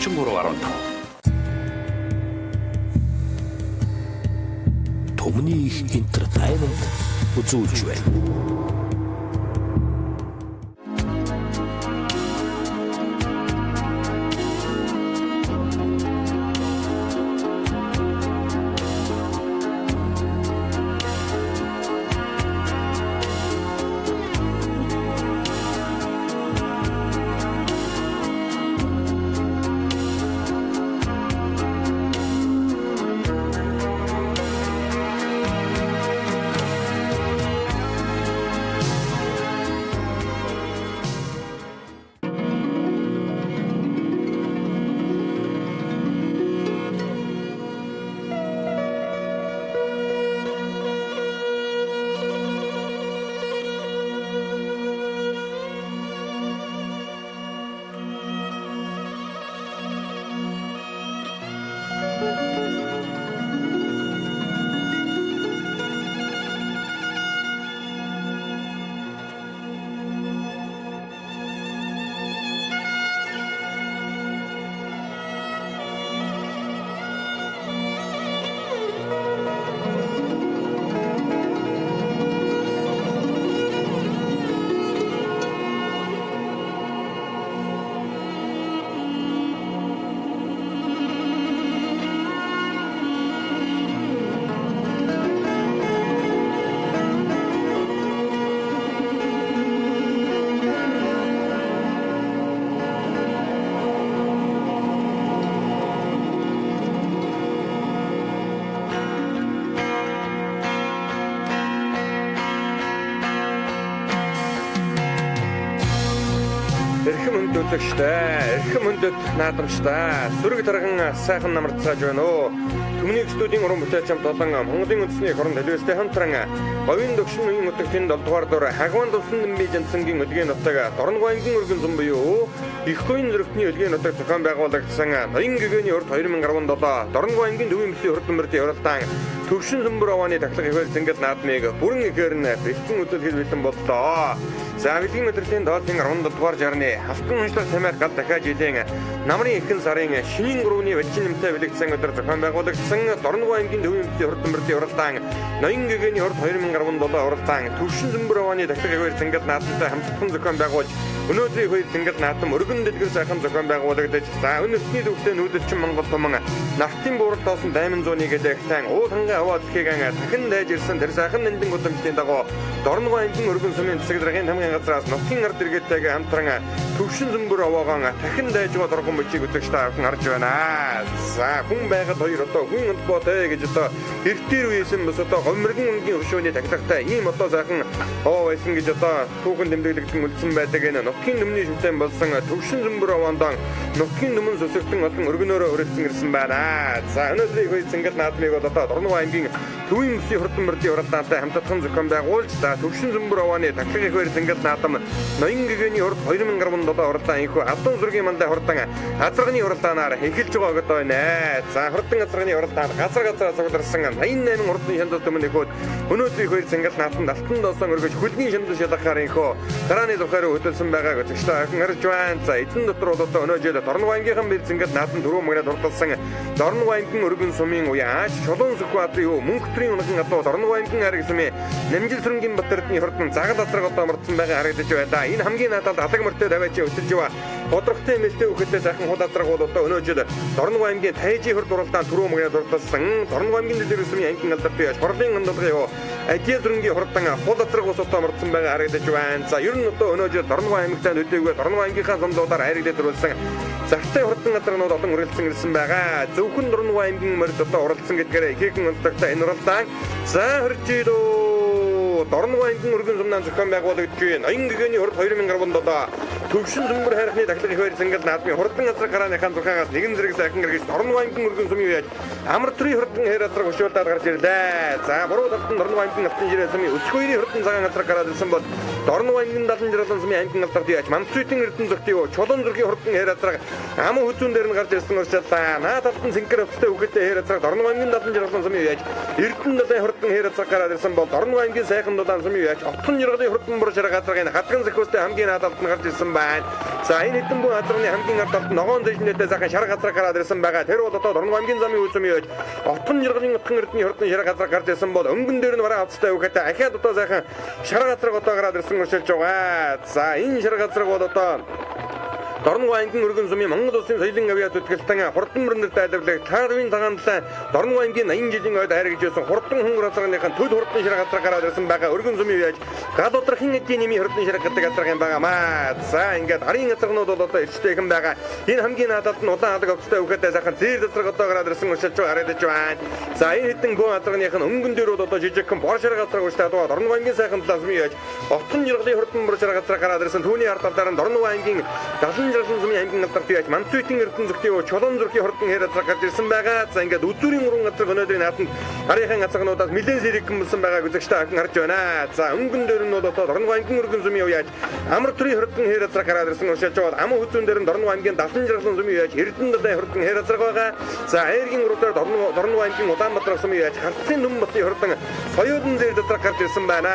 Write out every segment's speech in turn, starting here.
33 15. Түмний их entertainment үзүүлж байна. Эрхэм хүнд үзэгчтэй, эрхэм хүндэт наадамчтай, сүрэг тарган сайхан намарцааж байна уу. Түмний студийн уран бүтээлч хамт олон Монголын үндэсний эх орон телевизтэй хамтран говийн дөгшин үеийн нутагтын 7 дугаар дур Хагван тулсан дэмбий Жанцангийн өлгийн нутаг Дорногов аймгийн өргөн зам буюу Их говийн зүрхтний өлгийн нутаг зохион байгуулагдсан ноён гэгээний урд 2017 Дорногов аймгийн төвийн бүсийн хурдан мөрдийн уралдаан Төвшин сүмбэр овооны тахлах ихээр зингэл наадмыг бүрэн ихээр нь бэлтгэн үзүүлэхэд бэлэн боллоо. За бэлгийн өдрийн тоолын 17 дугаар жарны алтан уншлаг тамиаг гал дахиад жилийн намрын ихэнх сарын шинийн 3-ны валжин нэмтэй бэлэгдсэн өдөр зохион байгуулагдсан Дорногов аймгийн төвийн бүсийн хурдан мөрдийн уралдаан ноён гэгээний урд 2017 уралдаан Төвшин сүмбэр овооны тахлах ихээр зингэл наадамтай хамтхан зохион байгуулж өнөөдрийн хоёр зингэл наадам өргөн дэлгэр сайхан зохион байгуулагдаж за өнөртний төвтэй нүүдэлчин Монгол туман Нартын буурал тоосон дайман зууны гэлэгтэн уул хангай аваа дэлхийг дахин дайж ирсэн тэр сайхан нандин гудамжлын дагуу Дорногов аймгийн өргөн сумын засаг даргын хамгийн газраас нутгийн ард иргэдтэйгээ хамтран Төвшин сүмбэр овоогоон дахин дайж байгаа доргон мөчийг үзэгч та бүхэн харж байна. За хүн байгаль хоёр одоо хүн холбоотой гэж одоо эртээр үеэсэн бас одоо говь мэрэгэн өнгийн хөшөөний тахилгатай ийм одоо сайхан овоо байсан гэж одоо түүхэн тэмдэглэгдэн үлдсэн байдаг. Энэ нутгийн нүмний шүтэн болсон Төвшин сүмбэр овоондоо нутгийн нүмэн сүсэгтэн олон өргөнөөрөө өрөлдсөн ирсэн байна. За өнөөдрийн хоёр цэнгэл наадмыг бол одоо Дорногов аймгийн төвийн бүсийн хурдан мөрдийн уралдаантай хамтатхан зохион байгуулж за Төвшин сүмбэр овооны тахлах их хоёр цэнгэл наадам ноён гэгээний урд 2017 уралдаан энэхүү Адун зүргийн мандai хурдан азарганы уралдаанаар эхэлж байгаа гэдэг байна. За хурдан азарганы уралдаан газар газараа цугларсан 88 урдны шандас төмөн эхүүд өнөөдрийн хоёр цэнгэл наадамд алтан доосон өргөж хөлний шандас шалгахаар энэхүү дарааны тухайр хөтөлсөн байгааг үзэгчтэй охин харж байна. За эзэн дотор бол одоо өнөө жил Дорногов аймгийнхан бэр цэнгэл наадам түрүү мөрөд хурдалсан Дорногов аймгийн өргөн сумын уяаж Чулуун Сүхбаатарын юу мөнх төрийн унахан адуу Дорногов аймгийн ариг сумын Намжил сүрэнгийн Батэрдний хурдан загал азраг одоо мордсон байгаа харагдаж байна. Энэ хамгийн наадалд алаг мөртөө тавиач хөтөлж яваа бодрохтой мэлтэй үхэдтэй сайхан хул азраг бол одоо өнөө жил Дорногов аймгийн Тайжи хурд уралдаан түрүү мөрөд хурдалсан Дорногов аймгийн дэлгэр сумын ангийн алдарт яаш хорлын ондолгын юу Адия зүрэнгийн хурдан хул азраг ус одоо мордсон байгаа харагдаж байна. За ер нь одоо өнөө жил Дорногов аймагтай нөлөөгөө Дорногов аймгийнхаа сумдуудаар хайрагдаад төрүүлсэн зартай хурдан газарнууд олон үргэлжлэн ирсэн байгаа. Зөвхөн Дорногов аймгийн морд одоо уралдсан гэдгээр ихээхэн онцлогтой энэ уралдаан за хөрж идөө Дорногов аймгийн өргөн сумнаан зохион байгуулагдж байна. Ноён гэгээний хурд 2017 Төвшин сүмбэр хайрхны тахлах их хоёр зингэл наадмын хурдан газар гарааныхаа зурхаагаас нэгэн зэрэг сайхан гэргэж Дорногов аймгийн өргөн сумын үеэж амар төрийн хурдан хайр газар хөшөөлдаад гарч ирлээ. За буруу талд нь Дорногов аймгийн алтан жирээ сумын өсгөйрийн хурдан цагаан газар гараад ирсэн бол Дорногов аймгийн 70 жаргалан сумын аймгийн алдарт яач Мамцүйтэн эрдэн зөгтийн юу Чулуун зүрхийн хурдан хайр газар аман хүзүүн дээр нь гарч ирсэн уршаалаа. Наа талд нь цэнхэр өвчтэй үхэдтэй хайр газар Дорногов аймгийн 70 жаргалан сумын үеэж Эрдэн далайн хурдан хайр газар гараад ирсэн бол Дорногов аймгийн сайхан дулаан сумын үеэж Отхон жаргалын хурдан бур шарга газрын хадган зөхөөстэй хамгийн наад талд нь гарч ирсэн байна. За энэ хэдэн бүх газрын хамгийн ард талд ногоон зэжнэтэй сайхан шар газар гараад ирсэн байгаа. Тэр бол одоо Дорногов аймгийн замын үйл сумын яаж Отгон жаргалын Отгон эрдэнэ хурдан шар газар гарч ирсэн бол өнгөн дээр нь бараа авцтай өгөхдөө ахиад одоо сайхан шар газар одоо гараад ирсэн өршөлж байгаа. За энэ шар газар бол одоо Дорногов аймгийн өргөн сумын Монгол Улсын соёлын авиа зүтгэлтэн хурдан мөрөндөр дайлвлаг Таравын цагаан Дорногов аймгийн 80 жилийн ойд хайргаж байсан хурдан хөнгөр газрынхаа төд хурдан шар газар гараад ирсэн байгаа. Өргөн сумын яаж гал удрахын эдийн нэмийн хурдан шар гэдэг газар юм байгаа маа. За ингээд арын газарнууд бол одоо эрчтэйхэн байгаа. Энэ хамгийн наадалд нь улаан алаг овцтой өгөхдөө сайхан зээр газар одоо гараад ирсэн уршилж харагдаж байна. За энэ хэдэн гүн газарных нь өнгөн дээр бол одоо жижигхэн бор шар газар уршилтаад байгаа. Дорногов аймгийн сайхан талаас сумын яаж Отгон жаргалын хурдан бор шар газар гараад ирсэн. Түүний ард талаар нь Дорногов аймгийн 70 жаргалан сумын аймгийн алдарт яаж Манцуйтын эрдэнэ зүгтийн Чулуун зүрхийн хурдан хээр газар гарч ирсэн байгаа. За ингээд үзүүрийн уран газар өнөөдрийн нааданд арийнхын газарнуудаас нэлээд сэрэгхэн болсон байгааг үзэгчтэй ахин харж байна. За өнгөн дээр нь бол одоо Дорногов аймгийн өргөн сумын яаж Амар төрийн хурдан хээр газар гараад ирсэн уршилж байгаа. Аман хүзүүн дээр нь Дорногов аймгийн 70 жаргалан сумын яаж Эрдэнэ далайн хурдан хээр газар байгаа. За айргийн уруу дээр Дорногов аймгийн Улаанбаатар сумын яаж Харцын Нүмэн батын хурдан соёолон зээр газар гарч ирсэн байна.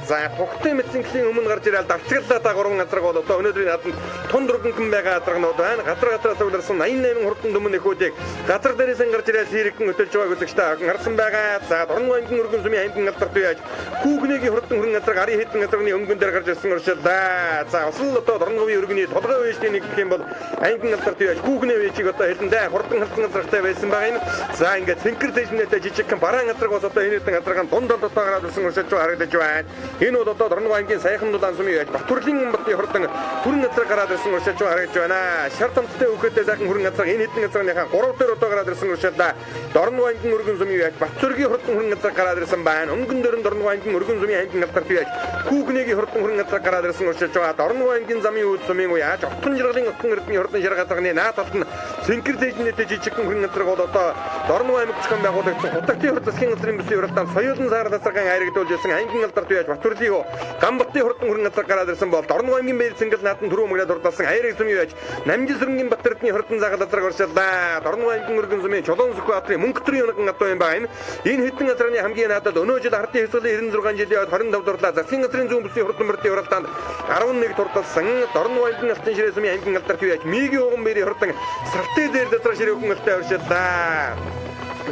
За Тухтын мэдсэнхлийн өмнө гарч ирэл давцгаллаа гурван газар бол одоо өнөөдрийн нааданд тунд өргөнхөн байгаа газарнууд байна. Газар газараас цугларсан 88 хурдан түмэн нөхүүдийг газар дээрээс гарч ирэл сэрэгэн хөтөлж байгааг үзэгчтэй харсан байгаа. За Дорногов аймгийн өргөн сумын аймгийн алдарт яаж Хүүхнэгийн хурдан хүрэн газар арын хэдэн газрын өнгөн дээр гарч ирсэн уршиллаа. За осол одоо Дорноговын өргөний толгой вэжний нэг гэх юм бол аймгийн алдарт яаж Хүүхнэ вэжийг одоо хэлэндээ хурдан халдсан газартай байсан байгаа юм. За ингээд цэнхэр зэжнэтэй жижигхэн бараан газар бас одоо энэ хэдэн газаргаан дунд талд одоо гараад ирсэн уршилж харагдаж байна. Энэ бол одоо Дорногов аймгийн саяхан дулаан сумын яаж Батүрлийн батын хурдан хүрэн газар гараад ирсэн уршилж харагдаж байна. Шар тамттай өгөхдөө сайхан хүрэн газар энэ хэдэн газарныхаа 3 дээр одоо гараад ирсэн уршиллаа. Дорногов аймгийн өргөн сумын яаж Батцөргийн хурдан хүрэн газар гараад ирсэн байна. Өнгөн дээр нь Дорногов аймгийн өргөн сумын аймгийн алдарт яаж Хүүхнэгийн хурдан хүрэн газар гараад ирсэн уршилж байгаа. Дорногов аймгийн замын үйл сумын яаж Отгон жаргалын Отгон эрдэнэ хурдан шар газарны наад талд нь цэнхэр зэжнэтэй жижигхэн хүрэн газар бол одоо Дорногов аймаг зохион байгуулагдсан Хутагтын хур засгийн газрын бүсийн уралдаанд соёолон саарал газаргаан айрагдуулж ирсэн аймгийн алдарт яаж Батүрлийн Гамбатын хурдан хүрэн газар гараад ирсэн бол Дорногов аймгийн бээр цэнгэл нааданд түрүү мөрөд хурдалсан айраг сумын яаж Намжин сүрэнгийн Батэрдний хурдан загал газар уршиллаа. Дорногов аймгийн өргөн сумын Чулуун Сүхбаатарын мөнх төрийн унган адуу юм байна. Энэ хэдэн газрын хамгийн наадад өнөө жил ардын хэсгэлийн 96 жилийн 25 дурлаа засгийн газрын зүүн бүсийн хурдан мөрдийн уралдаанд 11 турдалсан Дорногов аймгийн алтан ширээ сумын аймгийн алдарт яаж Мигийн уган бэрийн хурдан сартай дээр газар ширээ хөнгөлтэй уршиллаа.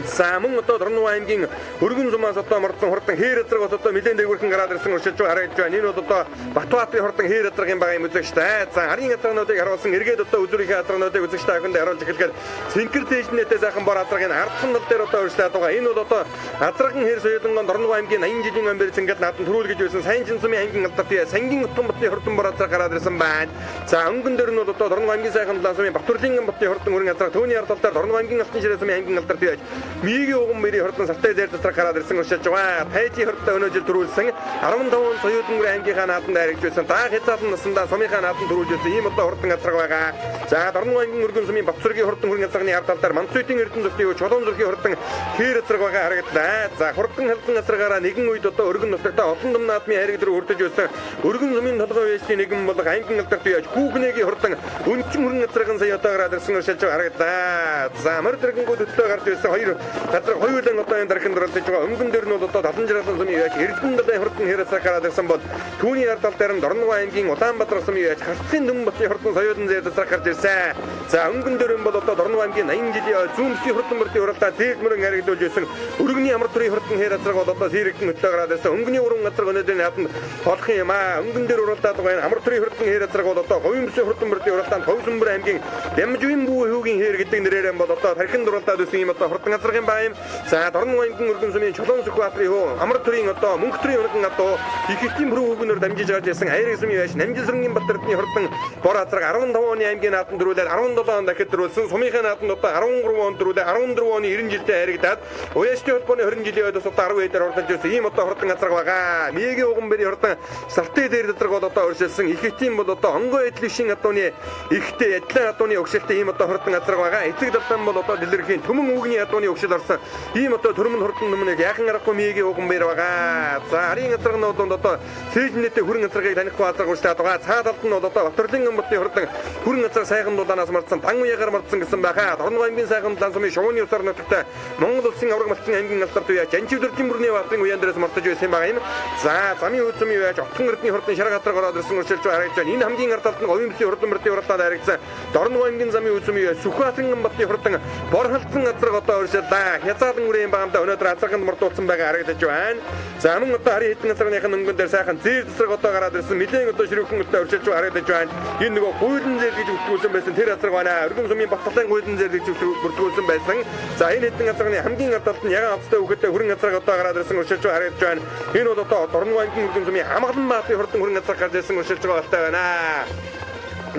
За мөн одоо Дорногов аймгийн өргөн зумаас одоо мордсон хурдан хээр газар бас одоо нэлээд дээгүүрхэн гараад ирсэн уршилж харагдаж байна. Энэ бол одоо Батбаатын хурдан хээр газар юм байгаа юм үзэгчтэй. За арын газарнуудыг харуулсан эргээд одоо үзүүрийнхээ газарнуудыг үзэгчтэй ахинд харуулж эхлэхээр цэнхэр зээжнэтэй сайхан бор газрыг ардхан тал дээр одоо урьдчилаад байгаа. Энэ бол одоо газраган хээр соёлонгон Дорногов аймгийн 80 жилийн өмнө цэнгэл нааданд төрүүл гэж байсан сайн жин сумын аймгийн алдарт сангийн утган батын хурдан бор газар гараад ирсэн байна. За өнгөн дээр нь бол одоо Дорногов аймгийн сайхан талаа сумын Батүрлийн батын хурдан өргөн газар түүний ард талаар Дорногов аймгийн алтан ширээ сумын аймгийн алдарт яаж Мигийн уган мөрийн хурдан сартай зээр засраг гараад ирсэн уршилж байгаа. Тайжи хурдтай өнөө жил төрүүлсэн 15 он соёолонгөрийн аймгийнхаа нааданд харигдж байсан. Даах хязгаарлан насандаа сумынхаа нааданд төрүүлж байсан ийм одоо хурдан газраг байгаа. За Дорногов аймгийн өргөн сумын Батцөргийн хурдан хүрэн газрын ард талаар Манцуйтын эрдэнэ зүгтийн Чулуун зүрхийн хурдан хээр газраг байгаа харагдлаа. За хурдан халдан газрагаараа нэгэн үед одоо өргөн нутагта олон том наадмын хайрыг рүү хүртэж байсан. Өргөн сумын толгой вэжлийн нэгэн болох аймгийн алдарт яаж Хүүхнэгийн хурдан өнчин хүрэн газраган сая одоо гараад ирсэн уршилж харагдлаа. За морь дэргэнгүүд хөтлөө гарч ирсэн хоёр газар хоёулан одоо энэ дархинд оролцож байгаа. Өнгөн дээр нь бол одоо 70 жаргалан сумын яаж Эрдэнэ далайн хурдан хээр гараад ирсэн бол түүний ард тал дээр нь Дорногов аймгийн Улаанбаатар сумын яаж Харцын Нүмэн батын хурдан соёолон зээр засраг гарч ирсэн. За өнгөн дээр нь бол одоо Дорногов аймгийн 80 жилийн зүүн бүсийн хурдан мөрдийн уралдаа зээл мөрөн харагдуулж байсан. Өргөний амар төрийн хурдан хээр газраг бол одоо сэрэгдэн хөтлөө гараад ирсэн. Өнгөний уран газраг өнөөдрийн нааданд болох юм аа. Өнгөн дээр уралдаад байгаа амар төрийн хурдан хээр газраг бол одоо говийн бүсийн хурдан мөрдийн уралдаанд Ховсөнбөр аймгийн Дамжуйн бүү хүүгийн хээр гэдэг нэрээр бол одоо тархинд уралдаад байсан юм одоо хурдан газраг юм байна. За Дорногов аймгийн өргөн сумын Чулуун Сүхбаатарын хөө амар төрийн одоо мөнх төрийн унган адуу их ихтийн бүрэн хүүгнээр дамжиж гарч ирсэн айраг сумын яаж Намжин сүрэнгийн Батэрдний хурдан бор газраг 15 оны аймгийн нааданд дөрүүлээд 17 он дахид дөрүүлсэн. Сумынхаа нааданд одоо 13 он дөрүүлээд 14 оны 90 жилдээ харагдаад уяачны холбооны 20 жилийн үед бас одоо 10 дээр хурдалж байсан ийм одоо хурдан газраг байгаа. Мигийн уган бэрийн хурдан сартай дээр газраг бол одоо өршөлсөн. Их ихтийн бол одоо онгой эдлишин адууны ихтэй ядлан адууны өгшөлтэй ийм одоо хурдан газраг байгаа. Эцэг далдан бол одоо дэлгэрхийн төмөн үгний адууны газарганы өгшөл орсон. Ийм одоо төрмөн хурдан нүмнийг яхан аргагүй мигийн уган бэр байгаа. За арын газарганы дунд одоо цээжнэтэй хүрэн газаргыг танихгүй азарга урьдчилаад байгаа. Цаа талд нь бол одоо Батөрлын ботын хурдан хүрэн газар сайхан дулаанаас мартсан, дан уягаар мартсан гэсэн байхаа. Дорногов аймгийн сайхан дулаан сумын шувууны усаар нутагтай Монгол улсын авраг малчин аймгийн алдар туяа Жанчив дөржин бүрний баатрын уяан дээрээс мартаж байсан байгаа юм. За замын хүйцмийн яаж Отхон эрдний хурдан шар газар ороод ирсэн урьдчилж харагдаж байна. Энэ хамгийн ард талд нь говийн бүсийн хурдан мөрдийн уралдаанд харагдсан Дорногов аймгийн замын хүйцмийн Сүхбаатарын ботын хурдан борхолдсон газар одоо урьдчилаа. Хязгаарлан үрийн багамдаа өнөөдөр азарганд мордуулсан байгаа харагдаж байна. За мөн одоо харын хэдэн газарныхын өнгөн дээр сайхан зээр засраг одоо гараад ирсэн. Нилээн одоо ширүүхэн одоо урьдчилж харагдаж байна. Энэ нөгөө гуйлан зээр гэж бүртгүүлсэн байсан тэр газар байна. Өргөн сумын Батгалын гуйлан зээр гэж бүртгүүлсэн байсан. За энэ хэдэн газарны хамгийн ард талд нь ягаан авцтай хүүхэдтэй хүрэн газар одоо гараад ирсэн урьдчилж харагдаж байна. Энэ бол одоо Дорногов аймгийн өргөн сумын Хамгалан баатрын хурдан хүрэн газар гарч ирсэн урьдчилж байгаа алтай байна.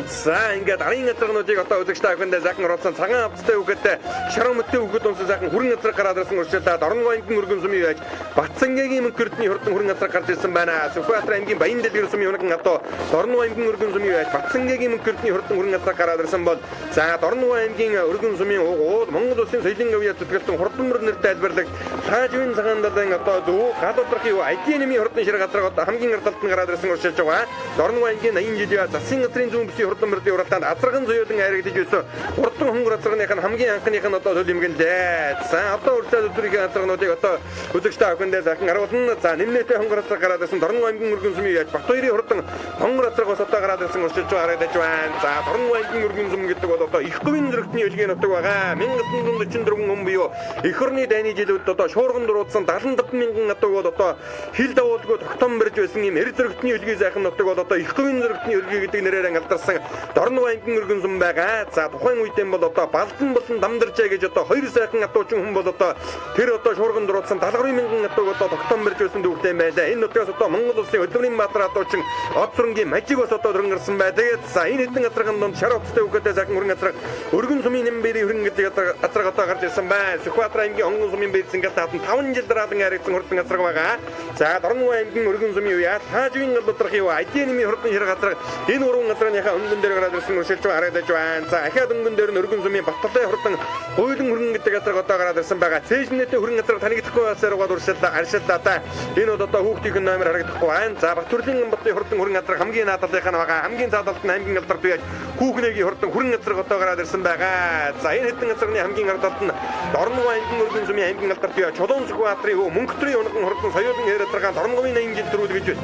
За ингээд арын газарнуудыг одоо үзэгч та бүхэндээ сайхан оруулсан цагаан авцтай хүүхэдтэй шаран мөттэй хүүхэд унсан сайхан хүрэн газар гараад ирсэн урьдчилаад Дорногов аймгийн өргөн сумын яаж Батцангийн мөнх эрдний хурдан хүрэн газар гарч ирсэн байна. Сүхбаатар аймгийн Баян дэлгэр сумын унаган одоо Дорногов аймгийн өргөн сумын яаж Батцангийн мөнх эрдний хурдан хүрэн газар гараад ирсэн бол за Дорногов аймгийн өргөн сумын угуул Монгол улсын соёлын гавьяа зүтгэлтэн хурдан мөр нэртэй альбарлаг Таажвын цагаан далайн одоо дүү гал удрахын айдын нэмийн хурдан шир газар одоо хамгийн ард талд нь гараад ирсэн урьдчилж байгаа. Дорногов аймгийн 80 жилийн засгийн газрын зүүн бүсийн хурдан мөрдийн уралдаанд азарган зуйлан харагдаж байсан хурдан хөнгөр азарганых нь хамгийн анхных нь одоо төл юмгэнлээ. За одоо урьдчилан өдрийн азаргануудыг одоо үзэгч та бүхэндээ сайхан харуулна. За нэмнэтэй хонгор азарга гараад ирсэн Дорногов аймгийн өргөн сумын яаж Батбаярын хурдан хонгор азарга бас одоо гараад ирсэн урьдчилж харагдаж байна. За Дорногов аймгийн өргөн сум гэдэг бол одоо их говийн зөрөгтний өлгийн нутаг байгаа. 1944 он буюу эх орны дайны жилүүд одоо шуурган дуруудсан 75 мянган нутаг бол одоо хил давуулгүй тогтоом барьж байсан ийм эр зөрөгтний өлгийн сайхан нутаг бол одоо их говийн зөрөгтний өлгий гэдэг нэрээр алдарсан Дорногов аймгийн өргөн сум байгаа. За тухайн үедээ бол одоо Балдан болон Дамдаржаа гэж одоо хоёр сайхан адуучин хүн бол одоо тэр одоо шуурган дуруудсан 73 мянган адууг одоо тогтоом барьж байсан дүүхтэй байлаа. Энэ нутгаас одоо Монгол улсын хөдөлмөрийн баатар адуучин од сүрэнгийн мажиг бас одоо дөрөн гарсан байдаг. За энэ хэдэн газрын дунд шар утастай хүүхэдтэй сайхан өргөн газар өргөн сумын нэмбэрийн хөрөн гэдэг газар одоо гарч ирсэн байна. Сүхбаатар аймгийн онгон сумын бийцэн гал таатан 5 жил дараалан харагдсан хурдан газар байгаа. За Дорногов аймгийн өргөн сумын үе Таажвын гал удрахын үе айдын нэмийн хурдан шир газар энэ гурван газрынхаа өнгөн дээр гараад ирсэн урьдчилж харагдаж байна. За ахиад өнгөн дээр нь өргөн сумын Батгалын хурдан гуйлан хөрөн гэдэг газар одоо гараад ирсэн байгаа. Цээжнэтэй хөрөн газар танигдахгүй байсаар угаад урьдчилаа аршиллаа та. Энэ бол одоо хүүхдийн номер харагдахгүй байна. За Батөрлын ботын хурдан хөрөн газар хамгийн наадалынх нь байгаа. Хамгийн цаадалт нь аймгийн алдар туяаж хүүхнэгийн хурдан хөрөн газар одоо гараад ирсэн байгаа. За энэ хэдэн газарны хамгийн ардалт нь Дорногов аймгийн өргөн сумын аймгийн алдар туяа Чулуун Сүхбаатарын хүү Мөнхтрийн унаган хурдан соёолын хээр газаргаан Дорноговын 80 жил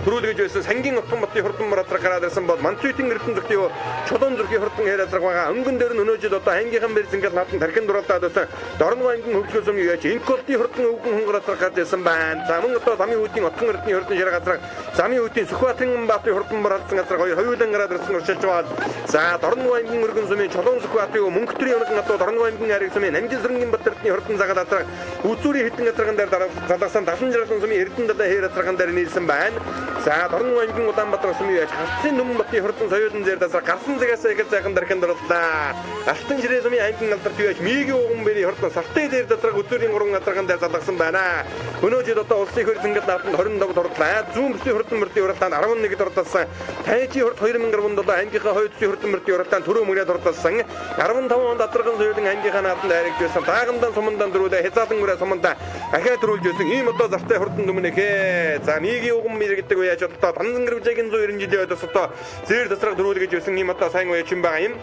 төрүүлгэж байсан Сангийн Утхан ботын хурдан мөр газар гараад ирсэн бол Манцуйтын эрдэнэ зүгтийн Чулуун зүрхийн хурдан хээр газар байгаа. Өнгөн дээр нь өнөө жил одоо аймгийнхан бэрзэнгэл надан тархин дурлаад байсан Дорногов аймгийн хөвсгөл сумын яаж Инколтын хурдан өвгөн хонгор газар гарч ирсэн байна. За мөн одоо замын үүдийн Отхон эрдэнэ хурдан шир газар замын үүдийн Сүхбаатарын баатын хурдан мөр алдсан газар хоёр хоёулан гараад ирсэн уршилж байгаа. За Дорногов аймгийн өргөн сумын Чулуун Сүхбаатын Мөнхтрийн унаган одоо Дорногов аймгийн ариг сумын Намжин сүрэнгийн бат эрдэнэ хурдан загаал газар Үзүүрийн хэдэн газарган дээр залгасан 70 жаргал сумын Эрдэнэ далай хээр газарган дээр нийлсэн байна. За Дорногов аймгийн Улаанбаатар сумын яаж Халтын нүмэн ботын хурдан соёолон зээр дасар гарсан цагаас эхэл сайхан дархин дурлаа. Алтан ширээ сумын аймгийн алдар туяаж мигийн уган бэрийн хурдан сартай зээр дасраг үзүүрийн гурван газарган дээр залгасан байна. Өнөө жил одоо улсын их хөрзөнгөл нааданд 25 дурлаа. Зүүн бүсийн хурдан мөрдийн уралдаанд 11 дурлалсан. Тайжийн хурд 2017 аймгийнхаа хойд бүсийн хурдан мөрдийн уралдаанд түрүү мөрөө дурлалсан. 15 онд Адарган соёлын аймгийнхаа нааданд харагдж байсан. Даагандан сумандан дөрүүдээ хязаалан мөрөө сумандаа ахиад төрүүлж байсан. Ийм одоо зартай хурдан дүмнэхээ. За мигийн уган мэр гэдэг үе яаж одоо Данзан гэрвжээгийн 190 жилийн үед бас одоо зээр засраг төрүүлж байсан ийм одоо сайн үе чинь байгаа юм.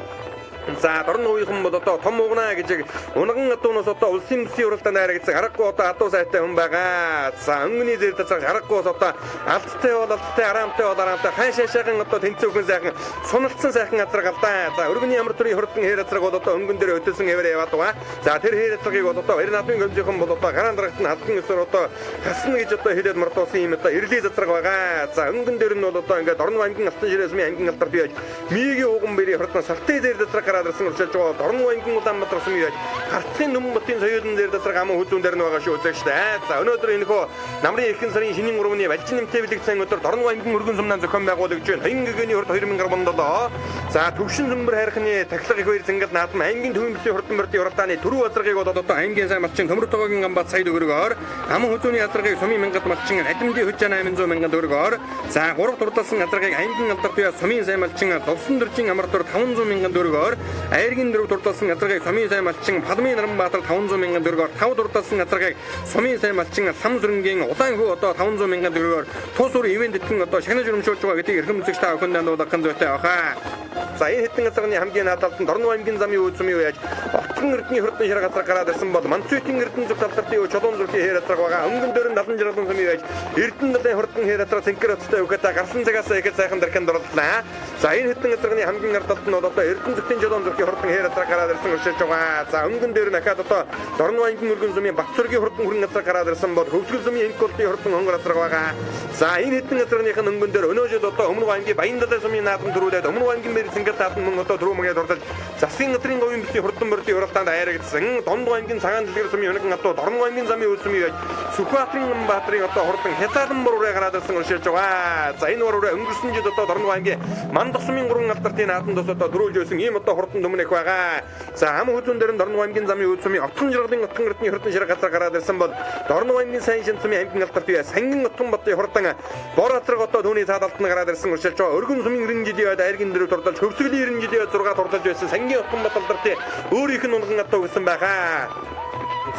За Дорноговийнхан бол одоо том угнаа гэж унаган адуунаас одоо улсын бүсийн уралдаанд харагдсан харахгүй одоо адуу сайтай хүн байгаа. За өнгөний зэр засаг харахгүй бас одоо алдтай бол алдтай, араамтай бол араамтай, хаашаашаахан одоо тэнцвэрхэн сайхан суналцсан сайхан азраг алдаа. За өргөний ямар төрлийн хурдан хээр азраг бол одоо өнгөн дээр өдөлсөн хэвээр яваад байгаа. За тэр хээр азрагийг бол одоо баяр наадмын гомжийнхан бол одоо гараан дарагт нь халдсан ёсоор одоо хасна гэж одоо хэлээд мордуулсан юм одоо эрлийн засраг байгаа. За өнгөн дээр нь бол одоо ингээд Дорногов аймгийн алтан ширээ сумын аймгийн алдар бий мигийн уган бэрийн хурдан сартай зэр засраг гараад ирсэн урьдчилж байгаа. Дорногов аймгийн Улаанбаатар сумын яаж Хартын нүмэн ботын соёолон зэр засраг аман хүзүүн дээр нь байгаа шүү үзэгч та. За өнөөдөр энэхүү намрын ихэнх сарын шинийн 3-ны балжин нэмтэй бэлэг сайн өдөр Дорногов аймгийн өргөн сумнаа зохион байгуулагч Хоён гэгэний хурд 2017. За төвшин зүмбэр хайрхны тахилга их баяр зингэл наадам аймгийн төвийн бүсийн хурдан мөрдийн уралдааны түрүү азаргыг бол одоо аймгийн сайн малчин Төмөр тогоогийн Гамбат сая төгрөгөөр, аман хүзүүний азаргыг сумын мянгат малчин Адимдын хүжээ 800 мянган төгрөгөөр, за 3 дурлалсан азаргыг аймгийн алдар туяа сумын сайн малчин Лувсан дөржин амар дур 500 мянган төгрөгөөр, Айргийн дөрөв дурдсан газаргыг Сумын сайн малчин Палмын Наранбаатар 500 мянган төгрөгөөр, 5 дурдсан газаргыг Сумын сайн малчин Лам сүрэнгийн Улаан хүү одоо 500 мянган төгрөгөөр тус үр ивэн дэтгэн одоо шагнаж өрөмшүүлж байгаа гэдгийг эрхэм үзэгч та бүхэнд дуулгах зүйтэй байхаа. За энэ хэдэн газарны хамгийн наадалд Дорноо аймгийн замын үүд сумын үеж Отгон эрдний хурдан шар газар гараад ирсэн бол Манцүйтэн эрдэн зүг талдартын үе Чулуун зүрхийн хээр газар байгаа. Өнгөн дөрөн 70 60 сумын үеж Эрдэн далайн хурдан хээр газар цэнхэр хоттой үхэт гарсан цагаас ихэд сайхан дэрхэн дурлалаа. За энэ хэдэн газарны хамгийн ардалд нь одоо Эрдэн зүгтийн Чулуун зүрхийн хурдан хээр газар гараад ирсэн өршөж байгаа. За өнгөн дээр нь ахаад одоо Дорноо аймгийн өргөн сумын Батцөргийн хурдан хүрэн газар гараад ирсэн бол Хөвсгөл сумын Инколтын хурдан хонгор газар байгаа. За энэ хэдэн газарных нь өнгөн дээр өнөө жил одоо Өмнө аймгийн Баян далай сумын наадам төрүүлээд Өмнө аймгийн мэр цэнгэл наадам мөн одоо түрүү мөгийн дурдалж засгийн газрын говийн бүсийн хурдан мөрдийн уралдаанд айрагдсан. Донд аймгийн цагаан дэлгэр сумын өнөг одоо Дорноо аймгийн замын үйл сумын яаж Сүхбаатарын Баатарын одоо хурдан хязгаарлан бурураа гараад ирсэн өршөж байгаа. За энэ ураа өнгөрсөн жил одоо Дорноо аймгийн Мандах сумын 3 алдартын наадам тус одоо төрүүлж байсан ийм одоо хурдан төмнөх байгаа. За ам хүзүүн дээр нь Дорноо аймгийн замын үйл сумын Отгон жаргалын Отгон эрдний хурдан ширэг газар гараад ирсэн бол Дорноо аймгийн сайн шин сумын аймгийн алдарт бие Сангин Отгон ботын хурдан бор атраг одоо түүний цаад алтан гараад ирсэн өршөж байгаа. Өргөн сумын 90 жилийн үед айргийн дөрөв дурдалж Хөвсгөлийн 90 жилийн үед 6 дурдалж байсан Сангийн Отгон бот алдартын өөрийнх нь унган одоо өгсөн байхаа.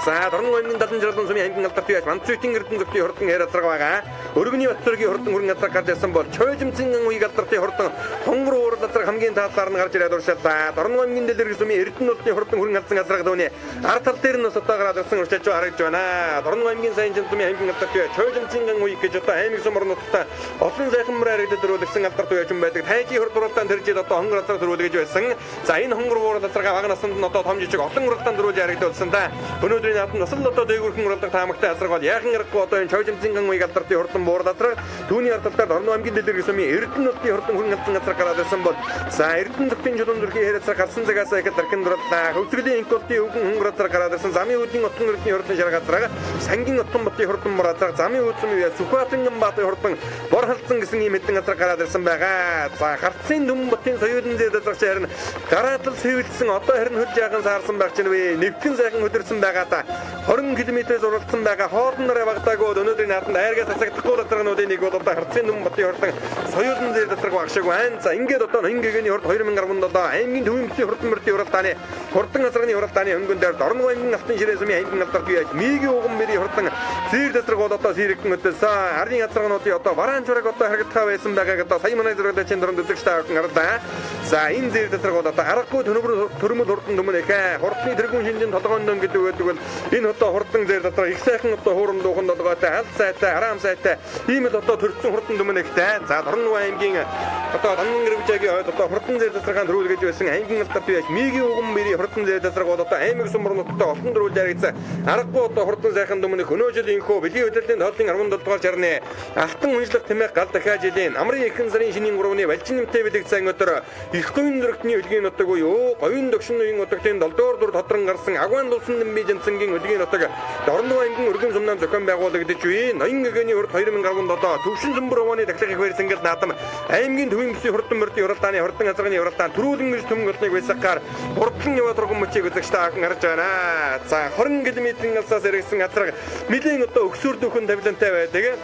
За Дорноо аймгийн 70 жаргалан сумын аймгийн алдарт бие Манцүйтэн эрдэн зүгтийн хурдан хээр азраг байгаа. Өргөний Батцөргийн хурдан хүрэн газар гарч ирсэн бол Чойжмцэн үеиг алдартын хурдан хонгор уурал газар хамгийн таалаар нь гарч ирээд уршаалаа. Дорноо аймгийн дэлгэр сумын Эрдэнэ улсны хурдан хүрэн газар газраг дүүний ард тал дээр нь бас одоо гараад ирсэн уршааж харагдж байна. Дорноо аймгийн сайн сумын аймгийн алдарт бие Чойжмцэн үеиг гэж одоо аймаг сум орон нутгад олон сайхан мөр харагдаад дөрвөлгсөн алдарт үеж юм байдаг. Тайжийн хурд уралдаан тэр жил одоо хонгор газар төрүүлгэж байсан. За энэ хонгор уурал газарга бага насанд нь одоо том жижиг олон уралдаан дөрвөлж харагдуулсан да. Өнөөдрийн наадам нас л одоо дээгүүрхэн уралдах таамагтай асраг бол яахан аргагүй одоо энэ Чойжмцэн үеиг алдартын хурдан буурал азраг түүний ард талаар Дорноо аймгийн дэлгэр сумын Эрдэнэ улсын хурдан хүрэн галзан газар гараад ирсэн бол за Эрдэнэ зүгтийн Чулуун зүрхийн хээр газар гарсан цагаас ихэд даркин дурлаа. Хөвсгөлийн Инколтын өвгөн хөнгөр газар гараад ирсэн замын үүдийн Отгон эрдний хурдан шар газраг Сангийн Отгон ботын хурдан бор азраг замын үүд сумын Сүхбаатарын Баатын хурдан бор халдсан гэсэн ийм хэдэн газар гараад ирсэн байгаа. За Харцын Дүмэн ботын соёлын зээл газар харин гараад л сэвэлсэн одоо харин хөл жаахан саарсан байх чинь вэ. Нэвтэн сайхан хөдөрсөн байгаа та 20 км-ээс уралдсан байгаа. Хоолн нараа багтаагүй өнөөдрийн наадамд айргаас асагдахгүй газарнуудын нэг бол одоо Харцын Дүмэн ботын хурдан соёлын зээл газар баг шиг байна. За ингээд одоо ноён гэгэний хурд 2017 аймгийн төвийн бүсийн хурдан мөрдийн уралдааны хурдан газарны уралдааны өнгөн дээр Дорноо аймгийн алтан ширээ сумын аймгийн алдарт бие Мигийн уган мөрийн хурдан зээр газар бол одоо сэрэгдэн хөдөлсөн. Арын газарнуудын одоо бараан чураг одоо харагдахаа байсан байгааг одоо сая манай зэрэглэлийн дөрөнд үзэгч та бүхэн харлаа. За энэ зээр газар бол одоо аргагүй төрмөл хурдан төмөн ихэ хурдны тэргүүн шинжин толгойн дөр гэдэг байдаг бол энэ одоо хурдан зээр газар их сайхан одоо хуурам дуухан толгойтой аль сайтай араам сайтай ийм л одоо төрсөн хурдан төмөн ихтэй. За Дорноо аймгийн одоо Данан гэрвжээгийн хойд одоо хурдан зээр газаргаан төрүүлгэж байсан аймгийн алдарт бие Мигийн уган мөрийн хурдан зээр газар бол одоо аймаг сумар нутагт олон төрүүлж харагдсан. Аргагүй одоо хурдан сайхан төмөн их өнөө жил инхүү бэлгийн хөдөлгөөний тооллын 17 дугаар шарны алтан үнжлэх тэмээх гал дахиа жилийн намрын ихэнх сарын шинийн 3-ны балжин нэмтэй бэлэгцэн өдөр их говийн зөрөгтний үлгийн нутаг буюу говийн дөгшин үеийн нутагтын 7 дугаар дүр тодрон гарсан Агван дулсан нэмбий жинцэнгийн үлгийн нутаг Дорноо аймгийн өргөн сумнаан зохион байгуулагдаж буй ноён гэгэний урд 2017 төвшин сүмбэр овооны дахлах их барьсан гэл наадам аймгийн төвийн бүсийн хурдан мөрдийн уралдааны хурдан азарганы уралдаан төрүүлэн гэрч төмөн голныг байсгаар хурдан яваа турган мөчийг үзэгч та бүхэн харж байна. За 20 км-ийн алсаас эргэсэн газраг нэлийн одоо өксөр дөхөн тавилантай байдаг.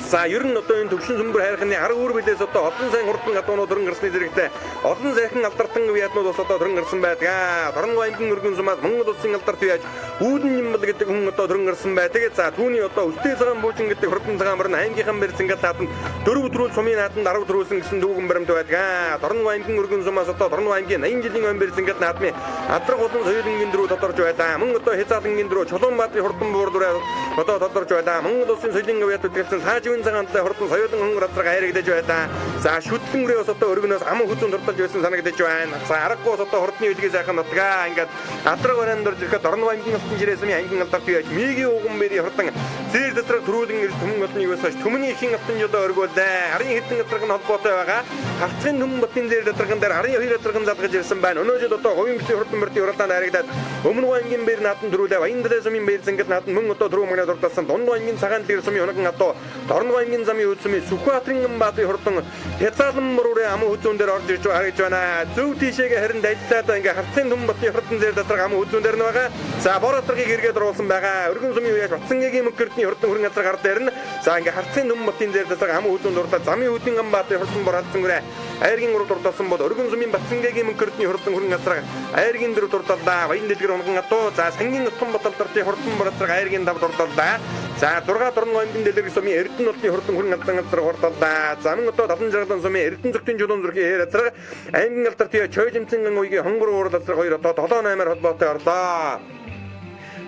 За ер нь одоо энэ төвшин сүмбэр хайрханы арга үр билээс одоо олон сайн хурдан гадуунууд өрн гарсны зэрэгтэй олон сайхан алдартан яаднууд бас одоо өрн гарсан байдаг. Дорноо аймгийн өргөн сумаас Монгол улсын алдарт яаж Үүдэн Нямбал гэдэг хүн одоо өрн гарсан байдаг. За түүний одоо өстэй цагаан буужин гэдэг хурдан цагаан мөрн аймгийнхан бэрцэн гал нааданд 4 төрүүл сумын нааданд 10 төрүүлсэн гэсэн дүүгэн баримт байдаг. Дорноо аймгийн өргөн сумаас одоо Дорноо аймгийн 80 жилийн ом бэрцэн гал наадмын адраг болон соёлынгийн дөрөв тодорж байлаа. Мөн одоо хязаалангийн дөрөв Чулуунбаатарын хурдан буурлаар одоо тодорж байлаа. Монгол улсын соёлын говьяд үтгэлсэн Таажвын цагаан талай хурдан соёлон хөнгөр азраг хайрагдаж байлаа. За шүтлэн бас одоо өргөнөөс ам хүзүүн дурдалж байсан санагдаж байна. За аргагүй бас одоо хурдны үлгийн сайхан нутгаа ингээд адраг бараан дурж ирэхэд Дорноо аймгийн алтан жирээ сумын аймгийн алдарт бие Мигийн уган мөрийн хурдан зээр засраг төрүүлэн ирж төмөн олныг бас хойш төмөний ихэн алтан жолоо өргүүлээ. Арын хэдэн газраг нь холбоотой байгаа. Харцын төмөн ботын зээр засраган дээр арын хоёр газраг нь залгаж ирсэн байна. Өнөө жил одоо говийн бүсийн хурдан мөрдийн уралдаанд харагдаад Өмнө аймгийн бэр наадам төрүүлээ. Баян далай сумын бэр зингэл наадам мөн одоо түрүү мөнгө дурдсан. Дунд аймгийн цагаан дэлгэр сумын унаган одоо Дорноо аймгийн замын үд сумын Сүхбаатарын Баатын хурдан хязаалан мөрөөрөө аман хүзүүн дээр орж ирж харагдж байна. Зөв тийшээгээ харин дайлтаад ингээ харцын төмөн ботын хурдан зээр дадраг аман хүзүүн дээр нь байгаа. За бор атрагыг эргээд оруулсан байгаа. Өргөн сумын үеэс Батсангийн мөнгөрдний хурдан хүрэн газар гар дээр нь за ингээ харцын төмөн ботын зээр дадраг аман хүзүүн дурдаад замын үдийн Баатын хурдан бор хадсан гүрэ. Айргийн 3 дурдсан бол Өргөн сумын Батсангийн мөнх эрдний хурдан хүрэн газраг Айргийн 4 дурдаллаа. Баян дэлгэр унган адуу. За Сангийн Утхан Баталдартын хурдан бор газраг Айргийн 5 дурдаллаа. За 6 Дорногов аймгийн дэлгэр сумын Эрдэнэ улсын хурдан хүрэн алдан газраг хурдаллаа. За мөн одоо Далан жаргалан сумын Эрдэнэ зөвтийн чулуун зүрхийн хээр газраг аймгийн алдарт Чойжимцэнгэн уйгийн хонгор уурал газраг 2 одоо 7 8-аар холбоотой орлоо.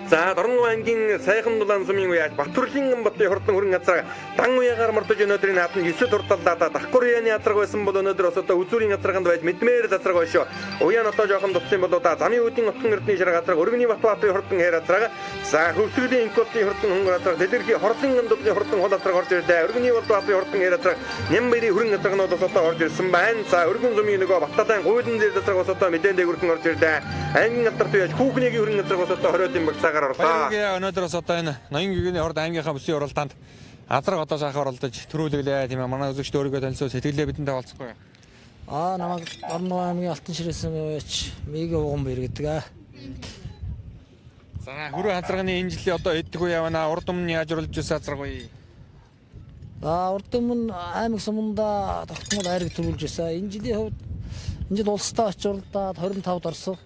За Дорногов аймгийн Сайхан дулаан сумын уяаж Батүрлийн ботын хурдан хүрэн газраг дан уяагаар мордож өнөөдрийн наадам 9 дурдаллаа. Дахгурьяны азраг байсан бол өнөөдөр бас одоо үзүүрийн азраганд байж мэдмээр азраг байшоо. Уяа нь одоо жоохон дутсан болоо да. Замын үүдийн утган эрдний шарга азраг, өргөний Батбаатын хурдан хээр азраг, за хөвсгөлийн инкотын хурдан хөнгөр азраг, дэлгэрхий хорлон гандуудын хурдан хол азраг орж ирлээ. Өргөний Болдбаатын хурдан хээр азраг, Нямбарын хүрэн азраг нь бас одоо орж ирсэн байна. За өргөн сумын нөгөө Батталайн гуйлан зэр азраг бас одоо мэдэн дээгүрхэн орж ирлээ. Аймгийн алдарт уяаж хүүхнийгийн хүрэн азраг бас одоо 20-ын багцаагаар орлоо. Өнөөдөр бас одоо энэ ноён гэгэний хорд аймгийнхаа бүсийн уралдаанд азраг одоо сайхан оролдож төрүүлэглээ, тийм ээ. Манай үзэгчд өөрийгөө танилцуул, сэтгэлээ бидэнтэй хаваалцахгүй. Намайг Дорногов аймгийн Алтан ширээсэн уяач Мигийн уган баяр гэдэг аа. За хөрөө хазрагны энэ жилийн одоо эддэг үе явна. Урд өмнө яаж оруулж ирсэн азраг үе? Урд өмнө аймаг суманда тогтмол айраг төрүүлж байсан. Энэ жилийн хувьд энэ жил улстай очиж уралдаад 25-д орсон.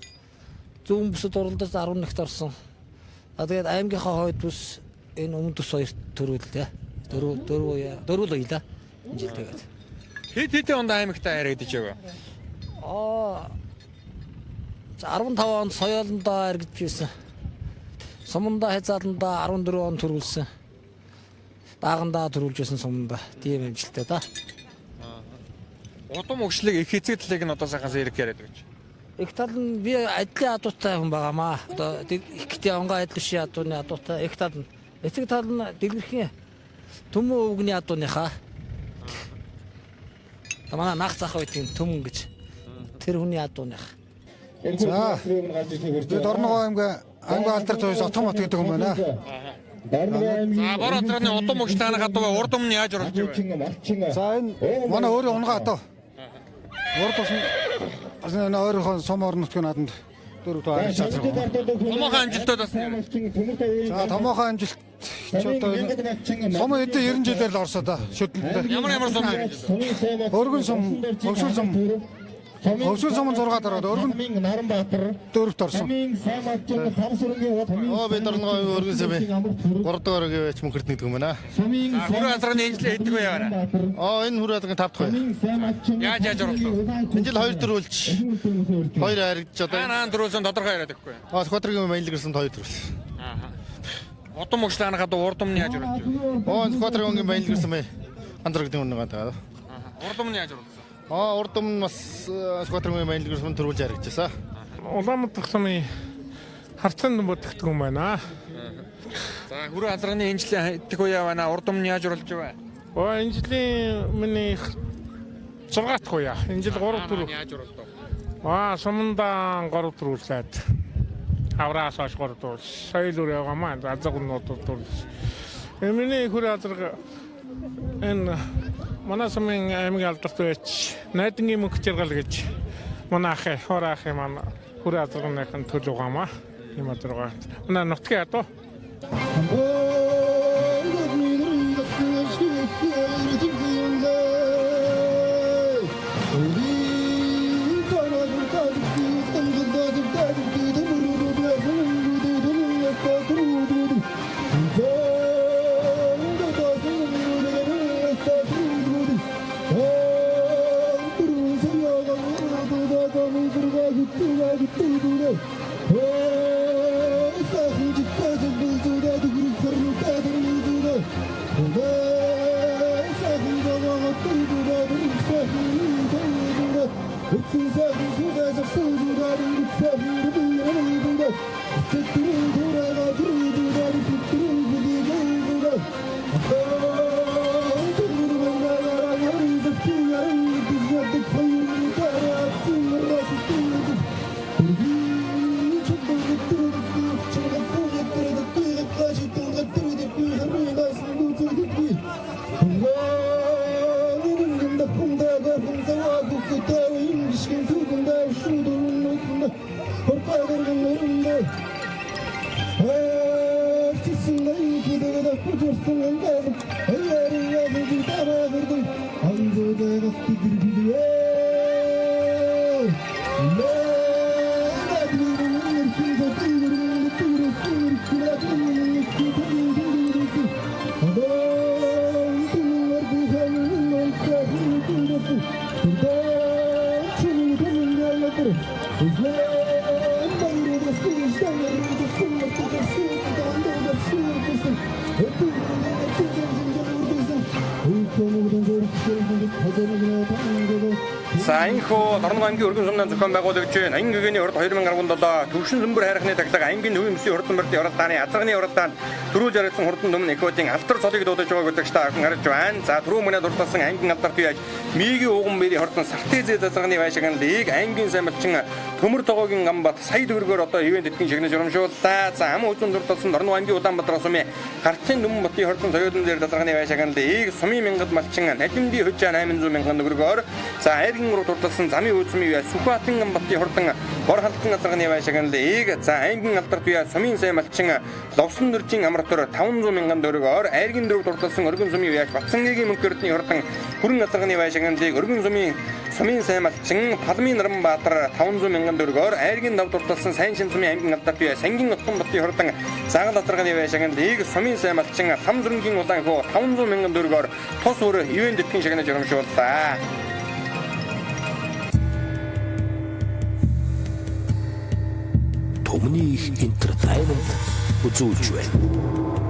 Зүүн бүсэд уралдаж 11-т орсон. Тэгээд аймгийнхаа хойд бүс энэ өмнө төс хоёр төрүүллээ. Дөрөв уялаа. Энэ жил тэгээд. Хэд хэдэн онд аймагтай харагдаж байв? 15 онд соёолондоо харагдаж байсан. Сумандаа хязааландаа 14 онд төрүүлсэн. Даагандаа төрүүлж байсан сумандаа. Тийм амжилттай да. Удам өгшлөг их эцэг талыг нь одоо сайхан зэрэг яриад өгч. Их тал нь би ажлын адуутай хүн байгаамаа. Одоо их гэтээ онгоо адил бишийн адууны адуутай их тал нь. Эцэг тал нь дэлгэрхийн төмөн өвгний адууныхаа. Манай нах зах байдгийн төмөн гэж. Тэр хүний адууных. За. Би Дорногов аймгийн алдар туйс Отхон бот гэдэг хүн байна. За бор адраны удам өгч таанах адуу урд өмнө яаж оруулж байв? За энэ манай өөрийн унгаа адуу. Урд бас энэ өөрийнхөө сум орон нутгийн наадамд 4 дахь амжилт азраг. Томоохон амжилтууд бас нэр. За томоохон амжилт ч одоо сум эдэн 90 жилээр л орсоо да. Шүтлэндээ. Ямар сум нэр? Өргөн сум, хөвшүүл сум. Хөвшүүл сум 6-д ороод өргөн 4-т орсон. Би Дорногов өргөн сум 3 дахь оргийн байж мөнх эрдэнэ гэдэг юм байна. Хөрөө азрагны энэ жилийн хэддэг үе яваа? Энэ хөрөө азрагны 5 дахь үе. Яаж орлоо? Энэ жил 2 дөрвөлж 2 харагдаж одоо. Хаан дөрвөлсөн тодорхой яриад өгөхгүй. Сүхбаатарын баян гэрсэн 2 дөрвөлсөн. Удам өгчлээ анхаад урд өмнө яаж оруулж вэ? Сүхбаатарын өнгийн баян гэрсэн мэ. Андраг гэдэг үнэ гадаа. Урд өмнө яаж оруулсан? Урд өмнө бас Сүхбаатарын баян гэрсэн төрүүлж харагдчихсан. Улаанбаатар сумын харцан бодогддог юм байна. За хөрөө азрагны энэ жилийн хэдэх үе яваа? Урд өмнө яаж оруулж вэ? Энэ жилийн миний 6 дахь үе. Энэ жил 3 дөрөв. Яаж оруулдав? Сумандаа 3 дөрвөлсөд. Авраас хойш 3 дөрвөл. Соёл үр яваамаа. Азаг нууд дөрвөл. Миний хөрөө азраг энэ манай сумын аймгийн алдарт байж Найдангийн мөнх жаргал гэж манай ах, хор ах маань хөрөө азрагныхын төлөв гамаа. Юм азраг. Манай нутгийн адуу. За энэхүү Дорногов аймгийн өргөн сумнаа зохион байгуулагч 80 гэгэний урд 2017 Төвшин Зөмбөр хайрхны таглага аймгийн төвийн бүсийн хурдан мөрдийн уралдааны азарганы уралдаанд түрүү жаргасан хурдан түмэн Экодын алтар цолыг дуудаж байгааг үзэгч та бүхэн харж байна. За түрүү мөнөө дурталсан аймгийн алдарт үеж Мигийн ууган бэрийн хурдан Сартезэ азарганы байшингалыг аймгийн сайн малчин Төмөр тогоогийн Ганбат сая төгрөгөөр одоо ивент эдгийн шагнаж урамшууллаа. За ам үзэн дурталсан Дорногов аймгийн Улаанбаатар сумын Гарцын Нүмэн батын хурдан соёлон дээр азарганы байшингалыг сумын мянгад малчин Надимди хужаа 800 мянган төгрөгөөр за айрган руу дурталсан замын үзмийн үе Сүхбаатан Ганбатын хурдан Бор халдсан азарганы байшингалыг за аймгийн алдарт үе сумын сайн малчин Ловсон дүржийн амар төр 500 мянган төгрөгөөр айрган дөрөв дурталсан өргөн сумын үеаш Батсангийн мөнх эрдний хурдан хүрэн азарганы байшингалыг өргөн сумын сайн малчин Палмын Наранбаатар 500 мянган төгрөгөөр айрган дав дурталсан сайн шин сумын аймгийн алдарт үе Сангийн Утган батын хурдан загал азарганы байшингалыг сумын сайн малчин Лам зүрэнгийн улаан хөө 500 мянган төгрөгөөр тус өөр ивэн дэтгэн шагнаж урамшууллаа. Түмний их entertainment үзүүлж байна.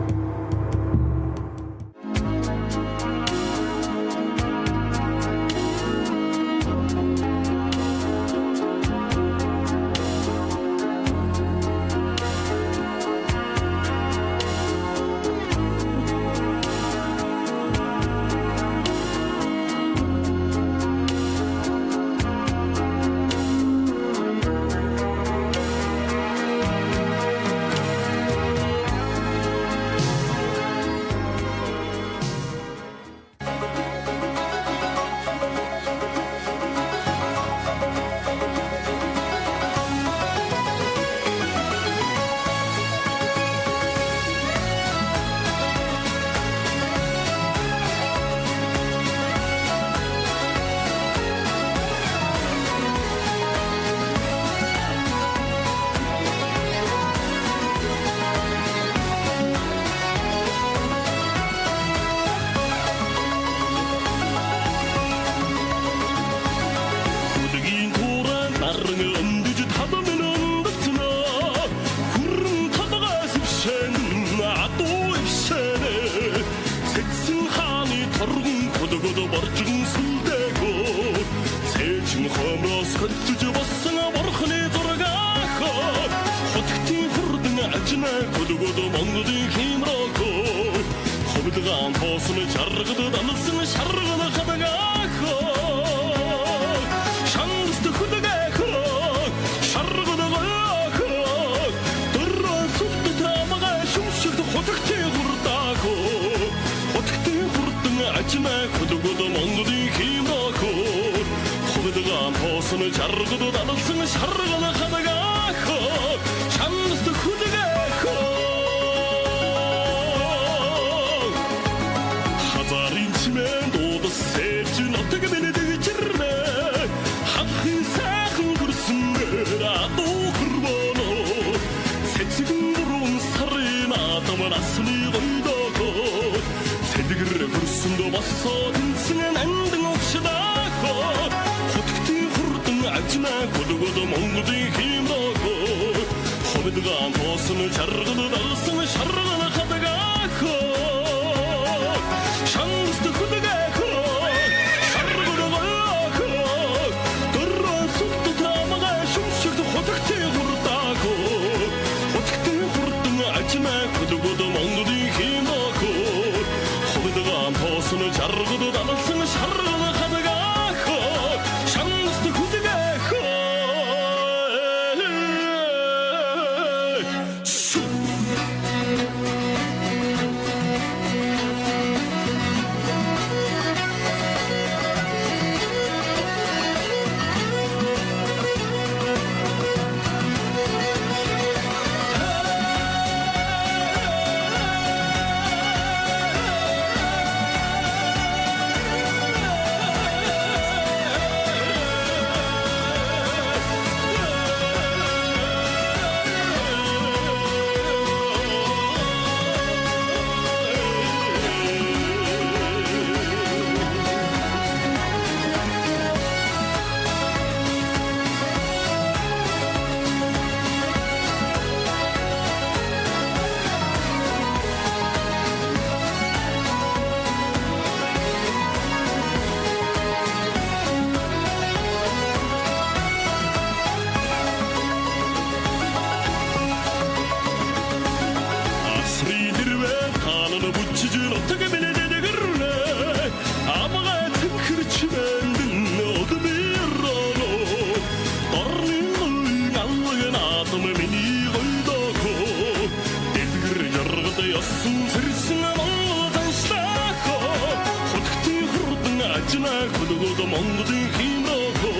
Монголын химрохоо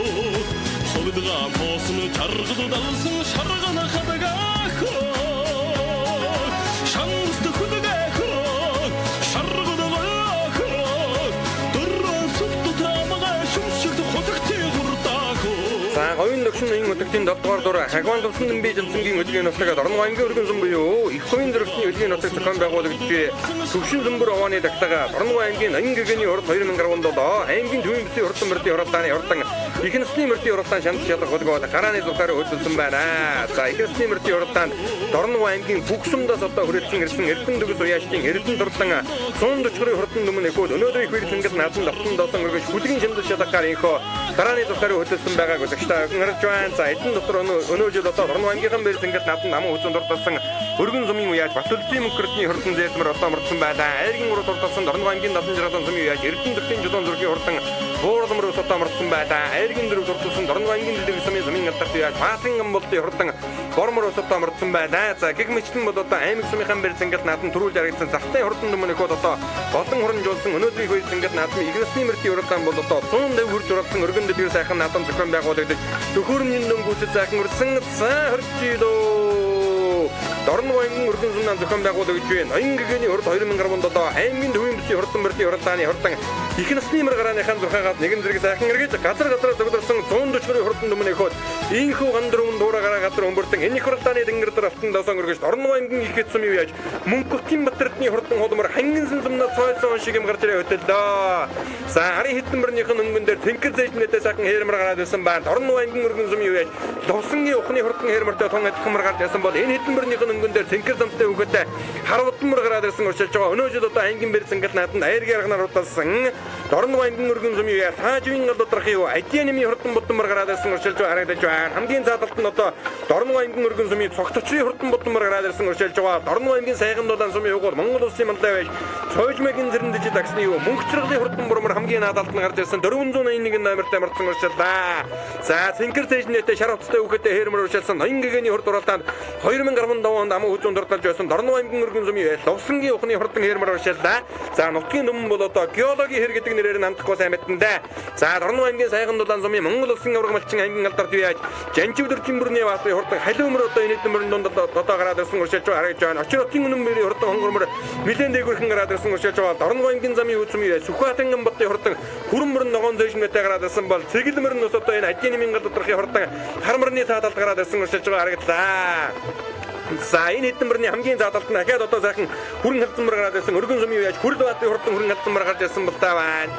Ховдга посон чаргад далсан шарган хадгахоо Шанст хүдгэхоо шаргад дөрөн сүт тамга шүмшигт хотогтой хурдаахоо. За говийн дөгшин ноён өдөртийн 7 дугаар дур хагван тувсан дэмби жамсангийн өдгийн нутаг Дорногов аймгийн өргөн зам буюу их хувийн зөрөгчний өдгийн нутаг зохион байгуулагдж Төвшин зөмбөр овооны тагтаага Дорногов аймгийн ноён гэгэний урд 2017 аймгийн төвийн бүсийн хурдан мөрдийн хуралдааны хурдан их насны мөрдийн хуралдаан шамд шалгах хөдөлгөөн гарааны зургаар хөдөлсөн байна. За их насны мөрдийн хуралдаанд Дорногов аймгийн бүх сумдаас одоо хүрэлцэн ирсэн Эрдэнэ дүгс уяаштын Эрдэнэ дурлан 140 гаруй хурдан дүмэн эхүүд өнөөдөр их үйл цэнгэл надан давтан досон өргөж бүлгийн шамд шалгахаар инхөө гарааны зургаар хөдөлсөн байгааг үзэгчтэй харж байна. За эдэн дотор өнөө жил одоо Дорногов аймгийнхан бэр цэнгэл надан наман хүзүүн дурдсан өргөн сумын уяаж Батүлзийн мөнхөрдний хурдан зээлмэр одоо мөрдсөн байлаа. Айргийн урд дурдсан Дорногов аймгийн 76 сумын уяаж Эрдэнэ төрлийн жулуун зүрхийн хурдан буурлам руу одоо мөрдсөн байлаа. Айргийн дөрөв дурдсан Дорногов аймгийн дэлгэр сумын сумын алдарт уяаж Баатан гамболдын хурдан бормор ус одоо мөрдсөн байлаа. За гэх мэтэн бол одоо аймаг сумынхан бэр цэнгэл надан төрүүлж харагдсан захтай хурдан дүмэн ихүүд одоо голон хурамжуулсан өнөөдрийн хоёр цэнгэл надан их насны мөрдийн хурдан бол одоо 150 хүрч уралдан өргөн дэлгэр сайхан надан зохион байгуулагдаж төхөөрөмжийн дөнгүүцэд сайхан үрсэн за хөрчилөө. Дорногов аймгийн өргөн сумнаа зохион байгуулагдж байна. Ноён гэгэний урд 2017 аймгийн төвийн бүсийн хурдан мөрдийн хуралдааны хурдан их насны мөр гарааныхаа зурхаагаад нэгэн зэрэг сайхан эргэж газар газараа зөглөрсөн 140 гаруй хурдан дүмэн ихүүд инхүү ган дөрвөн дуура гараа газар өмбөртөн энэ их хуралдааны тэнгэр дээр алтан доосон өргөж Дорногов аймгийн их эцэм юу яаж Мөнхөтийн Батэрдний хурдан хулмар хангинсан зумнаа цойсон шиг юм гарч ирээ хөтөллөө. За харын хитэн мөрнийх нь өнгөн дээр тэнхэр зээжнэтэй сайхан хээрмэр гараад ирсэн байна. Дорногов аймгийн өргөн зум юу яаж Лувсангийн ухны хурдан хээрмэртэй тун адилхан мөр гарч ирсэн бол энэ хитэн мөрнийх нь өнгөн дээр тэнхэр замтай өгөөтэй харватан мөр гараад ирсэн уршилж байгаа. Өнөө жил одоо аймгийн бэр цэнгэл нааданд аяргийн арганаар хурдалсан Дорногов аймгийн өргөн зум юу яаж Таажвын гал удрах юу Адианемийн хурдан будан мөр гараад ирсэн уршилж байгаа харагдаж байна. Хамгийн цаадалт нь одоо Дорногов аймгийн өргөн сумын цогточрын хурдан будан мөр гараад ирсэн уршилж байгаа. Дорногов аймгийн сайхан дулаан сумын югуул Монгол улсын манлай байж Цойжмагийн зэрэнд дижид агсны юу мөнх чаргалын хурдан бурмар хамгийн наадалт нь гарч ирсэн 481 номертой мөрдсөн уршиллаа. За цэнхэр цэжнэтэй шар хувцастай хүүхэдтэй хээрмэр уршилсан ноён гэгэний хурд уралдаанд 2015 онд аман хүзүүн дурдалж байсан Дорногов аймгийн өргөн сумын Лувсангийн ухны хурдан хээрмэр уршиллаа. За нутгийн дүмэн бол одоо геологийн хэр гэдэг нэрээр нь андахгүй сайн мэдэн дээ. За Дорногов аймгийн сайхан дулаан сумын Монгол улсын авраг малчин аймгийн алдарт яаж Жанчив дөржин бүрний баатарын хурдан халиу мөр одоо энэ хэдэн мөрөн дунд одоо гараад ирсэн уршилж байгаа харагдаж байна. Очир хотын үнэн мөрийн хурдан хонгор мөр нэлээд дээгүүрхэн гараад ирсэн уршилж байгаа. Дорногов аймгийн замын үзм юу Сүхбаатар гамбатын хурдан хүрэн мөрөн ногоон зөөшмөтэй гараад ирсэн бол цэгэл мөрөн ус одоо энэ ажийн нэмийн гал доторхын хурдан хар мөрний цааталд гараад ирсэн уршилж байгаа харагдлаа. За энэ хэдэн мөрний хамгийн заадалт нь ахаад одоо сайхан хүрэн халдсан мөр гараад ирсэн өргөн сумын яаж хүрл баатын хурдан хүрэн халдсан мөр гарч ирсэн бол таа байна.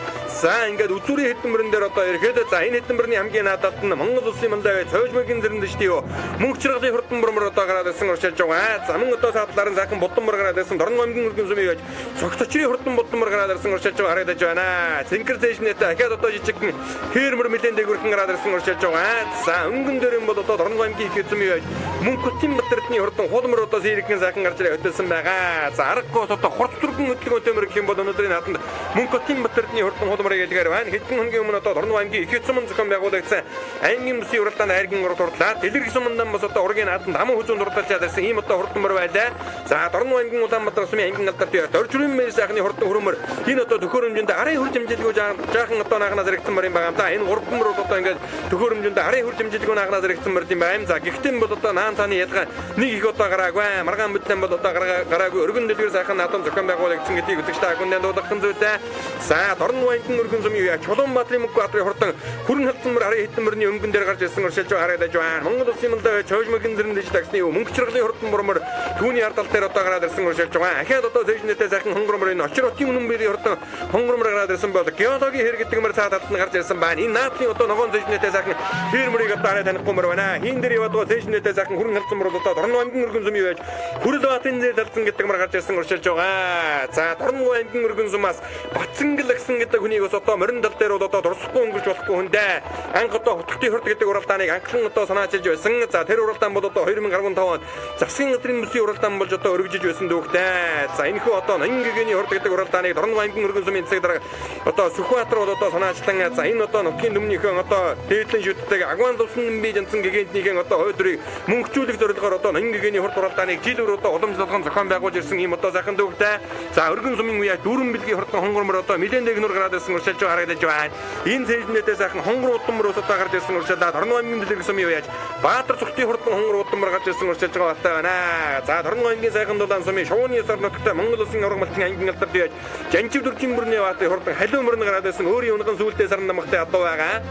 За ингээд үзүүрийн хэдэн мөрөн дээр одоо ирэхэд за энэ хэдэн мөрний хамгийн наадалт нь Монгол улсын мандаа цойжмөгийн зэрэнд шүү дээ. Мөнх чаргалын хурдан мөр одоо гараад ирсэн уршилж байгаа. За мөн одоо саадлаар нь сайхан будан мөр гараад ирсэн Дорногов аймгийн өргөн сумын яаж цогточрын хурдан будан мөр гараад ирсэн уршилж байгаа харагдаж байна. Цэнхэр зээшнэтэй ахаад одоо жижигхэн хээр мөр нэлээд дээгүүрхэн гараад ирсэн уршилж байгаа. За өнгөн дээр юм бол одоо Дорногов аймгийн их эзэм яаж Мөнхөтийн Батэрдний хурдан хулмар одоо сэрэгхэн сайхан гарч ирээ хөтөлсөн байгаа. За аргагүй одоо хурц түргэн хөдөлгөөнтэй мөр гэх юм бол өнөөдрийн нааданд Мөнхөтийн Батэрдний хурдан хулмар гэдгээр байна. Хэдэн хоногийн өмнө одоо Дорногов аймгийн их эзэм зохион байгуулагдсан аймгийн бүсийн уралдаанд айргийн урд хурдлаа. Дэлгэр сумандан бас одоо ургийн нааданд аман хүзүүн дурдалж чадсан ийм одоо хурдан мөр байлаа. За Дорногов аймгийн Улаанбаатар сумын аймгийн алдарт Доржрын мэр сайхны хурдан хөрөмөр энэ одоо төхөөрөмжөнд арын хурж хэмжилгүй жаахан одоо наагнаас зэрэгцэн мөр юм байгаа юм да. Энэ гурван мөр одоо ингээд төхөөрөмжөнд арын хурж хэмжилгүй наагнаас зэрэгцэн мөр юм байна. За гэхдээ бол одоо наан цааны ялгаа нэг их одоо гараагүй. Маргаан бүтлэн бол одоо гараагүй. Өргөн дэлгэр сайхан наадам зохион байгуулагдсан гэдгийг үзэгчтэй агундаа дуудах зүйтэй. За Дорногов аймгийн өргөн сумын юу Чулуунбаатарын мөнгө баатарын хурдан хүрэн халдсан мөр арын хитэн мөрний өнгөн дээр гарч ирсэн уршилж харагдаж байна. Монгол улсын мандаа цойжмөгийн зэрэнд дэж тагсны юу мөнгө чаргалын хурдан бурмар түүний ард тал дээр одоо гараад ирсэн уршилж байгаа. Ахаад одоо цэжнэтэй сайхан хонгор мөр энэ очир хотын үнэн бэрийн хурдан хонгор мөр гараад ирсэн бол геологийн хэр гэдэг мөр цаа талд нь гарч ирсэн байна. Энэ наадлын одоо ногоон цэжнэтэй сайхан хэр мөрийг одоо арай танихгүй мөр байна. Хин дээр яваад байгаа цэжнэтэй сайхан хүрэн халдсан мөр одоо Дорногов аймгийн өргөн сум юу яаж Хүрэл баатын зээл талдсан гэдэг мөр гарч ирсэн уршилж байгаа. За Дорногов аймгийн өргөн сумаас Батсангэл агсан гэдэг хүнийг бас одоо морин тал дээр бол одоо дурсахгүй өнгөрч болохгүй хүндээ. Анх одоо хутгтын хурд гэдэг уралдааныг анхлан одоо санаачилж байсан. За тэр уралдаан бол одоо 2015 онд засгийн газрын бүсийн бүсийн уралдаан болж одоо өргөжиж байсан дүүхтэй. За энэхүү одоо ноён гэгэний хурд гэдэг уралдааныг Дорногов аймгийн өргөн сумын засаг дарга одоо Сүхбаатар бол одоо санаачлан за энэ одоо нутгийн түмнийхэн одоо дээдлэн шүтдэг Агван туссан би жанцсан гэгээнтнийхэн одоо хойдрыг мөнхчүүлэх зорилгоор одоо ноён гэгэний хурд уралдааныг жил бүр одоо уламжлалган зохион байгуулж ирсэн ийм одоо сайхан дүүхтэй. За өргөн сумын үеэ дөрвөн бэлгийн хурдан хонгор мөр одоо нэлээд дэгнүр гараад ирсэн уршилж харагдаж байна. Энэ цээжнээдээ сайхан хонгор удам мөр ус одоо гарч ирсэн уршилаа. Дорногов аймгийн дэлгэр сумын үеэж Баатар зүгтийн хурдан хонгор удам мөр гарч ирсэн уршилж байгаа батай байна. За Дорногов аймгийн сайхан дулаан сумын шувууны ёсоор нутагтай Монгол улсын аварга малчин ангийн алдар үеэж Жанчив дүржин мөрний баатын хурдан халиу мөрн гараад ирсэн өөрийн унган сүултээ саран намхтай адуу байгаа.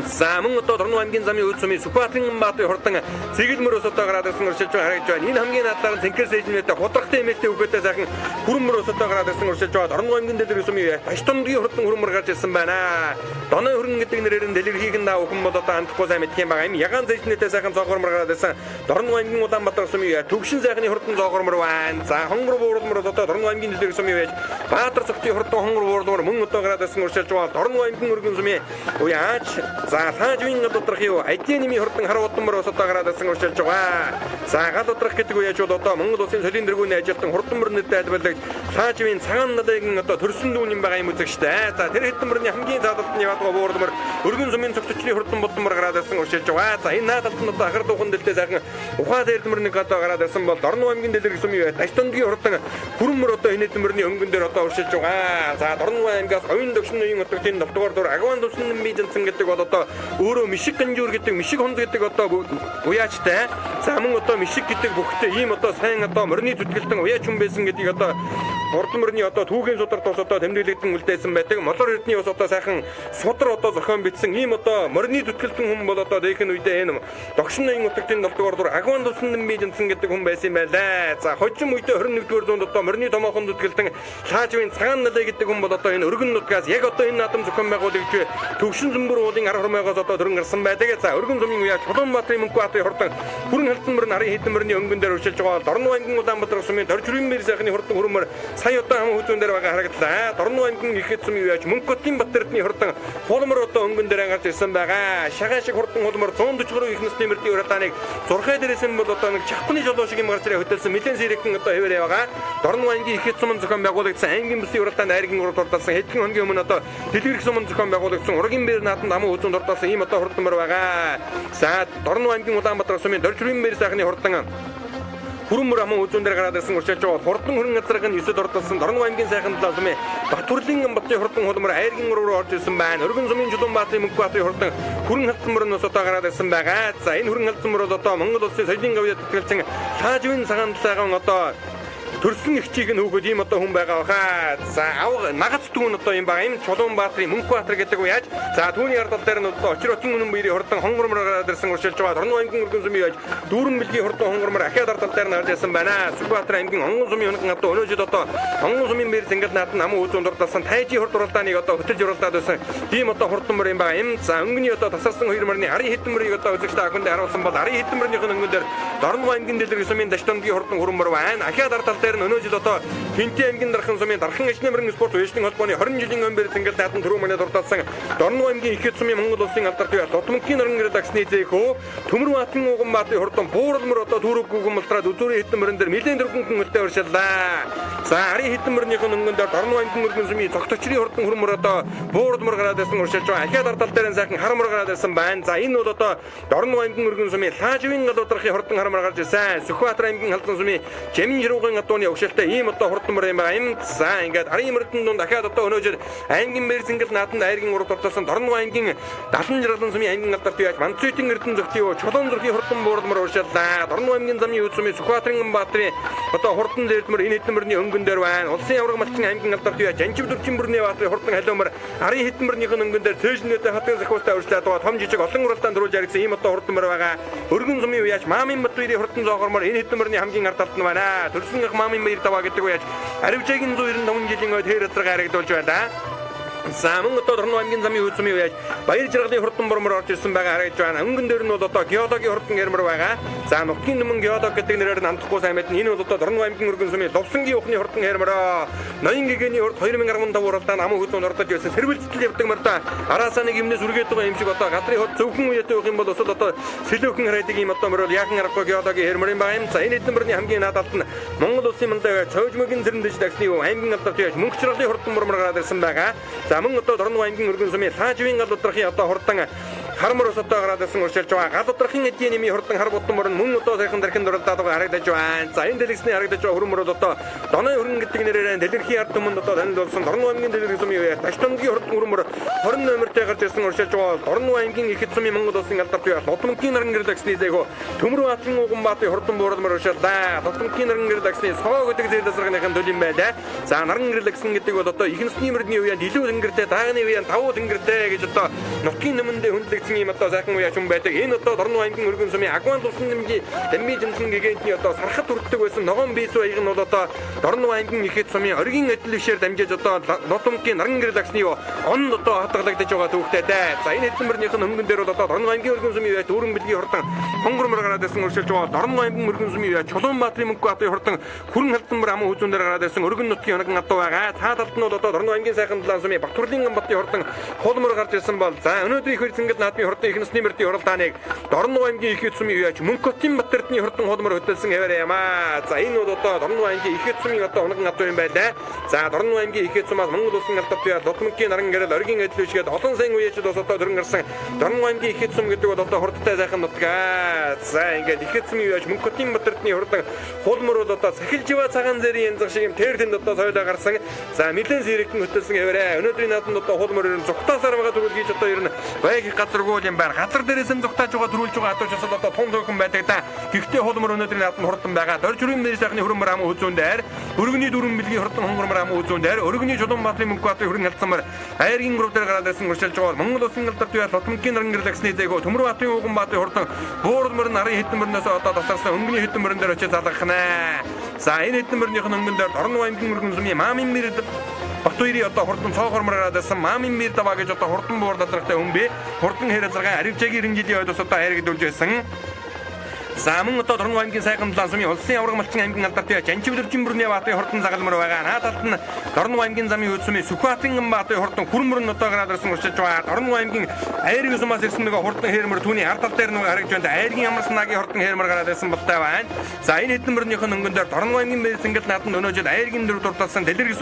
За мөн одоо Дорногов аймгийн замын үйл сумын Сүхбаатарын баатын хурдан цэгэл мөр ус одоо гараад ирсэн уршилж харагдаж байна. Энэ хамгийн надлаар нь цэнхэр сээжнээтэй худрахтай эмээтэй үгээтэй сайхан хүрэн мөр ус одоо гараад ирсэн уршилж байгаа. Дорногов аймгийн дэлгэр сумын Баштондгийн хурдан хүрэн мөр гарч ирсэн байна. Доной хүрэн гэдэг нэрээр нь дэлгэрхийг нь даах хүн бол одоо андахгүй сайн мэдх юм байгаа. Энэ ягаан зээжнээтэй сайхан цоогоор мөр гараад ирсэн. Дорногов аймгийн Улаанбаатар сумын Төвшин сайхны хурдан цоогоор мөр байна. За хонгор буурал мөр одоо Дорногов аймгийн дэлгэр сумын байж Баатар цогтын хурдан хонгор буурал мөр мөн одоо гараад ирсэн уршилж байгаа. Дорногов аймгийн өргөн сумын уяач за лаажвын гал удрах юу адийн нэмийн хурдан хар удан мөр ус одоо гараад ирсэн уршилж байгаа. За гал удрах гэдэг үеэж бол одоо Монгол улсын солийн дэргүүний ажилтан хурдан мөр нэртэй альбалагч лаажвын цагаан налыг одоо төрсөн дүүн юм байгаа юм үзэгчтэй. За тэр хэдэн мөрний хамгийн цаадалт нь яваад байгаа буурал мөр өргөн сумын цогцлын хурдан будан мөр гараад ирсэн уршилж байгаа. За энэ наадалт нь одоо ахар дуухан дэлтэй сайхан ухаан дээрд мөр нэг одоо гараад ирсэн бол Дорногов аймгийн дэлгэр сумын үе Аштондгийн хурдан хүрэн мөр одоо энэ хэдэн мөрний өнгөн дээр одоо уршилж байгаа. За Дорногов аймгаас оюун дөгшин үеийн отогтын 7 дугаар дур Агван туссан мижэнсэн гэдэг бол одоо өөрөө мишиг ганжуур гэдэг мишиг хонз гэдэг одоо уяачтай. За мөн одоо мишиг гэдэг бүхтэй ийм одоо сайн одоо морины зүтгэлтэн уяач хүн байсан гэдгийг одоо хурдан мөрний одоо түүхийн сударт бас одоо тэмдэглэгдэн үлдээсэн байдаг. Молор эрдний бас одоо сайхан судар одоо зохион бичсэн ийм одоо морины зүтгэлтэн хүн бол одоо дээхэн үедээ энэ догшин ноён утгатын 7 дугаар дур Агван туссан мижэнсэн гэдэг хүн байсан юм байлаа. За хожим үедээ 21-р зуунд одоо морины томоохон зүтгэлтэн лаажвын цагаан налай гэдэг хүн бол одоо энэ өргөн нутгаас яг одоо энэ наадам зохион байгуулагч Төвшин зөмбөр уулын ар хормойгоос одоо дөрөн гарсан байдаг. За өргөн зумын үеэ Чулуунбаатарын Мөнхбаатарын хурдан хүрэн халдсан мөрөн арын хэдэн мөрний өнгөн дээр өршилж байгаа. Дорногов аймгийн Улаанбаатар сумын Доржрын мэр сайхны хурдан хүрмөр сая одоо хам хүзүүн дээр байгаа харагдлаа. Дорногов аймгийн ихэд сумын үеэж Мөнхбатын Бат-Эрдний хурдан хулмар одоо өнгөн дээр гарч ирсэн байгаа. Шагаа шиг хурдан хулмар 140 гаруй их насны мөрдийн уралдааныг зурхай дээрээс нь бол одоо нэг чавхны жолоо шиг юм гарч ирээ хөтөлсөн нэлээд сэрэгэн одоо хэвээр байгаа. Дорногов аймгийн ихэд сумын зохион байгуулагдсан аймгийн бүсийн уралдаанд айргийн урд дурдсан хэдхэн хоногийн өмнө одоо дэлгэрэх сумын зохион байгуулагдсан ургийн бэр нааданд аман хүзүүнд дурдсан ийм одоо хурдан мөр байгаа. За Дорногов аймгийн Улаанбаатар сумын Доржрын мэр сайхны хурдан хүрэн мөр аман хүзүүн дээр гараад ирсэн уршилж байгаа. Хурдан хүрэн газраг нь 9-д ордолсон Дорногов аймгийн сайхан талаа сумын Батүрлийн Батын хурдан хулмар айргийн руу орж ирсэн байна. Өргөн сумын Чулуунбаатарын Мөнхбаатарын хурдан хүрэн халдсан мөр нь ус одоо гараад ирсэн байгаа. За энэ хүрэн халдсан мөр бол одоо Монгол улсын соёлын гавьяа тэтгэлчин лаажвын цагаан талаагаан одоо төрсөн эгчийг нь хөөгөөд ийм одоо хүн байгаа баха. За авга нагац түүн одоо юм байгаа. Энэ Чулуунбаатарын Мөнхбаатар гэдэг үеэж. За түүний ард тал дээр нь одоо Очир хотын үнэн баярын хурдан хонгор мөр гараад ирсэн уршилж байгаа. Дорногов аймгийн өргөн сумын үеэж дүүрэн бэлгийн хурдан хонгор мөр ахиад ард тал дээр нь гарч ирсэн байна. Сүхбаатар аймгийн онгон сумын хоног одоо өнөө жил одоо онгон сумын бэр зингэл наад нь аман үзүүн дурдсан тайжи хурд уралдааныг одоо хөтөлж уралдаад байсан. Ийм одоо хурдан мөр юм байгаа. Им за өнгөний одоо тасарсан хоёр мөрний арын хэдэн мөрийг одоо үзэгчтэй акунд харуулсан бол арын хэдэн мөрнийх нь өнгөн дээр Дорногов аймгийн дэлгэр сумын Даштондгийн хурдан хүрэн мөр байна. Ахиад ард тал дээр нь өнөө жил одоо Хинти аймгийн дархан сумын дархан ажны мөрөн спорт уяжлын холбооны 20 жилийн өмнө зингэл наадам түрүү манай дурдсан Дорногов аймгийн ихэд сумын Монгол улсын алдарт бие Дутмөнхийн нөрөн редакцны зэхөө Төмөр баатын Уганбаатын хурдан буурал мөр одоо түүрэг гүгэн мултраад үзүүрийн хэдэн мөрөн дээр нэлээд дөрвөн хүн хөлтэй уршиллаа. За арын хэдэн мөрнийх нь өнгөн дээр Дорногов аймгийн өргөн сумын цогточрын хурдан хүрмөр одоо буурал мөр гараад ирсэн уршилж байгаа. Ахиад ард тал дээр нь сайхан хар мөр гараад ирсэн байна. За энэ бол одоо Дорногов аймгийн өргөн сумын лаажвын гал удрахын хурдан хар мөр гарч ирсэн. Сүхбаатар аймгийн халдсан сумын Жамин жируугийн адууны өгшөлтэй ийм одоо хурдан мөр юм байгаа. Им за ингээд арын мөрдөн дунд дахиад одоо өнөө жил аймгийн мэр зингэл нааданд айргийн урд дурдсан Дорногов аймгийн 70 жаргалан сумын аймгийн алдарт яаж Манцуйтын эрдэнэ зөгтийн юу Чулуун зүрхийн хурдан буурал мөр уршиллаа. Дорногов аймгийн замын үд сумын Сүхбаатарын Баатарын одоо хурдан зэрдмөр энэ хэдэн мөрний өнгөн дээр байна. Улсын авраг малчин аймгийн алдарт яаж Жанчив дүрчин бүрний Баатарын хурдан халиу мөр арын хэдэн мөрнийх нь өнгөн дээр цээжнээтэй хатан захиустай уршлаад байгаа. Том жижиг олон уралдаанд төрүүлж яригдсан ийм одоо хурдан мөр байгаа. Өргөн сумын үеаш Маамын Батбирийн хурдан зоогор мөр энэ хэдэн мөрний хамгийн ард талд нь байна. Төрсөн ах Маамын баяр даваа гэдэг үеаш Аривжаагийн 195 жилийн үед хээр газар харагдуулж байна. За мөн одоо Дорноо аймгийн замын хүйцмийн үеэж Баяр жаргалын хурдан бормор орж ирсэн байгаа харагдаж байна. Өнгөн дээр нь бол одоо геологийн хурдан гэрмэр байгаа. За нутгийн нүмэн геолог гэдэг нэрээр нь андахгүй сайн мэднэ. Энэ бол одоо Дорноо аймгийн өргөн сумын Лувсангийн ухны хурдан гэрмэр. Ноён гэгэний урд 2015 уралдаанд аман хүйцмөнд оролцож байсан. Сэрвэлцэл явдаг мөр да. Араасаа нэг юмнээс үргээд байгаа юм шиг одоо газрын хурд зөвхөн үеэтэй байх юм бол өсөл одоо сэлөөхөн харайдаг юм одоо мөрөл яахан аргагүй геологийн хэрмэр юм байна. За энэ хэдэн мөрний хамгийн наадалт нь Монгол улсын мандаа цоожмөгийн зэрэндэж дагсны юу аймгийн алдарт яаж мөнх чаргалын хурдан мөрмөр гараад ирсэн байгаа. За мөн одоо Дорноо аймгийн өргөн сумын Лаажвын гал удрахын одоо хурдан хармар ус одоо гараад ирсэн уршилж байгаа. Гал удрахын эдийн нэмийн хурдан хар будсан мөрөн мөн одоо сайхан дархин дуралдаад байгаа харагдаж байна. За энэ дэлгэцний харагдаж байгаа хөрөн мөрөд одоо Доны хөрөн гэдэг нэрээр дэлгэрхийн ард түмэнд одоо танил болсон Дорноо аймгийн дэлгэр сумын үеэр Таштангийн хурдан хөрөн мөр 20 номертэй гарч ирсэн уршилж байгаа. Дорноо аймгийн их эд сумын Монгол улсын алдарт үеэр Лудмангийн наран гэрэл агсны зэйгөө Төмөр баатарын Уганбаатын хурдан буурал мөр уршилдаа. Лудмангийн наран гэрэл агсны соо гэдэг зээл засарганыхын төл юм байлаа. За наран гэрэл агсан гэдэг бол одоо их насны мөрдний үеэнд илүү тэнгэртэй, даагны үеэнд давуу тэнгэртэй гэж одоо нутгийн нэмэндээ хүндлэгдсэн юм одоо сайхан үе ачун байдаг. Энэ одоо Дорноо аймгийн өргөн сумын Агван тулсан нэмгийн Дамби жимсэн гигантний одоо сархат хүртдэг байсан ногоон бийсүү аяг нь бол одоо Дорноо аймгийн их эд сумын оргийн адил бишээр дамжиж одоо Лудмангийн наран гэрэл агсны онд одоо хадгалагдаж байгаа түүхтэй дээ. За энэ хэдэн мөрнийх нь хөнгөн дээр бол одоо Дорноо аймгийн өргөн сумын үеэ дүүрэн бэлгийн хурдан хонгор мөр гараад ирсэн өршөлж байгаа. Дорноо аймгийн өргөн сумын үеэ Чулуунбаатарын мөнгө баатын хурдан хүрэн халдан мөр аман хүзүүн дээр гараад ирсэн өргөн нутгийн оногон адуу байгаа. Цаа талд нь бол одоо Дорноо аймгийн сайхан далайн сумын Батүрлийн батын хурдан хулмөр гарч ирсэн бол за өнөөдөр их хэрэг наадмын хурдан их насны мөрдийн уралдааныг Дорноо аймгийн их эд сумын үеэж Мөнхөтийн Батэрдний хурдан хулмөр хөтөлсөн хэвээр юм аа. За энэ бол одоо Дорноо аймгийн их эд сумын одоо оногон адуу юм байлаа. За Дорноо аймгийн их эд сумаас Монгол улсын алдарт үеэ Лудмангийн наран гэрэл оргийн адил бишгээд олон сайн үеэчд бас одоо дөрөн гарсан Дорноо аймгийн их эд сум гэдэг бол одоо хурдтай сайхан нутаг. За ингээд их эд сумын үеэж Мөнхөтийн Батэрдний хурдан хулмөр бол одоо сахилжива цагаан зэрийн янзах шиг юм тэр тэнд одоо соёлоо гарсан. За нэлээд сэрэгтэн хөтөлсөн хэвээрээ. Өнөөдрийн наадамд одоо хулмөр ер нь зүгтаасаар байгаа төрөл гэж одоо ер нь байг их газаргүй юм байна. Газар дээрээс нь зүгтааж байгаа төрүүлж байгаа адууч бас одоо тун тойхон байдаг да. Гэхдээ хулмөр өнөөдрийн наадамд хурдан байгаа. Дорж хүрэн мэрийн сайхны хөрөмөр ам үзүүн дээр өргөний дөрвөн бэлгийн хурдан хонгормор ам үзүүн дээр өргөний Чулуунбаатарын мөнгө баатын хөрөн халдсанмар айргийн групп дээр гараад ирсэн уршилж байгаа. Монгол улсын алдарт үеэ Лудмангийн наран гэрэл агсны зэйгөө Төмөр баатын Уган баатын хурдан буурал мөрөн нарын хэдэн мөрнөөс одоо тасарсан өнгөний хэдэн мөрөн дээр очиж залгах нэ. За энэ хэдэн мөрнийх нь өнгөн дээр Дорноо аймгийн өргөн сумын Мамын мэр Батүрийн одоо хурдан цоогоор мөрөөд байсан Мамын мэр даваа гэж одоо хурдан буур дадрахтай хүн бэ. Хурдан хэрэг заргаа аривчаагийн 90 жилийн ойдос одоо хайрагдуулж байсан. За мөн одоо Дорноо аймгийн сайхан далайн сумын улсын авраг малчин аймгийн алдарт Жанчивлэржин бүрний баатын хурдан загалмар байгаа. Наа талд нь Дорноо аймгийн замын хүйцмийн Сүхбаатын баатын хурдан хүрмөр нь одоо гараад ирсэн уршиж байгаа. Дорноо аймгийн айргийн сумаас ирсэн нөгөө хурдан хэрмэр түүний ард тал дээр нөгөө харагдж байна. Айргийн ямар санаагийн хурдан хэрмэр гараад ирсэн болтой байна. За энэ хэдэн мөрнийх нь өнгөн дээр Дорноо аймгийн мэр сэнгэл нааданд өнөө жил айргийн дөрөв дурталсан Дэлгэр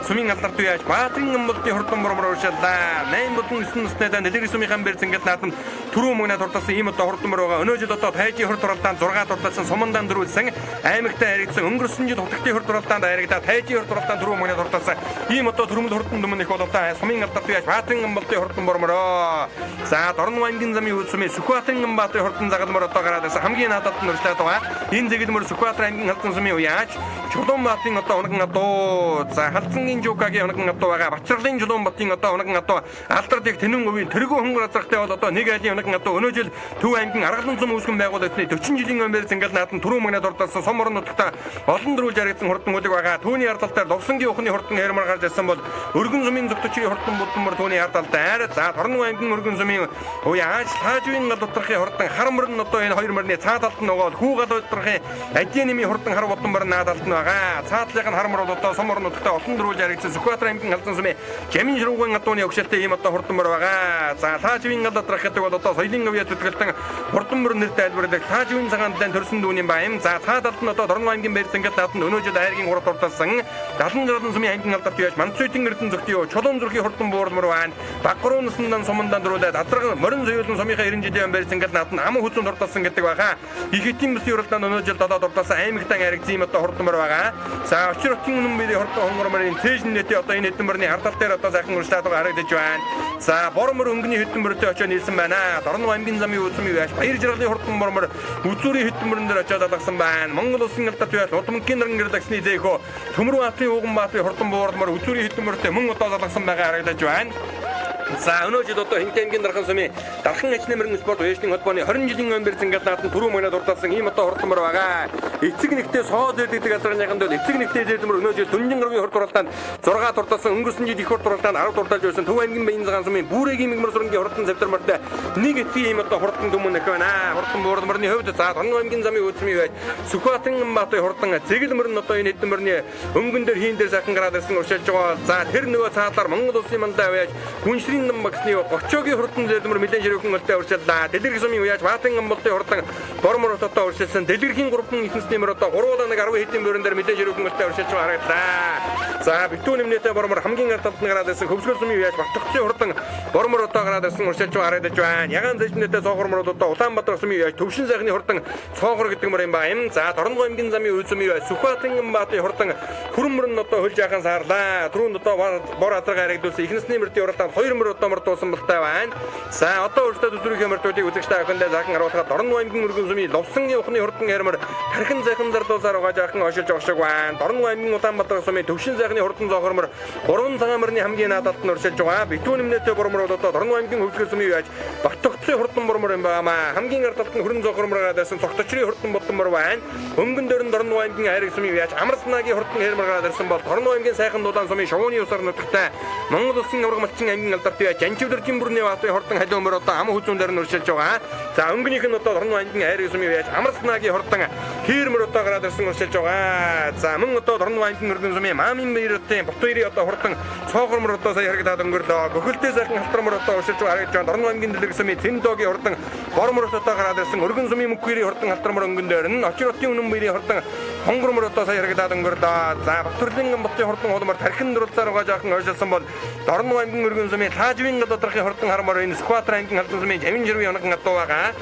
сумын алдарт үеэж Баатрин болдын хурдан мөрмөр уршаалаа. 8 болон 9 настай Дэлгэр сумынхан бэр сэнгэл нааданд түрүү мөнгө дурталсан ийм одоо хурдан мөр байгаа. Өнөө жил одоо тайжийн хурд уралдаанд 6 дурталсан сумандаан дөрвөлсөн аймагтай харагдсан өнгөрсөн жил хутагтын хурд уралдаанд харагдаа тайжийн хурд уралдаанд түрүү мөнгө дурталсан ийм одоо төрөмөл хурдан дүмэн их бол одоо сумын алдарт үеэж Баатрин болдын хурдан мөрмөрөө. За Дорноо аймгийн замын хүйц сумын Сүхбаатарын баатын хурдан загалмөр одоо гараад ирсэн хамгийн наадалд нь урьдлаад байгаа. Энэ зэгэлмөр Сүхбаатар аймгийн халдсан сумын үеэж Чулуунбаатын одоо унаган адуу. За Халдсангийн Жукагийн унаган адуу байгаа. Бачралын Чулуунбатын одоо унаган адуу. Алдардыг тэнэн өвийн тэргүү хөнгөр азрахтай бол одоо нэг айлын унаган адуу. Өнөө жил Төв аймгийн Аргалан сум үүсгэн байгуулагдсны 40 жилийн өмнө зингэл наадам түрүү мөнгө дурдсан сум орон нутагта олон дөрвөлж харагдсан хурдан бүлэг байгаа. Түүний ард тал дээр Лувсангийн ухны хурдан хэрмэр гарч ирсэн бол өргөн сумын зүгтчийн хурдан будмар түүний ард тал дээр за Дорноо аймгийн өргөн сумын уяаж Лаажвын гал утрахын хурдан хар мөрөн одоо энэ хоёр мөрний цаа талд нь нөгөө хүү гал утрахын адийн нэмийн хурдан хар будмар наа талд нь байгаа. Цаа талынх нь хар мөр бол одоо сум орон нутагта олон дөрвөлж харагдсан Сүхбаатар аймгийн халдсан сумын Жамин шургуугийн адууны өгшөлтэй ийм одоо хурдан мөр байгаа. За Лаажвын гал утрах гэдэг бол одоо соёлын өвөө зүтгэлтэн хурдан мөр нэртэй айлбардаг Лаажвын цагаан далайн төрсөн дүүний юм. За цаа талд нь одоо Дорноо аймгийн бэр зингэл нааданд өнөө жил айргийн урд дурталсан 70 сумын аймгийн алдарт яаж Манцуйтын эрдэн зөвхөн Чулуун зүрхийн хурдан буурмар байна. Баггруу насандан сумандан дөрүүлээд адраг морин соёлон сумынхаа 90 жилийн бэр зингэл нааданд аман хүзүүн дурталсан гэдэг байхаа. Их хэтийн бүсийн уралдаанд өнөө жил 7 дурталсан аймагтан харагдсан юм одоо хурдан мөр байгаа. За очир хотын үнэн бэрийн хурдан хонгор мөрийн цээж нэтийн одоо энэ хэдэн мөрний ард тал дээр одоо сайхан урьдчилаад байгаа харагдаж байна. За бор мөр өнгөний хэдэн мөртэй очоо нийлсэн байна. Дорноо аймгийн замын үзмийн үеаш Баяр жаргалын хурдан бор мөр үзүүрийн хэдэн мөрөн дээр очоод алгасан байна. Монгол улсын алдарт үеаш Удамгийн наран гэрэл агсны зэйхөө Төмөр баатын Уган баатын хурдан буурал мөр үзүүрийн хэдэн мөртэй мөн одоо залгасан байгаа харагдаж байна. За өнөө жил одоо Хинт аймгийн Дархан сумын Дархан ажны мөрөн спорт уяжны холбооны 20 жилийн өмнө зингээл наадам түрүү мөнөд дурдсан ийм одоо хурдмар байгаа. Эцэг нэгтээ соод гэдэг газрынханд бол эцэг нэгтээ зэдмэр өнөө жил Түнжин гаруйн хурд уралдаанд 6 дурдсан, өнгөрсөн жил их хурд уралдаанд 10 дурдалж байсан Төв аймгийн Баян цагаан сумын Бүрээгийн мэгмэр сурангийн хурдан завтармартай нэг эцгийн ийм одоо хурдан түмэн нөх байна. Хурдан буурмарны хувьд за Дорногов аймгийн замын өөцмийн байж Сүхбаатарын баатын хурдан зэгэл мөрн одоо энэ хэдэн мөрний өнгөн дээр хийн дээр сайхан гараад ирсэн уршилж байгаа. За тэр нөгөө цаадлаар Монгол улсын мандаа байж Гүншрийн нам багсны Гочоогийн хурдан зэдмэр нэлээд ширүүхэн голтой уршиллаа. Дэлгэрэх сумын уяаж Баатын амболтын хурдан бормор одоо уршилсан. Дэлгэрхийн 3 ихэнсний мөр одоо 3-1 10 хэдэн мөрөн дээр нэлээд ширүүхэн голтой уршилж байгаа харагдлаа. За битүү нэмнэтэй бормор хамгийн ард талд нь гараад ирсэн. Хөвсгөл сумын уяаж Батгцын хурдан бормор одоо гараад ирсэн уршилж байгаа харагдаж байна. Ягаан зэжмнэтэй цоогор мөр одоо Улаанбаатар сумын уяаж Төвшин сайхны хурдан цоогор гэдэг мөр юм ба юм. За Дорногов аймгийн замын үйл сумын уяаж Сүхбаатарын баатын хурдан хүрэн мөрөн одоо хөлж яхан саарлаа. Түрүүнд одоо бор адрага харагдуулсан ихэнсний мөрдийн уралдаанд 2 мөр одоо мордуулсан болтой байна. За одоо өөртөө зүрхийн мөрдүүдийг үзэгч та бүхэндээ захан харуулахад Дорногов аймгийн өргөн сумын Лувсангийн ухны хурдан ярмар тархин зайхан зарлуусаар байгаа жаахан ошилж байгаа шиг байна. Дорногов аймгийн Улаанбаатар сумын Төвшин сайхны хурдан зоохормор 3 цагаан мөрний хамгийн наадалд нь уршилж байгаа. Битүү нэмнэтэй бормор одоо Дорногов аймгийн хөвсгөл сумын яаж Батогцын хурдан бормор юм баамаа. Хамгийн ард талд нь хүрэн зоохормор гараад ирсэн цогточрын хурдан бодмор байна. Өнгөн дээр нь Дорногов аймгийн айраг сумын яаж Амарснагийн хурдан хэрмэр гараад ирсэн бол Дорногов аймгийн сайхан дулаан сумын шувууны усаар нутагтай Монгол улсын авраг малчин аймгийн алдарт яаж Жанчивдэржин бүрний баатын хурдан халиун мөр одоо ам хүзүүн дээр нь уршилж байгаа. За өнгөнийх нь одоо Дорногов аймгийн айраг сумын яаж Амарснагийн хурдан хэрмэр одоо гараад ирсэн уршилж байгаа. За мөн одоо Дорногов аймгийн өргөн сумын Мамын баярын Ботбаярын одоо хурдан цоогор мөр одоо сая харагдаад өнгөрлөө. Гөхөлтэй сайхан халтар мөр одоо уршилж байгаа харагдаж байна. Дорногов аймгийн дэлгэр сумын Цэндогийн хурдан бор мөр одоо гараад ирсэн өргөн сумын мөнхөрийн хурдан халтар мөр өнгөн дээр нь Очир хотын үнэн баярын хурдан хонгор мөр одоо сая харагдаад өнгөрлөө. За Батөрлын ботын хурдан хулмар тархин дурлцаар байгаа жаахан ойшилсан бол Дорногов аймгийн өргөн сумын Таажвын гадаадын хурдан хармаар энэ Сүхбаатар аймгийн халдун сумын Жавин жирвийн онгон адуу байгаа.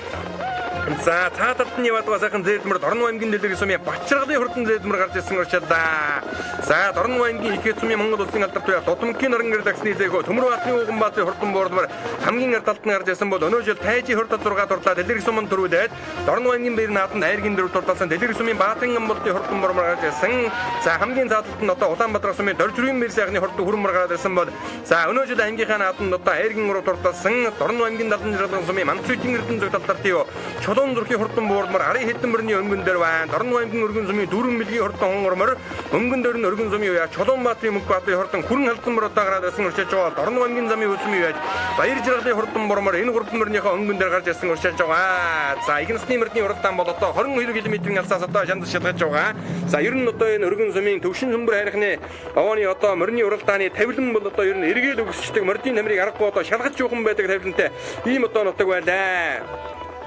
За цааталт нь яваад байгаа сайхан зээлмэр Дорногов аймгийн дэлгэр сумын Бачиргалын хурдан зээлмэр гарч ирсэн уршилаа. За Дорногов аймгийн их сумын Монгол улсын алдарт бай Дудамгийн норон гэр дагсны зээгөө Төмөр баатарын ууган баатын хурдан буурдмар хамгийн ард талд нь гарч ирсэн бол өнөө жил Тайжи хурдад 6 дурлаа дэлгэр сумын төрүүлээд Дорногов аймгийн баяр нааданд айргийн дөрөв дурдалсан дэлгэр сумын Баатарын амболтын хурдан буурмар гарч ирсэн. За хамгийн цааталт нь одоо Улаанбаатар сумын Доржрын баяр сайхны хурдан хүрмэр гараад ирсэн бол за өнөө жил аймгийнхаа нааданд одоо айргийн 3 дурдалсан Дорногов аймгийн 76 сумын Мандсүйтийн эрдэнэ зүг талдарт юу Чулуун зүрхийн хурдан буурмар арын хэдэн мөрний өнгөн дээр байна. Дорногов аймгийн өргөн сумын дөрвөн мэлгийн хурдан хонгормор өнгөн дээр нь өргөн сумын уяа Чулуунбаатарын мөнх баатын хурдан хүрэн халдсан мөр одоо гараад ирсэн уршилж байгаа. Дорногов аймгийн замын үсмийн уяаж Баяр жаргалын хурдан буурмар энэ гурван мөрнийхөө өнгөн дээр гарч ирсэн уршилж байгаа. За их насны мөрний уралдаан бол одоо 22 км-ийн алсаас одоо шанд шалгаж байгаа. За ер нь одоо энэ өргөн сумын Төвшин сүмбэр хайрхны овооны одоо мөрний уралдааны тавилан бол одоо ер нь эргээл өгсчдэг мордын тамирыг аргагүй одоо шалгаж юухан байдаг тавилантай ийм одоо нутаг байлаа.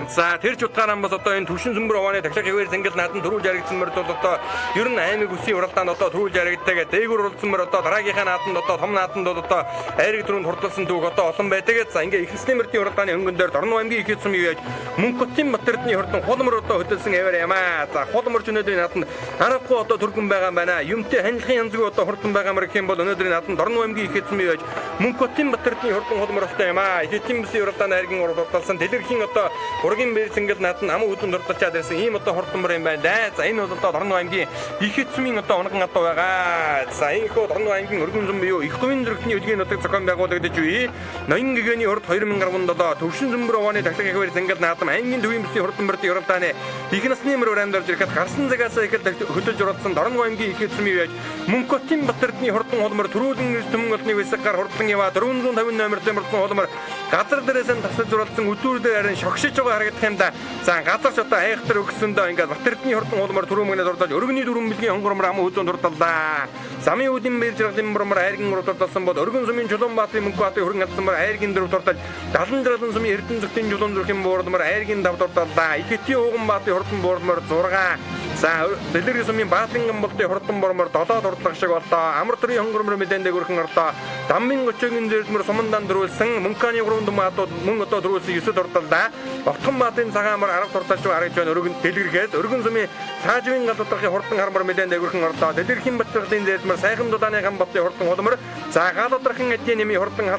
За тэр ч утгаараа бас одоо энэ Төвшин сүмбэр овооны тахлах хэвээр зингэл надан төрүүлж яригдсан мөрд бол одоо ер нь аймаг үсгийн уралдаанд одоо төрүүлж яригддаг. Дээгүүр уралдсан мөр одоо дараагийнхаа нааданд одоо том нааданд бол одоо айраг дөрөнд хурдалсан түүх одоо олон байдаг. За ингээ ихэнсний мөрдийн уралдааны өнгөн дээр Дорногов аймгийн их сум юу яаж Мөнхбатын Батэрдний хурдан хулмөр одоо хөдөлсөн аваар юм аа. За хулмөрч өнөөдрийн нааданд аргагүй одоо түргэн байгаа юм байна. Юмтэй ханилахын янзгүй одоо хурдан байгаа мөр гэх юм бол өнөөдрийн нааданд Дорногов аймгийн их сум юу яаж Мөнхбатын Батэрдний хурдан хулмөр болтой юм аа. Их бүсийн уралдааны айргийн урал хурдалсан дэлгэрхийн одоо Ургийн бэр зингэл нааданд ам хүзүүн дурдалчаад ирсэн ийм одоо хурдан мөр юм байна да. За энэ бол одоо Дорногов аймгийн их эцмийн одоо унган адуу байгаа. За энэхүү Дорногов аймгийн өргөн зам буюу их говийн зүрхний өдгийн нутаг зохион байгуулагдаж бий. Ноён гэгээний урд 2017 Төвшин сүмбэр овооны тахлах хэвээр зингэл наадам аймгийн төвийн бүсийн хурдан мөрдийн уралдааны их насны мөр уранд орж ирэхэд гарсан цагаас эхэл хөдөлж оролцсон Дорногов аймгийн их эцмийн яаж Мөнхбатын Батэрдний хурдан хулмар төрүүлэн ирж түмэн олны хэсэг гар хурдан яваа 450 номертой мөрдсөн хулмар газар дээрээс нь тасалж оролцсон үзүүр дээр харин шогшиж байгаа харагдах юм да. За газарч одоо айхтар өгсөндөө ингээд Батэрдний хурдан хулмар түрүү мөнгөний дурдалж өргөний дөрвөн бэлгийн хонгормор ам хүзүүн дурдаллаа. Замын үүдийн бэр жаргалын мормор айргийн уруу дурдалсан бол өргөн сумын Чулуунбаатарын Мөнхбаатын хөрөн алдсан мөр айргийн дөрөв дурдалж 70 жаргалан сумын Эрдэнэ зүгтийн Чулуун зүрхийн буурдмар айргийн 5 дурдаллаа. Их этийн Ууганбаатын хурдан буурдмар 6. За дэлгэрийн сумын Баатарын болтын хурдан бормор 7 дурдлага шиг боллоо. Амар төрийн хонгормор мэдэн дээгүрхэн орлоо. Дамын 30-гийн зээлмэр сумандан дөрвөлсөн Мөнканы 3 дүм адууд мөн одоо дөрвөлсөн 9 дурдаллаа. Отхон баатын цагаан мөр 10 дурдалж харагдаж байна. Өргөн дэлгэрхээс өргөн сумын Таажвын гал доторхын хурдан хармар мэдэн дээгүрхэн орлоо. Дэлгэрхийн Батчиргалын зээлмэр сайхан дулааны гам ботын хурдан хулмар за гал доторхын эдийн нэмийн хурдан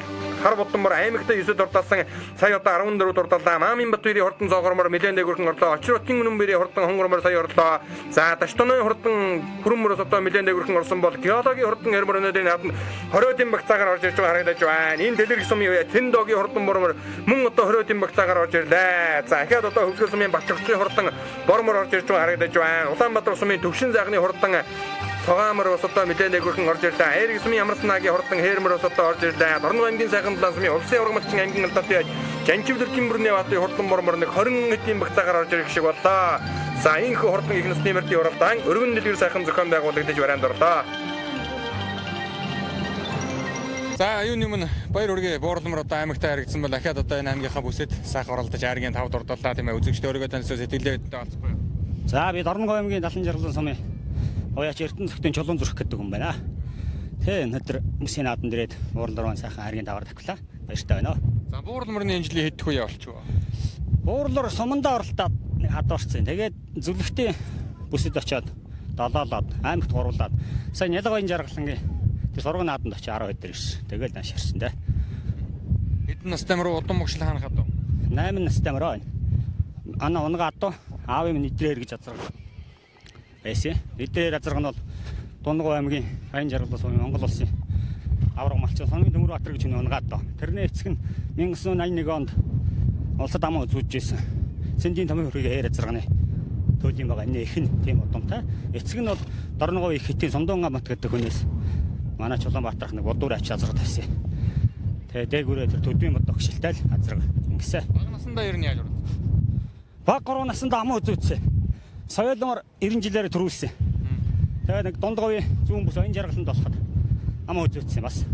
Хар будамбар аймагтай 9-д ордолсон. Сая одоо 14-д ордоллоо. Маамын Батбирийн хурдан зоогормор нэлээд дээгүүрхэн орлоо. Очротын үнэнбэрийн хурдан хонгормор сая орлоо. За Даштоны хурдан хүрэммөрөөс одоо нэлээд дээгүүрхэн орсон бол геологийн хурдан эрмөр өнөөдрийн нааданд 20-ын багцаагаар орж ирж байгаа харагдаж байна. Энэ Дэлгэр сумын үе Тэндогийн хурдан бормор мөн одоо 20-ын багцаагаар орж ирлээ. За ахаад одоо Хөвсгөл сумын Батчогчийн хурдан бормор орж ирж байгаа харагдаж байна. Улаанбаатар сумын Төвшин заагны хурдан Цагаамар ус одоо нэлээд дээгүүрхэн орж ирлээ. Айрэг сумын Ямарснагийн хурдан Хээрмэр ус одоо орж ирлээ. Дорногов аймгийн сайхан дулаан сумын Улсын ургамалчин аймгийн алдаатын Жанчивлэргийн бүрний баатын хурдан бормор нэг 20 хэдийн багцаагаар орж ирэх шиг боллоо. За энэхүү хурдан их насны мөрдийн уралдаан өргөн дэлгэр сайхан зохион байгуулагдаж бараанд орлоо. За юуны өмнө баяр хүргэе. Буурлмар одоо аймагтай харагдсан бол ахаад одоо энэ аймгийнхаа бүсэд сайхан оролдож айргийн 5 дурдаллаа тийм ээ. Үзэгчд өөрийгөө танилцуул сэтгэлээ бидэнтэй олцохгүй. За би Дорногов аймгийн Далан жаргалан сумын Уяач Эрдэнэ зөвхөн Чулуун зүрх гэдэг хүн байна. Тэ өнөөдөр бүсийн наадам дээрээд Буурлмар сайхан айргийн даваар тавхлаа. Баяртай байна. За Буурлмарын энэ жилийн хэд дэх үе болчихвоо? Буурлаар сумандаа оролдоод нэг хадуурсан. Тэгээд зүлэгтийн бүсэд очиод долоолоод аймагт гуруулаад сая Нялгоён жаргалангийн тэр сурган наадамд очиж 12 дээр ирсэн. Тэгэл нааш ирсэн дээ. Хэдэн настай мөр удам мөгшил хаана хадав? 8 настай мөрөө байна. Ана унгаа адуу аав минь идрээр гэж азарга байсан. Идрээр азарга нь бол Дундгов аймгийн Баян жаргалан сумын Монгол улсын авраг малчин Сумын Төмөр Баатар гэж хүний унгаа адуу. Тэрний эцэг нь 1981 онд улсад аман үзүүлж байсан. Сэндийн томын хөргийг ээр азарганы төлөв байгаа. Энэ их нь тийм удамтай. Эцэг нь бол Дорногов их хэтийн Сумдуунгаа бат гэдэг хүнээс манай Чулуунбаатарх нэг бодуур авч азарга тавьсан. Тэгээ дээгүүрээ тэр төдвийн мод огшилтай л азарга ингэсэн. Бага насандаа ер нь яаж оролцсон? Баг 3 насандаа аман үзүүлсэн. Соёлоор 90 жилээр төрүүлсэн. Тэгээ нэг Дундговын зүүн бүс оюун жаргаланд болоход аман үзүүлсэн бас.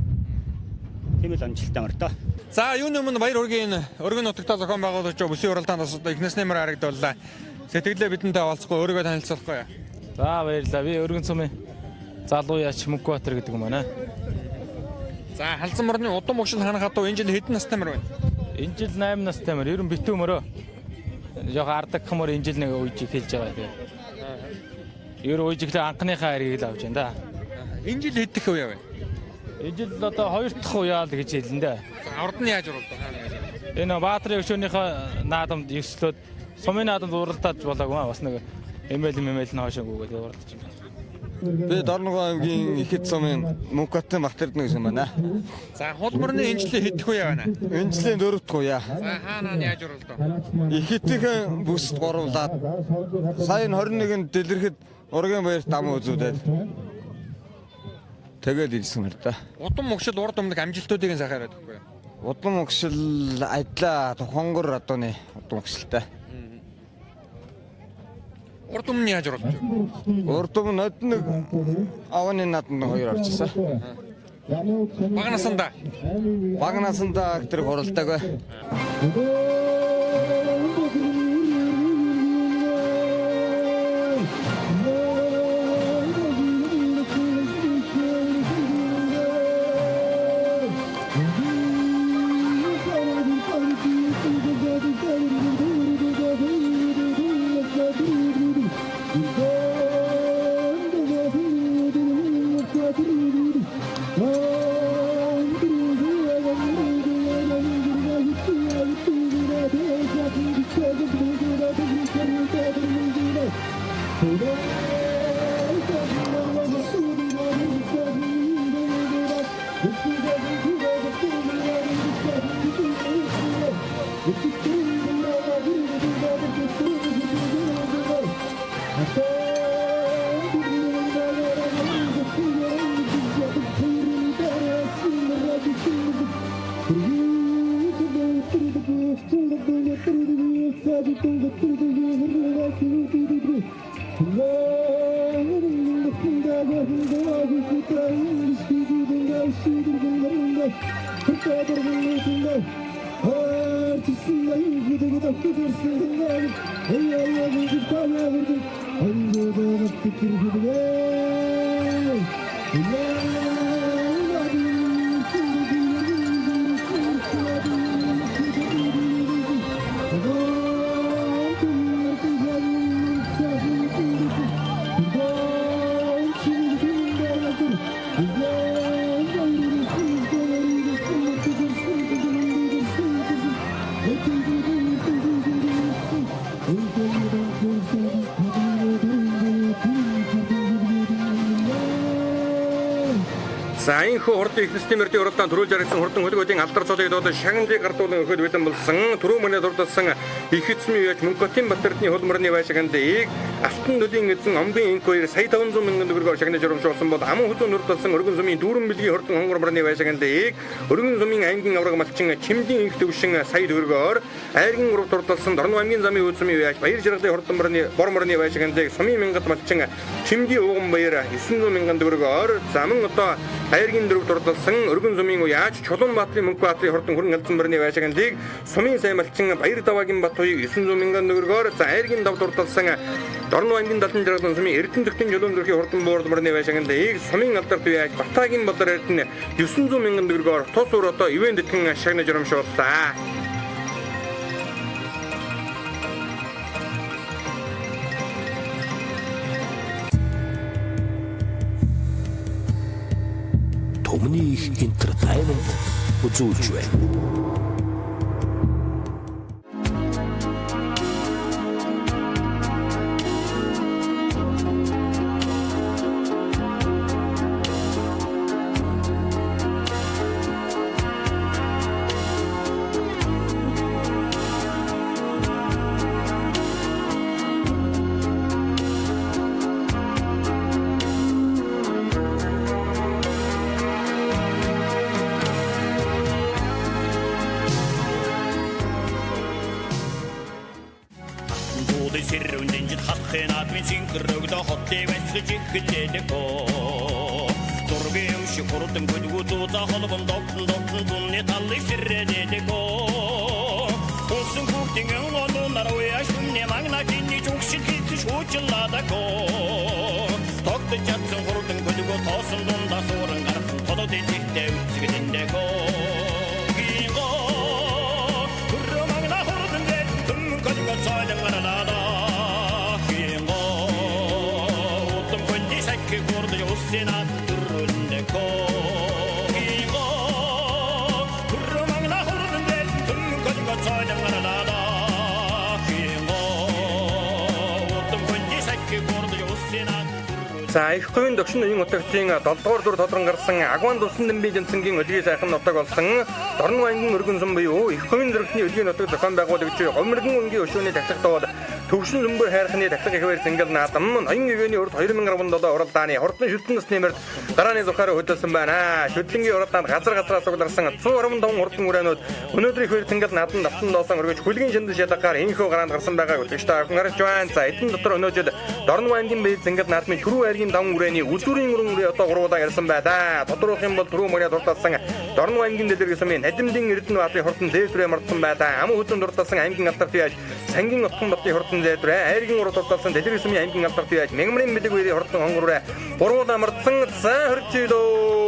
Тийм л амжилттай мөртөө. За юуны өмнө баяр хүргэе энэ өргөн нутагтаа зохион байгуулж байгаа бүсийн уралдаанд бас одоо их насны мөр харагдууллаа. Сэтгэлээ бидэнтэй хаваалцахгүй өөрийгөө танилцуулахгүй. За баярлалаа. Би өргөн сумын залуу яач Мөнхбаатар гэдэг юм байна. За халзан морны удам мөгшил ханах хадуу энэ жил хэдэн настай мөр байна? Энэ жил 8 настай мөр. Ер нь битүү мөрөө. Жохо ардагх мөр энэ жил нэг үеж эхэлж байгаа тийм. Ер нь үеж эхлээ анхныхаа хайрыг л авч байна да. Энэ жил хэд дэх үе вэ? Энэ жил одоо хоёр дахь уяа л гэж хэлнэ дээ. За урд нь яаж уралдав? Хаана яаж? Энэ Баатарын өшөөнийхөө наадамд ёслоод сумын наадамд уралдаад болоогүй бас нэг эмээл мэмэл нь хоошоо гүгээд уралдаж байна. Би Дорногов аймгийн Ихэд сумын Мөнхбаатын Бат Эрдэнэ гэсэн байна. За хулморны энэ жилийн хэд дэх үе байна? Энэ жилийн дөрөв дэх үе. За хаана яаж уралдав? Ихэдийн бүсэд гуруулаад сая 21-нд дэлгэрхэд ургийн баярт ам үзүүлээд тэгээд ирсэн мэр да. Удам мөгшил урд өмнөх амжилтуудыг нь сайхан яриад өгөхгүй. Удам мөгшил ажлаа хонгор одооны удам мөгшилтэй. Урд өмнө яаж оролцож байна? Урд өмнө нэг аваны нааданд хоёр орчихсон. Бага насандаа. Бага насандаа тэр хуралдаагүй. За энэхүү хурдан их насны мөрдийн уралдаан төрүүлж харагдсан хурдан хөлгүүдийн алдар цолыг доод шагналыг гардуулан өгөхөд бэлэн болсон. Түрүү мөрний дурдсан их эзэн үеч Мөнхбатын Батэрдний хөл мөрний байшигандыг Алтан нүлийн эзэн Омгийн инк 2 сая 500 мянган төгрөгөөр шагнаж урамшуулсан бол аман хүзүүн дурдсан Өргөн сумын дүүрэн бэлгийн хурдан хонгор мөрний байшигандыг Өргөн сумын аймгийн авраг малчин Чимдийн инх төвшин сая төгрөгөөр Айргийн урав дурдсан Дорноо аймгийн замын үз сумын үеч Баяр жаргалын хурдан мөрний бор мөрний байшигандыг сумын мянгат малчин Чимдийн ууган баяр 900 мянган төгрөгөөр заман одоо Айргийн дөрөв дурдсан Өргөн сумын уяач Чулуунбаатарын Мөнхбаатарын хурдан хүрэн галзан мөрний байшигандыг сумын сайн малчин Баяр даваагийн Батуйг 900 мянган төгрөгөөр за Айргийн дав дурдсан Дорноо аймгийн далан жаргалан сумын Эрдэнэ зөвхөн чулуун зүрхийн хурдан буурд мөрний байшигандыг сумын алдарт уяач Батагийн болор Эрдэнэ 900 мянган төгрөгөөр тус өөр одоо ивэн дэтгэн шагнаж урамшууллаа. Түмний их entertainment үзүүлж байна. За их хувийн дөгшин уян утагтын 7 дугаар дүр тодрон гарсан Агван дусан дэмбийн жинцэнгийн өлгийн сайхан нутаг болсон Дорноо аймгийн өргөн сум буюу их хувийн зэрэгтний өлгийн нутаг зохион байгуулагч Говьмөргөн өнгийн өшөөний тахлах доод төвшин зөмбөр хайрхны тахлах их баяр зингэл наадам ноён өвөөний урд 2017 уралдааны хурдан шүлтэн насны мөрд дарааны зухаар хөдөлсөн байна. Шүтлэнгийн уралдаанд газар газраас цугларсан 115 хурдан үрээнүүд өнөөдөр их баяр зингэл наадам давтан доосон өргөж хүлгийн шиндэн шалгаар энэхүү гараанд гарсан байгааг үзэгч та бүхэн харж байна. За эдэн дотор өнөөдөр Дорноо аймгийн баяр зингэл наадмын түрүү айргийн даван үрээний үзүүрийн өрөн үрээ одоо гурвуулаа ярьсан байлаа. Тодруулах юм бол түрүү мөрийн дурдсан Дорноо аймгийн дэлгэр сумын Надимдын Эрдэнэ баатарын хурдан зээврээ мордсон байлаа. Аман хүзүүн дурдсан аймгийн алдарт яаж Сангийн утхан батын хурдан зээврээ айргийн уруу дурдсан дэлгэр сумын аймгийн алдарт яаж Мягмрын мэдэг үерийн хурдан хонгор үрээ гурвуулаа мордсон. За хөрчилөө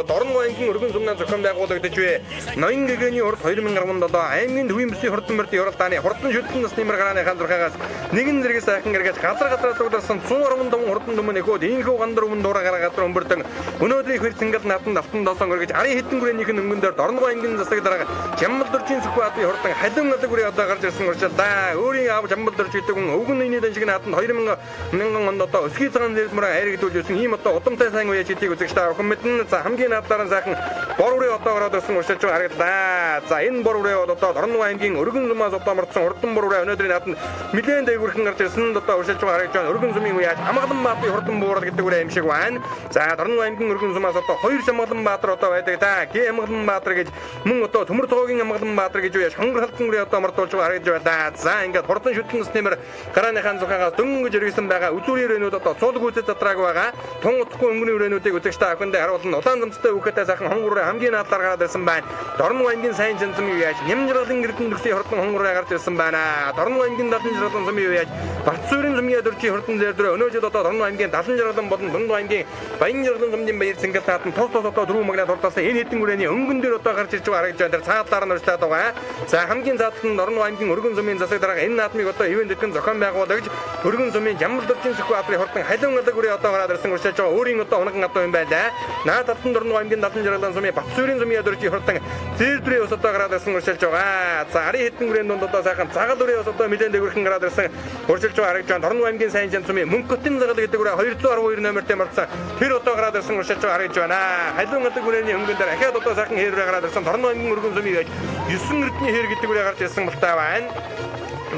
Дорноо аймгийн өргөн сумнаа зохион байгуулагдаж бай. Ноён гэгэний урд 2017 аймгийн төвийн бүсийн хурдан мөрдийн уралдааны хурдан шүлтэн насны мөр гарааны хаан зурхаагаас нэгэн зэрэг сайхан гэргэж газар газраас цугларсан 115 хурдан түмэн эхүүд инхүү гандар өмнө дураа гараа газар өмбөрдөн өнөөдрийн хэр цэнгэл надан давтан доосон өргөж арын хитэн гүрээнийх нь өнгөн дээр Дорноо аймгийн засаг дарга Жамбал дөржийн Сүхбаатын хурдан халиун алаг үрээ одоо гарч ирсэн уршилдаа. Өөрийн аав Жамбал дөрж гэдэг хүн өвгөн нийний дан шиг нааданд 2000 мянган онд одоо өсгий цагаан зэвмөр айрагдуулж ирсэн ийм одоо удамтай сайн үе чидийг үзэгч та бүхэн мэднэ. За хамгийн надлаараа сайхан бор үрээ одоо ороод ирсэн уршилж харагдлаа. За энэ бор үрээ бол одоо Дорноо аймгийн өргөн зумаас одоо мордсон хурдан бор үрээ өнөөдрийн нааданд нэлээд дээгүүрхэн гарч ирсэн одоо уршилж харагдж байна. Өргөн зумын үе Амгалан баатарын хурдан буурал гэдэг үрээ юм шиг байна. За Дорноо аймгийн өргөн зумаас одоо хоёр Амгалан баатар одоо байдаг да. Гэ Амгалан баатар гэж мөн одоо Төмөр цоогийн Амгалан баатар гэж үе хонгор халдсан үрээ одоо мордуулж харагдж байна. За ингээд хурдан шүтлэн насны мөр гарааныхаа зухаагаас дөнгөж иргэсэн байгаа үзүүрийн өрөөнүүд одоо цуулг үзэж задрааг байгаа. Тун утахгүй өнгөний өрөөнүүдийг үзэгч та бүхэндээ харуулна. Улаан замцтай үхэтэй сайхан хонгор үрээ хамгийн надлаар гараад ирсэн байна. Дорноо аймгийн сайн чанцсан юу яаж Ням жаргалын Эрдэнэ төгсийн хурдан хонгор үрээ гарч ирсэн байна. Дорноо аймгийн далан жаргалан сумын юу яаж Батсуурын сумын дөржийн хурдан зээр өнөө жил одоо Дорноо аймгийн далан жаргалан болон Дундуу аймгийн Баян жаргалан сумын баяр цэнгэл таатан тус тус одоо дөрвөн магнаа дурдсан энэ хэдэн үрээний өнгөн дээр одоо гарч ирж байгаа харагдж байна. Тэр цаадлаар нь урьдлаад байгаа. За хамгийн цаадал нь Дорноо аймгийн өргөн сумын засаг дарга энэ наадмыг одоо ивэн дэтгэн зохион байгуулагч өргөн сумын Жамбал дөржийн Сүхбаатарын хурдан халиун алаг үрээ одоо гараад ирсэн урьдчилж байгаа өөрийн одоо унаган адуу юм байлаа. Наад талд нь Дорноо Дорногов аймгийн Далан жаргалан сумын Батсуурийн сумын ядрын хурдан зээрдрийн ус одоо гараад ирсэн уршилж байгаа. За арын хэдэн хүрээнд дунд одоо сайхан цагаан үрийн ус одоо нэлээд дээгүүрхэн гараад ирсэн уршилж байгаа харагдаж байна. Дорногов аймгийн сайн чан сумын Мөнхөтийн загалал гэдэг үрээ 212 номертой морцсон тэр одоо гараад ирсэн уршилж байгаа харагдаж байна. Халиун алаг хүрээний хөнгөн дээр ахиад одоо сайхан хээр үрээ гараад ирсэн. Дорногов аймгийн өргөн сумын яаж 9 эрдний хээр гэдэг үрээ гарч ирсэн болтой байна.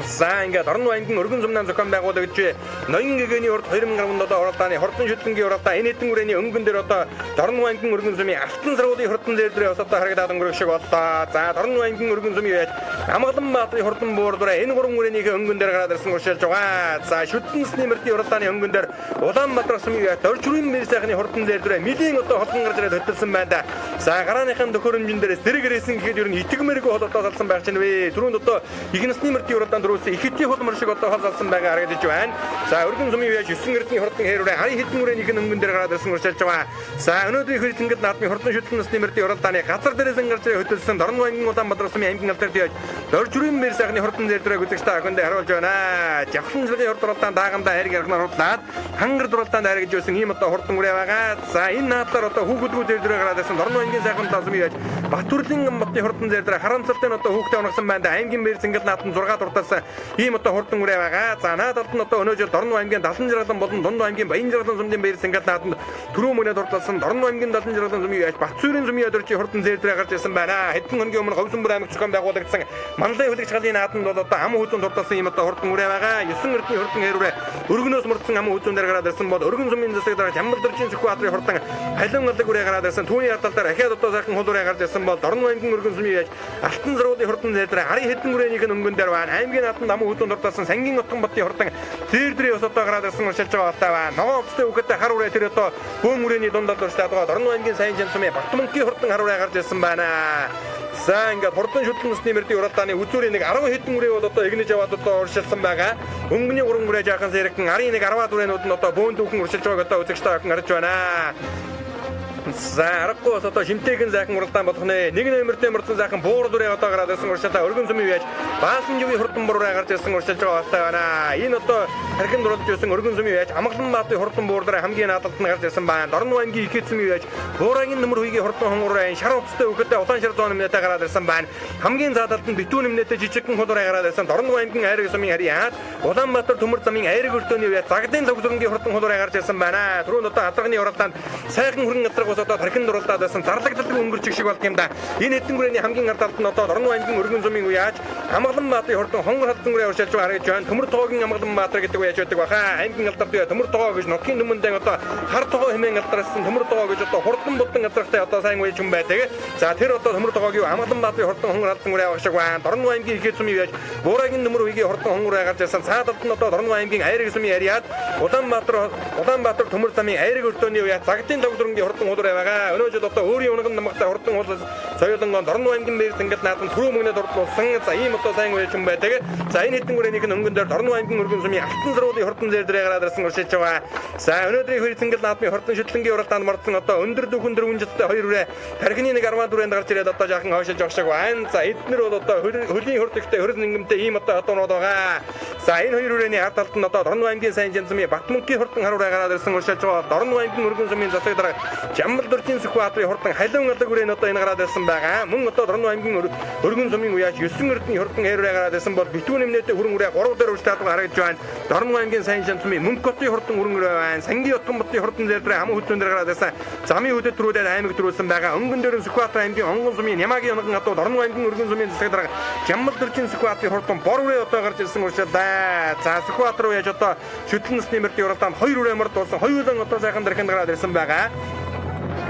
За ингээд Дорногов аймгийн өргөн сумнаа зохион байгуулагч ноён гэгэний урд 2010 одоо уралдааны хурдан шүтлэнгийн уралдаа энэ хэдэн хүрээний өнгөн дээр одоо Дорногов аймгийн өргөн сумын алтан саргуулын хурдан зээлдрээ бас одоо харагдаад өнгөрөх шиг боллоо. За Дорногов аймгийн өргөн сумын яаж Амгалан Баатрын хурдан буурлаараа энэ гурван хүрээнийхээ өнгөн дээр гараад ирсэн уршилж байгаа. За шүдэн насны мөрдийн уралдааны өнгөн дээр Улаанбаатар сумын яаж Доржрын мэр сайхны хурдан зээлдрээ нэлийн одоо холгон гарч ирээд хөтөлсөн байна да. За гарааныхын төхөөрөмжөн дээр зэрэг ирсэн гэхэд ер нь итгэмээргүй хол одоо салсан байх чинь вэ. Түрүүнд одоо их насны мөрдийн уралдаанд дөрвсөн их хэдийн хулмар шиг одоо хол залсан байгаа харагдаж байна. За өргөн сумын үеэж 9 эрдний хурдан хээрүүрээ арын хэдэн хүрээнийх нь өнгөн дээр гараад ирсэн уршилж байгаа. За өнөөдрийн хөл зингэл наадмын хурдан шүтлэн насны мөрдийн уралдааны газар дээрээс гарч ирээ хөтөлсөн Дорногов аймгийн Улаанбаатар сумын аймгийн алдар дээр Доржрын мэр сайхны хурдан зээлдрээ үзэгч та бүхэндээ харуулж байна. Жавхлан жилийн хурд уралдаан даагандаа хайрыг яргнаар хурдлаад хангар уралдаанд хайр гэж байсан ийм одоо хурдан үрээ байгаа. За энэ наадлаар одоо хүүхэдгүү зээлдрээ гараад ирсэн Дорногов аймгийн сайхан сумын үеэж Батүрлийн хотын хурдан зээлдрээ харамсалтай нь одоо хүүхдээ унагсан байна. Аймгийн мэр зингэл наадам 6 дуртаас ийм одоо хурдан үрээ байгаа. За наад талд нь одоо өнөө жил Дорногов аймгийн Далан жаргалан болон Дунд аймгийн Баян жаргалан сумын баяр зингэл наадамд түрүү мөнөө дурталсан Дорногов аймгийн Далан жаргалан сумын үеэж Батсуурийн сумын өдөржийн хурдан зээлдрээ гарч ирсэн байна. Хэдэн хоногийн өмнө Говьсөнбөр аймагт зохион байгуулагдсан Манлай хүлэгч галын наадамд бол одоо ам хүүзэн дурталсан ийм одоо хурдан үрээ байгаа. 9 эрдний хурдан хээрүүрээ өргөнөөс мөрдсөн ам хүүзэн дээр гараад ирсэн бол өргөн сумын засаг дараач Ямбал дөржийн Сүхбаатарын хурдан халиун алаг үрээ гараад ирсэн. Түүний ард талаар ахиад одоо сайхан хул үрээ гарч ирсэн бол Дорногов аймгийн өргөн сумын үеэж Алтан зургуулын хурдан зээлдрээ арын хэдэн үрээнийх нь өнгөн дээр байна. Аймгийн наадамд ам хүүзэн дурталсан Сангийн утган ботын хурдан зээрдрийн ус одоо гараад ирсэн уршилж байгаа болтой байна. Ногоон увцтай хүүхэдтэй хар үрээ тэр одоо бөөн үрээний дундад уршлаад байгаа. Дорногов аймгийн сайн чан сумын Батмөнхийн хурдан хар үрээ гарч ирсэн байна. За ингээд хурдан шүтлэн насны мөрдийн уралдааны үзүүрийн нэг 10 хэдэн үрээ бол одоо эгнэж яваад одоо уршилсан байгаа. Өнгөний 3 үрээ жаахан сэрэгэн арын нэг 10-аад үрээнүүд нь одоо бөөн дүүхэн уршилж байгааг одоо үзэгч та бүхэн харж байна. За аргагүй бас одоо шимтэйхэн сайхан уралдаан болох нэ. Нэг нэмэртэй мөрдсөн сайхан буур дүрээ одоо гараад ирсэн уршилтаа өргөн сумын үеэж баасан живийн хурдан буураа гарч ирсэн уршилж байгаа болтой байна. Энэ одоо тархинд дурлаж байсан өргөн сумын үеэж Амгалан Баатын хурдан буур дээр хамгийн наадалд нь гарч ирсэн байна. Дорногов аймгийн их эзэн үеэж буурагийн нөмөр үеийн хурдан хонгороо шар утастай өгөдөө улаан шар зоон нэмнэтэй гараад ирсэн байна. Хамгийн заадалд нь битүүн нэмнэтэй жижигхэн хулуураа гараад ирсэн Дорногов аймгийн айраг сумын харьяат Улаанбаатар төмөр замын айраг өртөөний үеэ загдын логзонгийн хурдан хулуураа гарч ирсэн байна. Түрүүнд одоо азарганы уралдаанд сайхан хөрөн газар ус одоо тархинд дурлаад байсан зарлагдaltaг өнгөрч шиг болд юм да. Энэ хэдэн хүрээний хамгийн ард талд нь одоо Дорногов аймгийн өргөн зумын үе яаж Амгалан Баатрын хурдан хонгор халдсан үрээ уршилж байгаа харагдаж байна. Төмөр тогоогийн Амгалан Баатар гэдэг үе яаж байдаг баха. Аймгийн алдарт үе төмөр тогоо гэж нутгийн түмэндээ одоо хар тогоо хэмээн алдарсан төмөр тогоо гэж одоо хурдан буддан газартай одоо сайн үе юм байдаг. За тэр одоо төмөр тогоогийн Амгалан Баатрын хурдан хонгор халдсан үрээ авах шиг байна. Дорногов аймгийн их зумын үе яаж Буурагийн нөмөр үеийн хурдан хонгор гарч ирсэн. Цаад талд нь одоо Дорногов аймгийн айраг зумын яриад Улаанбаатар төмөр замын айраг өртөөний үе загтын тогзрынгийн хурдан хулуураа байгаа. Өнөө жил одоо өөрийн унган намгатай хурдан хул соёлонгон Дорногов аймгийн мэр зингэл наадам түрүү мөнгөний дурдлуулсан. За ийм одоо сайн үе юм байдаг. За энэ хэдэн хүрээнийх нь өнгөн дээр Дорногов аймгийн өргөн сумын алтан зургуулын хурдан зээр дээр гараад ирсэн уршилж байгаа. За өнөөдрийн хөр зингэл наадмын хурдан шүтлэнгийн уралдаанд мордсон одоо өндөр дүүхэн дөрвөн життэй хоёр үрээ тархины нэг 10 дүрээнд гарч ирээд одоо жаахан хойшилж явах шиг байна. За эднэр бол одоо хөлийн хурд ихтэй хөрс нингэмтэй ийм одоо одоонууд байгаа. За энэ хоёр үрээний ард талд нь одоо Дорногов аймгийн сайн жансмын Батмөнхийн хурдан харуураа гараад ирсэн уршилж байгаа. Дорногов аймгийн өргөн сумын засаг дарга Жамбал дөржийн Сүхбаатарын хурдан халиун алаг үрээ нь одоо энэ гараад ирсэн байгаа. Мөн одоо Дорногов аймгийн өргөн сумын үеэж 9 эрдний хурдан хээрүүрээ гараад ирсэн бол битүүн нэмнэтэй хүрэн үрээ 3 дээр урьдчилаад байгаа харагдаж байна. Дорногов аймгийн сайн шансмын Мөнхөтийн хурдан хүрэн үрээ байна. Сангийн утган ботын хурдан зээр дээр хаман хөдөлгөөн дээр гараад ирсэн. Замын хөдөд төрүүлээд аймаг төрүүлсэн байгаа. Өнгөн дээр нь Сүхбаатар аймгийн онгон сумын Нямагийн онгон адуу Дорногов аймгийн өргөн сумын засаг дарга Жамбал дөржийн Сүхбаатарын хурдан бор үрээ одоо гарч ирсэн урьдчилаа. За Сүхбаатар руу яаж одоо шүтлэн насны мөрдийн уралдаанд 2 үрээ морд болсон. Хоёулан одоо сайхан дархинд гараад ирсэн байгаа.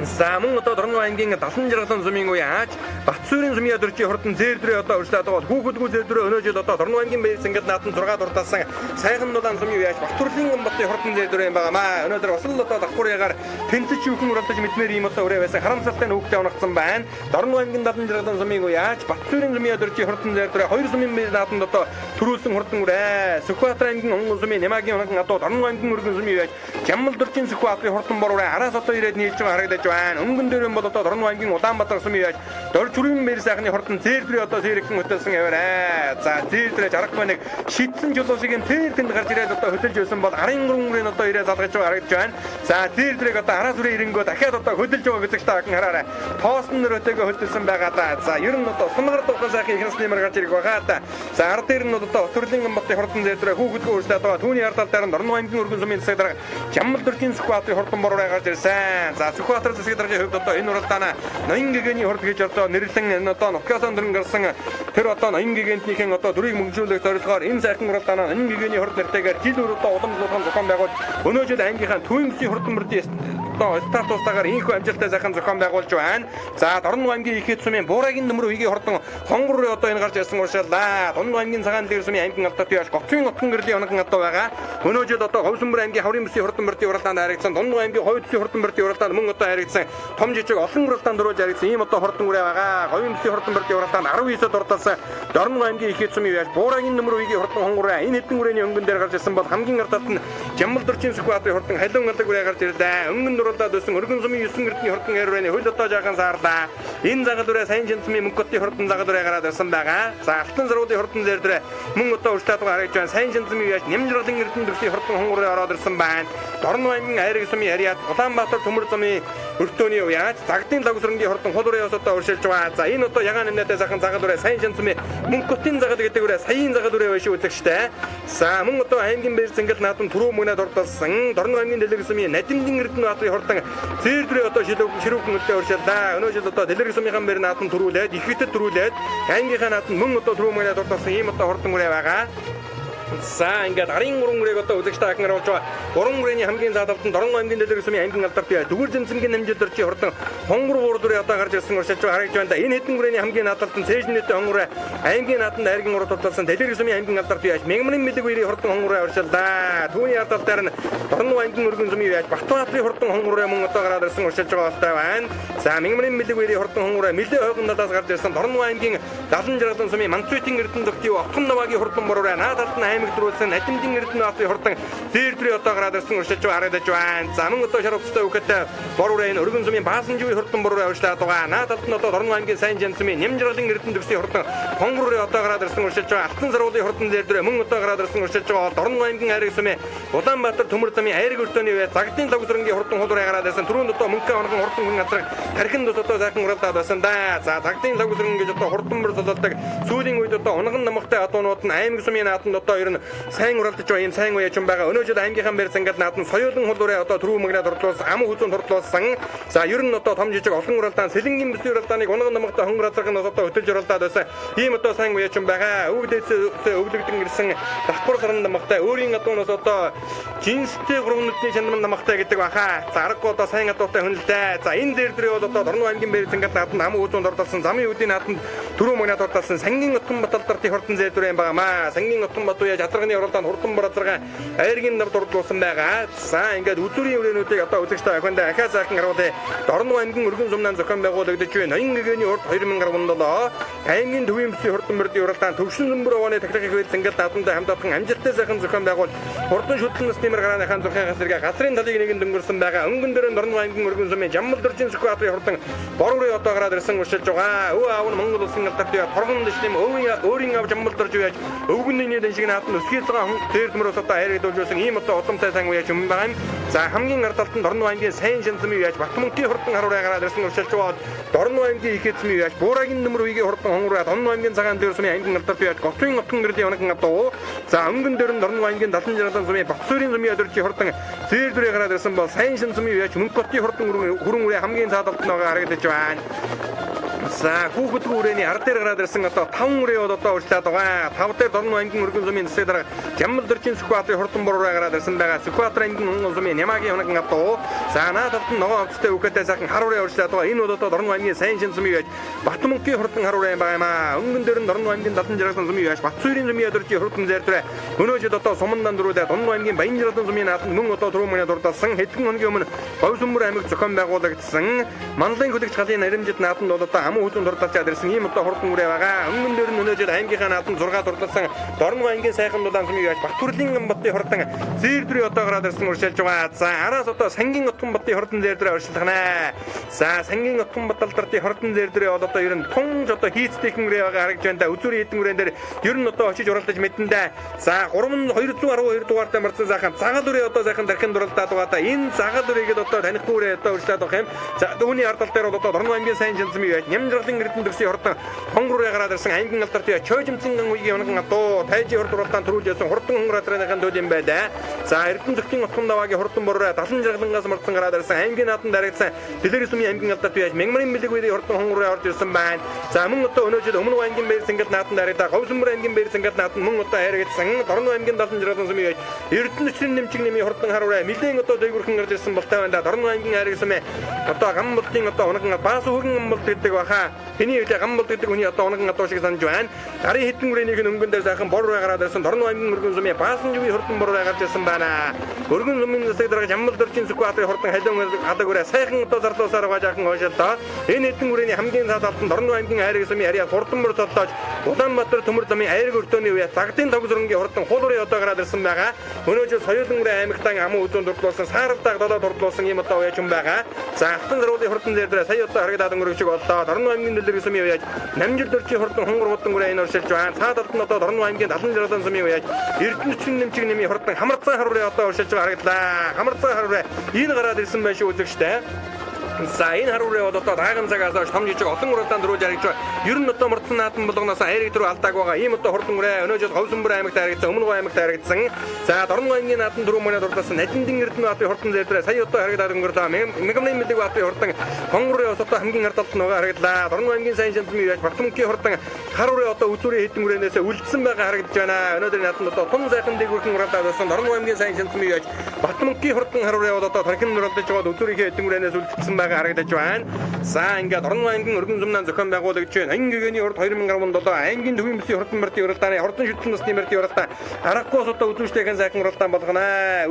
За мөн одоо Дорногов аймгийн Далан жаргалан сумын үе ааж Батсуурийн сумын өдөржийн хурдан зээр дөрөө одоо урьдчилаад байгаа. Хүүхэдгүй зээр дөрөө өнөө жил одоо Дорногов аймгийн баяр зингэл наадам 6 дурталсан сайхан дулаан сумын үе ааж Батүрлийн ботын хурдан зээр дөрөө юм байгаамаа. Өнөөдөр бас л одоо давхар ягаар тэмцэж юухэн уралдаж мэдмээр ийм одоо үрээ байсан харамсалтай хүүхдээ унагцсан байна. Дорногов аймгийн Далан жаргалан сумын үе ааж Батсуурийн сумын өдөржийн хурдан зээр дөрөө хоёр сумын баяр наадамд одоо төрүүлсэн хурдан үрээ. Сүхбаатар аймгийн онгон сумын Нямагийн онгон адуу Дорногов аймгийн өргөн сумын үе ааж Жамбал дөржийн Сүхбаатарын хурдан бор үрээ араас одоо ирээд нийлж байгаа харагдаж байна. Өнгөн дээр юм бол одоо Дорногов аймгийн Улаанбаатар сумын яаж Доржүрийн аймгийн бэр сайхны хурдан зээрдрээ одоо сэрэгхэн хөтөлсөн яваарэ. За зээрдрээ жаргахгүй нэг шидсэн чулуу шиг юм тэр тэнд гарч ирээд одоо хөтөлж байсан бол 13 өрийн одоо ирээ залгаж байгаа харагдаж байна. За зээрдрээг одоо араас үрээ ирэнгөө дахиад одоо хөдөлж байгаа үзэгч та бүхэн хараарай. Тоосон нөрөөтэйгөө хөдөлсөн байгаа да. За ер нь одоо сунгаар дуухан сайхан их насны мөр гарч ирэх байгаа да. За ард дээр нь одоо Өтөрлийн Ботын хурдан зээрдрээ хүүхэдгөө өөрчлөөд байгаа. Түүний ард тал дээр нь Дорногов аймгийн өргөн сумын засаг дарга Жамбал дөржийн Сүхбаатарын хурдан бороо гарч ирсэн. За Сүхбаатар засаг даргын хувьд одоо энэ уралдаанаа ноён гэгэний хурд гэж одоо нэрлэн энэ одоо нутгаас өндрөн гарсан тэр одоо ноён гэгэнтнийхэн одоо дүрийг мөнгөжүүлэх зорилгоор энэ сайхан уралдаанаа ноён гэгэний хурд нэртэйгээр жил бүр одоо уламжлуулах зохион байгуулж өнөө жил аймгийнхаа төвийн бүсийн хурдан мөрдийн одоо статустаагаар ийхүү амжилттай сайхан зохион байгуулж байна. За Дорногов аймгийн их эд сумын Буурагийн нөмөр үеийн хурдан хонгор руу одоо энэ гарч ирсэн уршаалаа. Дорногов аймгийн цагаан дэлгэр сумын аймгийн алдарт яаж Гоцын отгон гэрлийн оног одоо байгаа. Өнөө жил одоо Говьсөнбөр аймгийн хаврын бүсийн хурдан мөрдийн уралдаанд харагдсан. Дорногов аймгийн хувь бүсийн хурдан мөрдийн уралдаанд мөн одоо харагдсан. Том жижиг олон уралдаанд дөрвөлж харагдсан ийм одоо хурдан үрээ байгаа. Говийн бүсийн хурдан мөрдийн уралдаанд 19-д уралдаасан. Дорногов аймгийн их эд сумын яаж Буурагийн нөмөр үеийн хурдан хонгор руу энэ хэдэн үрээний өнгөн дээр гарч ирсэн бол хамгийн ардалт нь Жамбал дөржийн Сүхбаатарын хурдан халуун алаг үрээ гарч ирлээ. Өнгөн уралдаад байсан өргөн сумын 9 эрдний хурдан эрүүний хөл одоо жаахан саарлаа. Энэ загал үрээ сайн жинсмийн мөнгөтийн хурдан загал үрээ гараад ирсэн байгаа. За алтан заргуулын хурдан зэр дээр мөн одоо урьдчилаад байгаа харагдаж байна. Сайн жинсмийн яаж нэмжралын эрдэнэ төгсийн хурдан хонгороо ороод ирсэн байна. Дорногов аймгийн айраг сумын харьяат Улаанбаатар төмөр замын өртөөний яаж загдын логсронгийн хурдан хул үрээ одоо урьдчилж байгаа. За энэ одоо ягаан нэмнэтэй сайхан загал үрээ сайн жинсмийн мөнгөтийн загал гэдэг үрээ саяын загал үрээ байшин үзэгчтэй. За мөн одоо аймгийн бэр зингэл наадам түрүү мөнөд ордолсон. Дорногов аймгийн дэлгэр сумын Надимдын эрдэнэ баатрын хурдан зээрдрээ одоо ширүүхэн үлдээ урьдчилаа. Өнөө жил одоо дэлгэр сумынхан бэр наадам түрүүлээд ихэтэд түрүүлээд аймгийнхаа наадам мөн одоо түрүү мөнөд ордолсон ийм одоо хурдан үрээ байгаа. За ингээд арын 3 үрийг одоо үзэгч та бүхэн харуулж байгаа. 3 үрээний хамгийн заадалд нь Дорногов аймгийн дэлгэр сумын аймгийн алдарт бий. Дүгэр зэмсэнгийн нэмжил дөржийн хурдан хонгор буур дүрээ одоо гарч ирсэн уршилж байгаа харагдж байна. Энэ хэдэн үрээний хамгийн наадалд нь цээжнэтэй хонгор аймгийн нааданд айргийн урд тулсан дэлгэр сумын аймгийн алдарт бий. Мянгамрын мэлэг үерийн хурдан хонгороо уршиллаа. Түүний ард тал дээр нь Дорногов аймгийн өргөн сумын яаж Батбаатарын хурдан хонгороо мөн одоо гараад ирсэн уршилж байгаа болтой байна. За Мянгамрын мэлэг үерийн хурдан хонгороо нэлээ хойгон талаас гарч ирсэн Дорногов аймгийн 70 жаргалан сумын Манцүйтийн эрдэнэ төгтийн Отхон наваагийн хурдан бороо наад талд нь аймаг дөрүүлсэн Надимдын эрдэнэ баатрын хурдан зээрдрээ одоо гараад ирсэн уршилж байгаа харагдаж байна. За мөн одоо шар хувцастай үхэт бор үрээ энэ өргөн сумын Баасанживын хурдан бороо урьдчилаад байгаа. Наад талд нь одоо Дорногов аймгийн сайн жансмын Нямжралын эрдэнэ төгсийн хурдан хонгор үрээ одоо гараад ирсэн уршилж байгаа. Алтан саруулын хурдан зээрдрээ мөн одоо гараад ирсэн уршилж байгаа. Дорногов аймгийн айраг сумын Улаанбаатар төмөр замын айраг өртөөний үе загдын логсронгийн хурдан хул үрээ гараад ирсэн. Түрүүнд одоо мөнхөө онгон хурдан хүн газар тархин тус одоо сайхан уралдаад байсан да. За загдын логсрон гэж одоо хурдан бүр зололдог. Сүүлийн үед одоо унган намхтай адуунууд нь аймаг сумын нааданд одоо ер нь сайн уралдаж байгаа юм сайн үе юм байгаа. Өнөө жил аймгийнхаа бэр зангал нааданд соёолон хул үрээ одоо түрүү мөгнөд ордлуулсан, ам хүзүүнд хордлуулсан. За ер нь одоо том жижиг олон уралдаан сэлэнгийн бүсийн уралдааныг унган намхтай хонгор азарган одоо хөтөлж уралдаад байсан. Ийм одоо сайн үе юм байгаа. Өвөг дээдсээ өвлөгдөн ирсэн давхар саран намхтай өөрийн адуунаас одоо жинстэй гурван нүдний чанар намхтай гэдэг баха. За аргагүй одоо сайн адуутай хөнөлтэй. За энэ зэр дээр бол одоо Дорногов аймгийн бэр зангал нааданд ам хүзүүнд ордолсон замын үдийн нааданд түрүү мөгнөд ордолсон сангийн отгон баталдартын хурдан зэр дээр юм байгаамаа. Сангийн отгон батуу яаж азарганы уралдаанд хурдан бор азарга айргийн нар дурдлуулсан байгаа. За ингээд үзүүрийн үрээнүүдийг одоо үзэгч та бүхэндээ ахаа сайхан харуулъя. Дорногов аймгийн өргөн сумнаан зохион байгуулагдаж буй ноён гэгээний урд 2017 аймгийн төвийн бүсийн хурдан мөрдийн уралдаан төвшин зөмбөр овооны тахилгын хэл зангал наадамтай хамтаатхан амжилттай сайхан зохион байгуул хурдан шүтлэн насны мөр гарааныхаа зурхын хасэргээ газрын талыг нэгэн дөнгөрсөн байгаа. Өнгөн дээр Дорногов аймгийн өргөн сумын Жамбал дөржин Сүхбаатарын хурдан бор үрээ одоо гараад ирсэн уршилж байгаа. Өвөө аав нь Монгол улсын алдарт бий торгон дэшнэм өөрийн аав Жамбал дөрж яаж өвгөний нэр шиг нааданд өсгий цагаан зээр төмөрөөс одоо хайрагдуулж байсан ийм одоо удамтай сайн үе юм байгаа юм. За хамгийн ард талд нь Дорногов аймгийн сайн шансмын яаж Батмөнхийн хурдан харуураа гараад ирсэн уршилж байгаа. Дорногов аймгийн их эзмийн яаж Буурагийн нөмөр үеийн хурдан хонгороо Дорногов аймгийн цагаан дээр сумын аймгийн алдарт яаж Гоцын отгон гэрлийн оног адуу. За өнгөн дээр нь Дорногов аймгийн 70 жаргалан сумын Батсуурийн сумын өдөржийн хурдан зээр дүрээ гараад ирсэн бол сайн шансмын яаж Мөнхөтийн хурдан хүрэн үрээ хамгийн цаадалт нь байгаа харагдаж байна. За хүүхэд үрээний ард дээр гараад ирсэн одоо 5 үрээ бол одоо урьдчилаад байгаа. 5 дээр Дорногов аймгийн өргөн сумын засаг дарга Жамбал дөржин Сүхбаатарын хурдан бороо гараад ирсэн байгаа. Сүхбаатар аймгийн унган сумын Нямагийн хоног адуу. За наад талд нь ногоон овцтой үхэтэй сайхан хар үрээ урьдчилаад байгаа. Энэ бол одоо Дорногов аймгийн сайн шин сумын яаж Батмөнхийн хурдан хар үрээ байгаа юм аа. Өнгөн дээр нь Дорногов аймгийн 70 жаргалан сумын яаж Батсуурийн сумын өдөржийн хурдан зээр дээр өнөө жил одоо сумандан дөрүүдээ Дорногов аймгийн Баян жаргалан сумын нааданд мөн одоо түрүү мөнөд дурдалсан хэдхэн хоногийн өмнө Говьсөнбөр аймаг зохион байгуулагдсан Манлын хөлөгч галын наримжид нааданд бол одоо аман хүзүүн дурдалж ирсэн ийм одоо хурдан үрээ байгаа. Өнгөн дээр нь өнөө жил аймгийнхаа наадам 6 дурдалсан Дорногов аймгийн сайхан дулаан сумын яаж Батүрлийн Ботын хурдан зээр дүрийн одоо гараад ирсэн уршилж байгаа. За араас одоо Сангийн Отгон Ботын хурдан зээр дүрээ уршилгана. За Сангийн Отгон Бот алдартын хурдан зээр дүрээ бол одоо ер нь тунж одоо хийцтэйхэн үрээ байгаа харагдж байна да. Үзүүрийн хэдэн үрээн дээр ер нь одоо очиж уралдаж мэдэн дээ. За 3212 дугаартай марцсан сайхан цагаан үрээ одоо сайхан дархин дуралдаад байгаа да. Энэ цагаан үрээг л одоо танихгүй үрээ одоо урьдлаад байх юм. За үүний ард тал дээр бол одоо Дорногов аймгийн сайн шинзэм юу яаж Нямжралын Эрдэнэ төрсөн хурдан хонгор үрээ гараад ирсэн аймгийн алдарт Чойжмцэн үеийн унган адуу тайжийн хурд уралдаан төрүүлж явсан хурдан хонгор адрааныхын төлөв юм байлаа. За Эрдэнэ зөвхөн утган даваагийн хурдан бороо далан жаргалангаас мордсон гараад ирсэн аймгийн нааданд дарагдсан Дэлгэр сүмийн аймгийн алдарт яаж Мянгамарын бэлэг үеийн хурдан хонгор үрээ орж ирсэн байна. За мөн одоо өнөө жил Өмнө аймгийн баяр сэнгэл нааданд дарагдаа Говьсүмбэр аймгийн баяр сэнгэл нааданд мөн одоо хайрагдсан Дорногов аймгийн далан жаргалан сүмийн яаж Эрдэнэ өчрийн нэмчиг нэмийн хурдан хар үрээ нэлээд одоо дээгүрхэн гарч ирсэн болтой байна да. Дорногов аймгийн хайрагдсан одоо гам болтын одоо унган баас хөргөн гам болт гэдэг баха. Тэний үедээ гам болт гэдэг хүний одоо унган адуу шиг санаж байна. Гарын хитэн үрэнийг өнгөн дээр сайхан бор руу гараад ирсэн Дорногов аймгийн өргөн сүмийн баасан живийн хурдан бор руу гарч ирсэн байна. Өргөн сүмийн засаг дарга Жамбал дөржин Сүхбаатарын хурдан халиун алаг үрээ сайхан одоо зарлуусаар байгаа жаахан хойшолдоо. Энэ хитэн үрээний хамгийн цаад талд Дорногов аймгийн хайрыг сүмийн харьяа хурдан бор толлоож Улаанбаатар төмөр замын айраг өртөөний үе загтын тог зөрөнгийн хурдан хул үрээ одоо гараад ирсэн байгаа. Өнөө жил соёлон үрээ аймагтан аман үзүүн дурдлуулсан сааралдааг долоо дурдлуулсан ийм одоо уяаж юм байгаа. За алтан заруулын хурдан зэр дээр сая одоо харагдаад өнгөрөх шиг боллоо. Дорногов аймгийн дэлгэр сүмийн үеж Намжил дөржийн хурдан хонгор хурдан үрээ энэ уршилж байна. Цаад талд нь одоо Дорногов аймгийн далан жаргалан сүмийн үеж Эрдэнэ өчрөн нэмчиг нэмийн хурдан хамарцан хар үрээ одоо уршилж байгаа харагдлаа. Хамарцан хар үрээ энэ гараад ирсэн байх шүү үзэгчтэй. За энэ хар үрээ бол одоо дааган цагаас хойш том жижиг олон уралдаанд дөрүүж харагдж байна. Ер нь одоо мордсон наадам болгоноос айрыг дөрөв алдааг байгаа. Ийм одоо хурдан үрээ өнөө жил Говьсүмбэр аймагт харагдсан, Өмнө аймагт харагдсан. За Дорногов аймгийн наадам дөрөв мөрөд дурдсан Нажиндын Эрдэнэ баатарын хурдан зээр дээр сая одоо харагдаад өнгөрлөө. Мегамны мэлэг баатарын хурдан хонгор үрээ одоо хамгийн ард талд нь байгаа харагдлаа. Дорногов аймгийн сайн шимтэн яаж Батмөнхийн хурдан хар үрээ одоо үзүүрийн хэдэн үрээнээс үлдсэн байгаа харагдаж байна. Өнөөдөр наадамд одоо тун сайхан дээгүүрхэн уралдаад байсан Дорногов аймгийн сайн шимтэн яаж Батмөнхийн хурдан хар үрээ одоо тархин уралдаж байгаад үзүүрийн хэдэн үрээнээс үлдсэн байгаа харагдаж байна. За ингээд Дорногов аймгийн өргөн зумнаа зохион байгуулагч Ангин гэгэний урд 2017 аймгийн төвийн бүсийн хурдан мөртийн уралдааны хурдан шүтлэн насны мөртийн уралдаан аргагүй бас одоо үзүүштэйхэн сайхан уралдаан болгоно.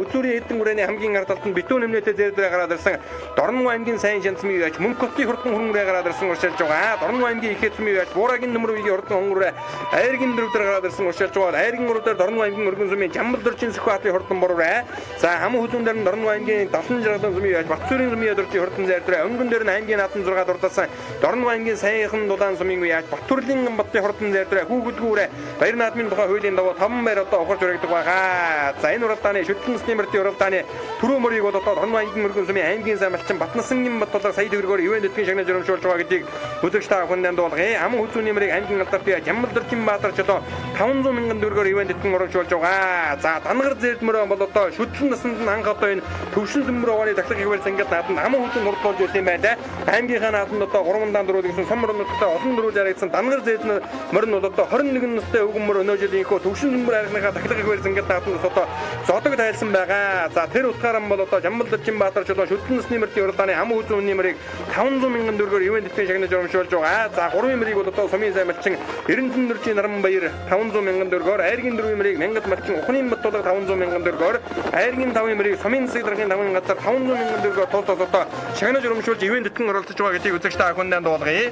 Үзүүрийн хэдэн үрээний хамгийн ард талд нь битүүн нэмнээтэй зээр дээр гараад ирсэн Дорногов аймгийн сайн шансмын яаж Мөнх хотын хурдан хөрөнгөрөө гараад ирсэн уршилж байгаа. Дорногов аймгийн их эзмийн яаж Буурагийн нөмөр үеийн хурдан хөнгөрөө Айргийн дөрөв дээр гараад ирсэн уршилж байгаа. Айргийн гурав дээр Дорногов аймгийн өргөн зумын Жамбал дөржин Сүхбаатарын хурдан бороо. За хаман хүзүүн дээр нь Дорногов аймгийн далан жаргалан зумын яаж Батсуурын зумын дөржин хурдан зээр дээр өнгөн дээр нь аймгийн наадам 6 дурдсан Дорногов аймгийн сайхан дулаан сумын үе яаж Батүрлийн Ботын хурдан зээр дээр хүүхэдгүүрээ баяр наадмын тухай хуулийн дагуу 5 баяр одоо ухарч урагддаг байгаа. За энэ уралдааны шүтлэн насны мөртийн уралдааны түрүү мөрийг бол одоо Дорногов аймгийн өргөн сумын аймгийн сайн малчин Батнасангийн Бат болоо сая төгрөгөөр ивэн нэтгийн шагнаж урамшуулж байгаа гэдгийг үзэгч та бүхэнд дуулгая. Аман хүзүүний мөрийг аймгийн алдарт бие Жамбал дөржин Баатар чулуу 500 мянган төгрөгөөр ивэн нэтгийн урамшуулж байгаа. За дангар зээрд мөрөө бол одоо шүтлэн насанд нь анх одоо энэ төвшин зөмөр овооны тахлах хэвээр сангал нааданд аман хүзүүн хурдлуулж байсан юм байна да. Аймгийнхаа нааданд одоо 3 даан дөрөв гэсэн сум мөрөндтэй олон дөрөв зарагдсан дангар зээрд мөр нь бол одоо 21 настай өвгөн мөр өнөө жил инхөө төвшин зөмөр аргийнхаа тахлах хэвээр сангал нааданд одоо зодог тайлсан байгаа. За тэр утгаараа бол одоо Жамбал дөржин Баатар чулуу шүтлэн насны мөртийн уралдааны аман хүзүүн үнийн мөрийг 500 мянган төгрөгөөр ивэн нэтгийн шагнаж урамшуулж байгаа. За 3 мөрийг бол одоо сумын сайн малчин Эрдэнэ дөржийн Наран баяр 500 мянган төгрөгөөр, Айргийн дөрвийн мөрийг Мянгат малчин Ухны бат тулга 500 мянган төгрөгөөр, Айргийн 5 мөрийг сумын засаг даргын 5 газар 500 мянган төгрөгөөр тус тус одоо шагнаж урамшуулж ивэн тэтгэн оролцож байгаа гэдгийг үзэгч та бүхэнд дуулгая.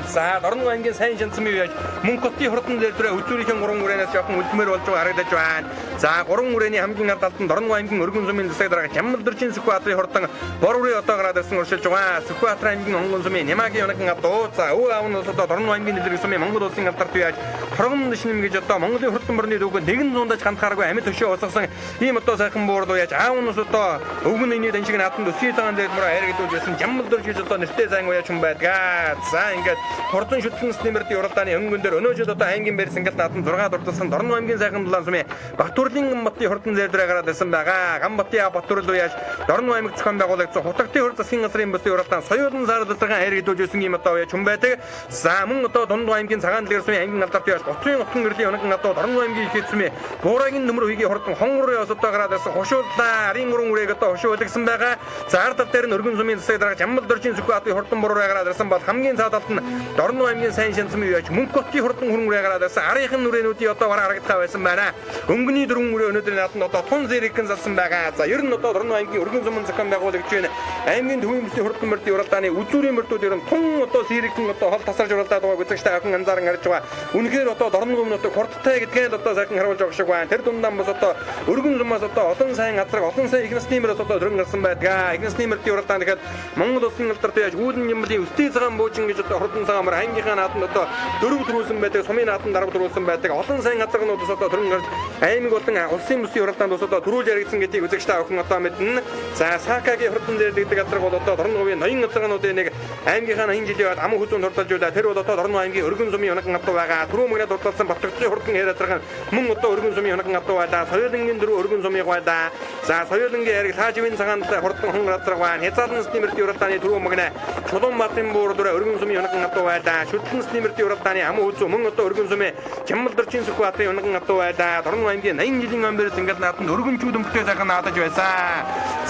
За Дорногов аймгийн сайн шанцсан юу яаж Мөнх хотын хурдан зээр дээр үзүүрийн 3 үрээнээс жоохон үлдмээр болж байгаа харагдаж байна. За 3 үрээний хамгийн ард талд нь Дорногов аймгийн өргөн зумын засаг дарга Жамбал дөржин Сүхбаатарын хурдан бор үрээ одоо гараад ирсэн уршилж байгаа. Сүхбаатар аймгийн онгон сумын Нямагийн унагийн адуу. За өвөө аав нь бол одоо Дорногов аймгийн нэлэрэг сумын Монгол улсын алдарт бие яаж торгон нэшнэм гэж одоо Монголын хурдан мөрний дүүгэн нэгэн зуундаж хандхааргүй амьд төшөө усгасан ийм одоо сайхан буурлуу яаж аав нь одоо өвгөн нэгний дан шиг нааданд өсгий цагаан зээл мөрөө хайрагдуулж байсан Жамбал дөрж гэж одоо нэртэй сайн уяач хүн байдгаа. За ингээд хурдан шүтлэн насны мөрдийн уралдааны өнгөн дээр өнөө жил одоо аймгийн баяр сэнгэл наадам 6 дурдсан Дорногов аймгийн сайхан дулаан сумын Батүрлийн Ботын хурдан зээр дээр гараад ирсэн байгаа. Гам Ботын Батүрл рүү яаж Дорногов аймаг зохион байгуулагдсан Хутагтын хурд засгийн газрын бүсийн уралдаан соёолон саралцсан хайрагдуулж байсан ийм одоо уяач хүн байдаг. За мөн одоо Дунд аймгийн цагаан дэлгэр сумын аймгийн алдарт яаж Гоцрын отон гэрлийн унагийн адуу Дорногов аймгийн их эзэмээ Буурагийн нөмөр үеийн хурдан хонгор руу одоо гараад ирсэн хушууллаа. Арын гурван үрээг одоо хушуулгсан байгаа. За ард тал дээр нь өргөн сумын засаг дарга Жамбал дөржин Сүхбаатарын хурдан буруу гараад ирсэн бол хамгийн цаад талд нь Дорногов аймгийн сайн шанцсан юу яаж Мөнх хотын хурдан хөрөнгөрөө гараад ирсэн арийнхын нүрэнүүдийн одоо бараг харагдах байсан байна. Өнгөний 4 дөрвөн үрээ өнөөдрийн нааданд одоо тун зэрэгхэн залсан байгаа. За ер нь одоо Дорногов аймгийн өргөн сумын зохион байгуулагч байна. Аймгийн төвийн бүсийн хурдан мөрдийн уралдааны үзүүрийн мөрдүүд ер нь тун одоо сэрэгхэн одоо хол тасарж уралдаад байгааг үзэгчтэй охин анзааран харж байгаа. Үнэхээр одоо Дорногов нутаг хурдтай гэдгээ л одоо сайхан харуулж байгаа шиг байна. Тэр дундаа бас одоо өргөн сумаас одоо олон сайн газраг олон сайн их насны мөрөөс одоо төрөн гарсан байдаг. Их насны мөрдийн уралдаан тэгэхээр Монгол улсын алдартай яаж үүлэн ямлын өстэй цагаан буучин гэж одоо хурдан цагаан мөр аймгийнхаа нааданд одоо дөрөв төрүүлсэн байдаг, сумын нааданд 10 төрүүлсэн байдаг. Олон сайн газарнууд бас одоо төрөн гарч аймаг болон улсын бүсийн уралдаанд бас одоо төрүүлж яригдсан гэдгийг үзэгчтэй охин одоо мэднэ. За Сакагийн хурдан дээр гэдэг газар бол одоо Дорноговын ноён газарнуудын нэг аймгийнхаа 80 жилийн үед аман хүзүүн дурдалж байлаа. Тэр бол одоо Дорногов аймгийн өргөн сумын унаган адуу байгаа. Түрүү мөрөд дурдалсан Батгцын хурдан хээр газар мөн одоо өргөн сумын унаган адуу байлаа. Соёлынгийн дөрөв өргөн сумыг байлаа. За соёлынгийн яриг Лааживын цагаан хурдан хонгор газар байна. Хязгаарлан насны мөрдийн уралдааны түрүү мөгнө Чулуунбаатын буур дөрөв өргөн сумын унаган адуу байлаа. Шүтлэн насны мөрдийн уралдааны аман хүзүү мөн одоо өргөн сумын Чамбал дөржийн Сүхбаатарын унаган адуу байлаа. Дорногов аймгийн 80 жилийн өмбөрс ингээд нааданд өргөн чүүд өнгөтэй сайхан наадаж байсан.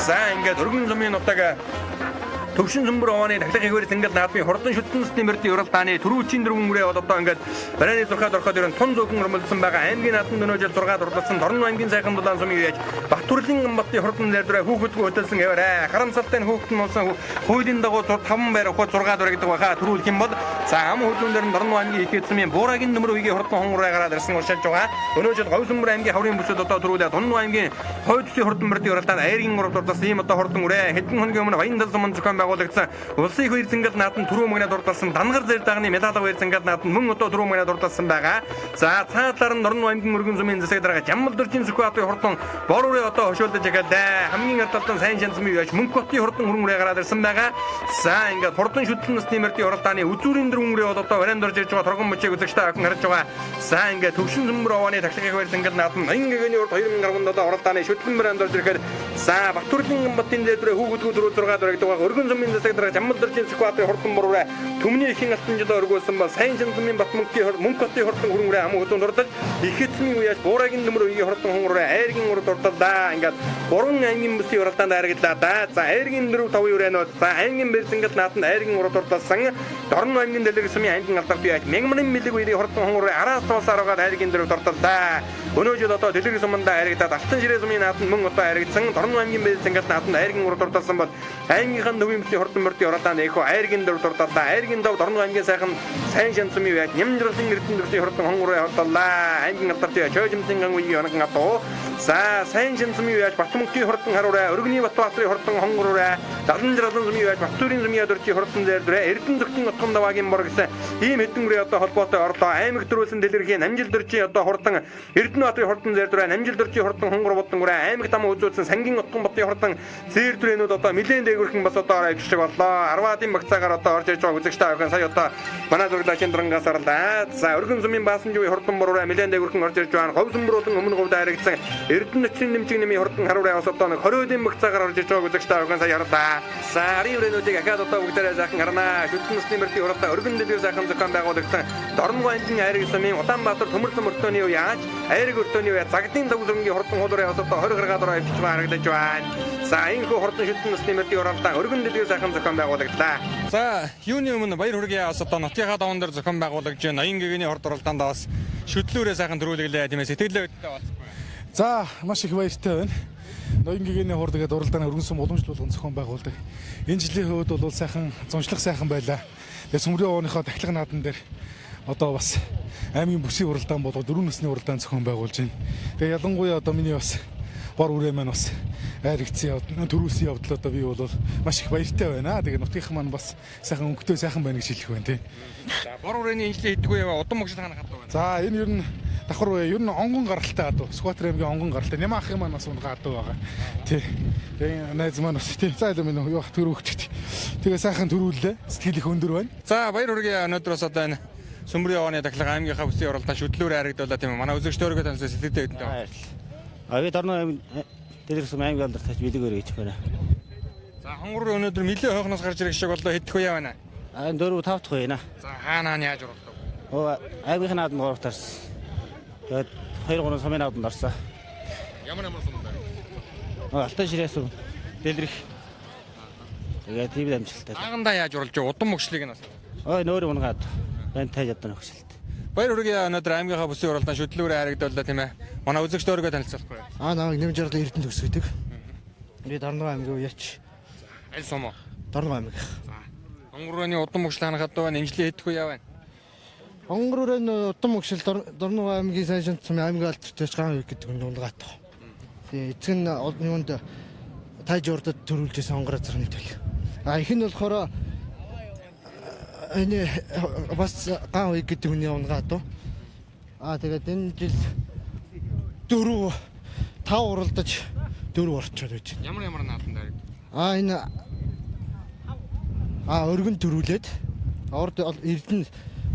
За ингээд өргөн сумын нутаг Төвшин сүмбэр овооны тахлах хэвээр зингэл наадмын хурдан шүтэн насны мөрдийн уралдааны түрүүчийн дөрвөн үрээ бол одоо ингээд барайны зурхаад ороход ер нь тун зөөхөн урмалдсан байгаа. Аймгийн наадмын дөнөө жил 6 дурлалсан Дорногов аймгийн сайхан дулаан сумын үеэж Батүрлийн Ганбатын хурдан зайрдураа хүүхэдгүй хөтөлсөн хэвээрээ харамсалтай нь хүүхэд нь болсон хуулийн дагуу 5 байр ухаад 6 дураа гэдэг байхаа түрүүлэх юм бол за ам хөдөлгөөн дээр нь Дорногов аймгийн их эзэмийн Буурагийн нөмөр үеийн хурдан хонгороо гараад ирсэн уршилж байгаа. Өнөө жил Говь сүмбэр аймгийн хаврын бүсэд одоо түрүүлээ Дорногов аймгийн хойд зүсийн хурдан мөрдийн уралдаанд айргийн 3 дурлалсан ийм одоо хурдан үрээ хэдэн хоногийн өмнө Баян дал сумын зохион байгуулагдсан улсын их хоёр зингэл нааданд түрүү мөгнө дурдалсан Дангар зэрэг дагны медаль хоёр зингэл нааданд мөн одоо түрүү мөгнө дурдалсан байгаа. За цаатлаар нь Дорногов аймгийн өргөн сумын засаг дарга Жамбал дөржин Сүхбаатарын хурдан бор үрээ одоо хошуулдаж эхэллээ. Хамгийн ардталтан сайн шанцмын үеэж Мөнх хотын хурдан хүрэн үрээ гараад ирсэн байгаа. За ингээд хурдан шүтлэн насны мөрдийн уралдааны үзүүрийн дөрвөн үрээ бол одоо барайнд орж ирж байгаа торгон мөчийг үзэгчтэй охин харж байгаа. За ингээд төвшин сүмбэр овооны тахлахын хоёр зингэл нааданд 80 гэгэний урд 2017 уралдааны шүтлэн барайнд орж ирэхэд за Батүрлийн Ганбатын дээдрээ хүүхэдгүү дөрөв 6 дураа гэдэг байгаа. Өргөн сумын засаг дарга Жамбал дөржин Сүхбаатарын хурдан бурураа түмний ихэн алтан жил өргөөсөн бол сайн шанцмын Бат мөнхийн Мөнх хотын хурдан хүрэн аман хөдөн дурдаж их эзмийн үеэс Буурагийн нөмөр үеийн хурдан хонгороо айргийн урд дурдалаа. Ингээд гурван аймгийн бүсийн уралдаанд айрагдлаа да. За айргийн 4 5 өрөөнүүд за аймгийн бэрзэнгэл нааданд айргийн урд дурдалсан Дорногов аймгийн дэлгэр сумын аймгийн алдар бий мянган мэлэг үеийн хурдан хонгороо араас туусаар байгаа айргийн 4 дурдалаа. Өнөө жил одоо дэлгэр суманд айрагдаад алтан ширээ сумын нааданд мөн одоо айрагдсан Дорногов аймгийн бэрзэнгэл нааданд айргийн урд дурдалсан бол аймгийнхын төвийн бүсийн хурдан мөрдийн уралдаанд эхөө айргийн 4 дурдалаа. Айргийн 5 Дорногов аймгийн сайхан сайн шанцмын үеэс нямжруулын эрдэнэ төвсийн хурдан хонгороо хурдаллаа. Аймгийн алдар бий чойжмсын ган үеийн оногон адуу. За сайн шанцмын үеэс Батмөнхийн хурдан харуурай өргөний Батбаатарын хурдан хонгороо далан жаргалан зумын үеэс Батүрийн зумын ядурчийн хурдан зайрдурай Эрдэнэ зөвхөн отгон даваагийн бор гэсэн ийм хэдэн үрээ одоо холбоотой орлоо. Аймаг төрүүлсэн дэлгэрхийн намжил дөржийн одоо хурдан Эрдэнэ баатарын хурдан зайрдурай намжил дөржийн хурдан хонгор бодон үрээ аймаг там үзүүлсэн сангийн отгон ботын хурдан зээрдүрэнүүд одоо нэлээд дээгүрхэн бас одоо ороо шиг боллоо. Арваадын багцаагаар одоо орж ирж байгаа үзэгчтэй охин сая одоо манай зураглагчийн дурангаас орлаа. За өргөн зумын баасанжийн хурдан бурураа нэлээд дээгүрхэн орж ирж байгаа. Говь сүмбэр болон өмнө говьд харагдсан Эрдэнэ нөчрийн нэмжиг нэмийн хурдан харуураа бас одоо нэг 20-ийн багцаагаар орж ирж байгааг үзэгчтэй охин сая харлаа. За арын өрөөнүүдийг ахаад одоо бүгдээрээ сайхан харнаа. Шүтэн насны мөрдийн уралдаа өргөн дэлгэр сайхан зохион байгуулагдсан Дорногов аймгийн айраг сумын Улаанбаатар төмөр зам өртөөний үе яаж айраг өртөөний үе загдын төв зөрөнгийн хурдан хуулуураа бас одоо 20 гаргаад ороо авчиж байгаа харагдаж байна. За энэхүү хурдан шүтэн насны мөрдийн уралдаа өргөн дэлгэр сайхан зохион байгуулагдлаа. За юуны өмнө баяр хүргэе бас одоо нутгийнхаа даван дээр зохион байгуулагдж 80 гэгэний хурд уралдаанд бас шүтлүүрээ сайхан төрүүлгэлээ тийм ээ сэтгэлээ өдтэй болцгүй. За маш их баяртай байна. Ноён гэгэний хурд гэдэг уралдааны өргөн сум уламжлалт зохион байгуулдаг. Энэ жилийн хувьд бол сайхан зуншлах сайхан байлаа. Тэгээ сүмрийн овооныхоо тахилга наадан дээр одоо бас аймгийн бүсийн уралдаан болго дөрвөн насны уралдаан зохион байгуулж байна. Тэгээ ялангуяа одоо миний бас бор үрээ маань бас айрагдсан явдал төрүүлсэн явдал одоо би бол маш их баяртай байна. Тэгээ нутгийнхан маань бас сайхан өнгөтэй сайхан байна гэж хэлэх байна тий. За бор үрээний энэ жилийн хэдгүй яваа удам могшил ханах хадуу байна. За энэ ер нь давхар ер нь онгон гаралтай адуу. Сүхбаатар аймгийн онгон гаралтай. Нямаа ахын маань бас унгаа адуу байгаа. Тий. Тэгээ найз маань бас тий. За илүү минь юу төрөөгчт. Тэгээ сайхан төрүүллээ. Сэтгэл их өндөр байна. За баяр хүргэе өнөөдөр бас одоо энэ Сүмбэрийн овооны тахилга аймгийнхаа бүсийн уралдаан шүтлүүр харагдуулаа тийм ээ. Манай үзэгчдээ өөрийгөө таньсан сэтгэлдээ өдөнтэй. Баярлалаа. А би Дорногов аймгийн дэлгэр сум аймгийн алдар тач бэлэг өрөө гэж байна. За хонгор өнөөдөр нэлээд хойхноос гарч ирэх шиг боллоо хэдэх үе байна. А 4 5 дахь үе байна. За хаана хаана яаж уралдав? Оо аймгийн нааданд 3 тарсан. Тэгээд 2 3 сумын нааданд орсон. Ямар ямар сум байна? Алтан ширээ сум дэлгэрэх. Тэгээд тийм л амжилттай. Даагандаа яаж уралж удам мөгшлийг нь бас. Ой нөөр унгаад байн тайж ядсан нөхцөлт. Баяр хүргэе өнөөдөр аймгийнхаа бүсийн уралдаан шүтлүүрээ харагдууллаа тийм ээ. Манай үзэгчд өөрийгөө танилцуулахгүй. Аа намайг Нэмж жаргал Эрдэнэ төгс гэдэг. Би Дорногов аймгийн үеч. Аль сум уу? Дорногов аймаг. Онгорооны удам мөгшил ханахад байна. Энэ жилийн хэд хүү яа байна? Онгор өрөөний удам мөгшил Дорногов аймгийн сайн шант сумын аймгийн алдартай ган үе гэдэг нь унгаатай. Тэгээ эцэг нь юунд тайж урдад төрүүлж исэн онгор азар нэг төл. А их нь болохоор энэ бас ган үе гэдэг хүний унгаад. Аа тэгээд энэ жил 4 5 уралдаж 4 орчод байж байна. Ямар ямар нааданд харагд? Аа энэ өргөн төрүүлээд урд Эрдэнэ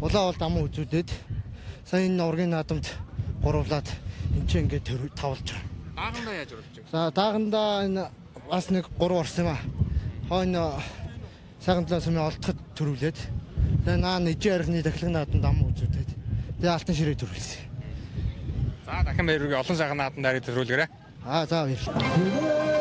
улаан болд аман үзүүлээд сая энэ ургийн наадамд гурвлаад энэ ч ингээд тавлж байгаа. Даагандаа яаж уралдаж байгаа? За даагандаа энэ бас нэг 3 орсон юм аа. Хойно сайхан талаас сумын олдоход төрүүлээд тэгээ наа нэжээ архины дахлаг наадамд ам үзүүлээд тэгээ алтан ширээ төрүүлсэн. За дахин баяр хүргэе. Олон сайхан нааданд харагд төрүүлгээрэй. Аа за баярлалаа.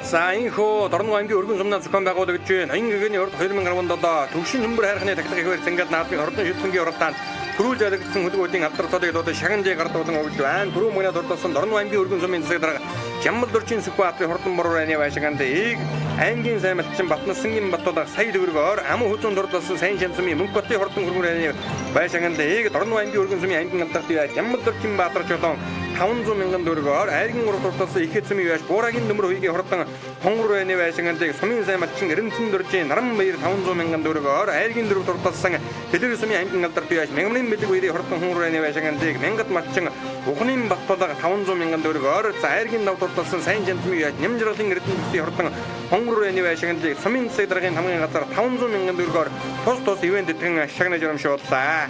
За энэхүү Дорногов аймгийн өргөн сумнаа зохион байгуулагдж байна. Ноён гэгэний урд 2017 төвшин хөмбөр хайрхны тахилга ихээр зингээл наадмын хордон шүтлэнгийн уралдаанд төрүүлж алагдсан хөлгүүдийн алдар цолыг дуудаж шагнажээ гардуулан өгж байна. Түрүү мөнөө дурдсан Дорногов аймгийн өргөн сумын засаг дарга Жамбал дөржин Сүхбаатарын хурдан бороор аны байшиганд ийг аймгийн сайн малчин Батнасангийн Батулга сая төгрөгөөр аман хүзүүн дурдсан сайн шамсмын Мөнхбатын хурдан хөргөр аны байшиганд ийг Дорногов аймгийн өргөн сумын аймгийн алдарт Жамбал дөржин Баатар чулуун 500 мянган төгрөгөөр айрган урт дурдсан их эзэмийн яаш буурагийн нөмөр хуйгийн хурдан хонгор байны байшингантыг сумын сайн малчин Эрэнцэн дөржийн наран баяр 500 мянган төгрөгөөр айргийн дөрөв дурдсан Дэлгэр сумын аймгийн алдарт яаш мянгамын бэлэг баярын хурдан хонгор байны байшингантыг мянгат малчин Ухны Баттулга 500 мянган төгрөгөөр за айргийн нав дурдсан сайн жамсмын яаш ням жаргалын Эрдэнэ төслийн хурдан хонгор байны байшингантыг сумын засаг даргын хамгийн газар 500 мянган төгрөгөөр тус тус ивэн тэтгэн шагнаж урамшууллаа.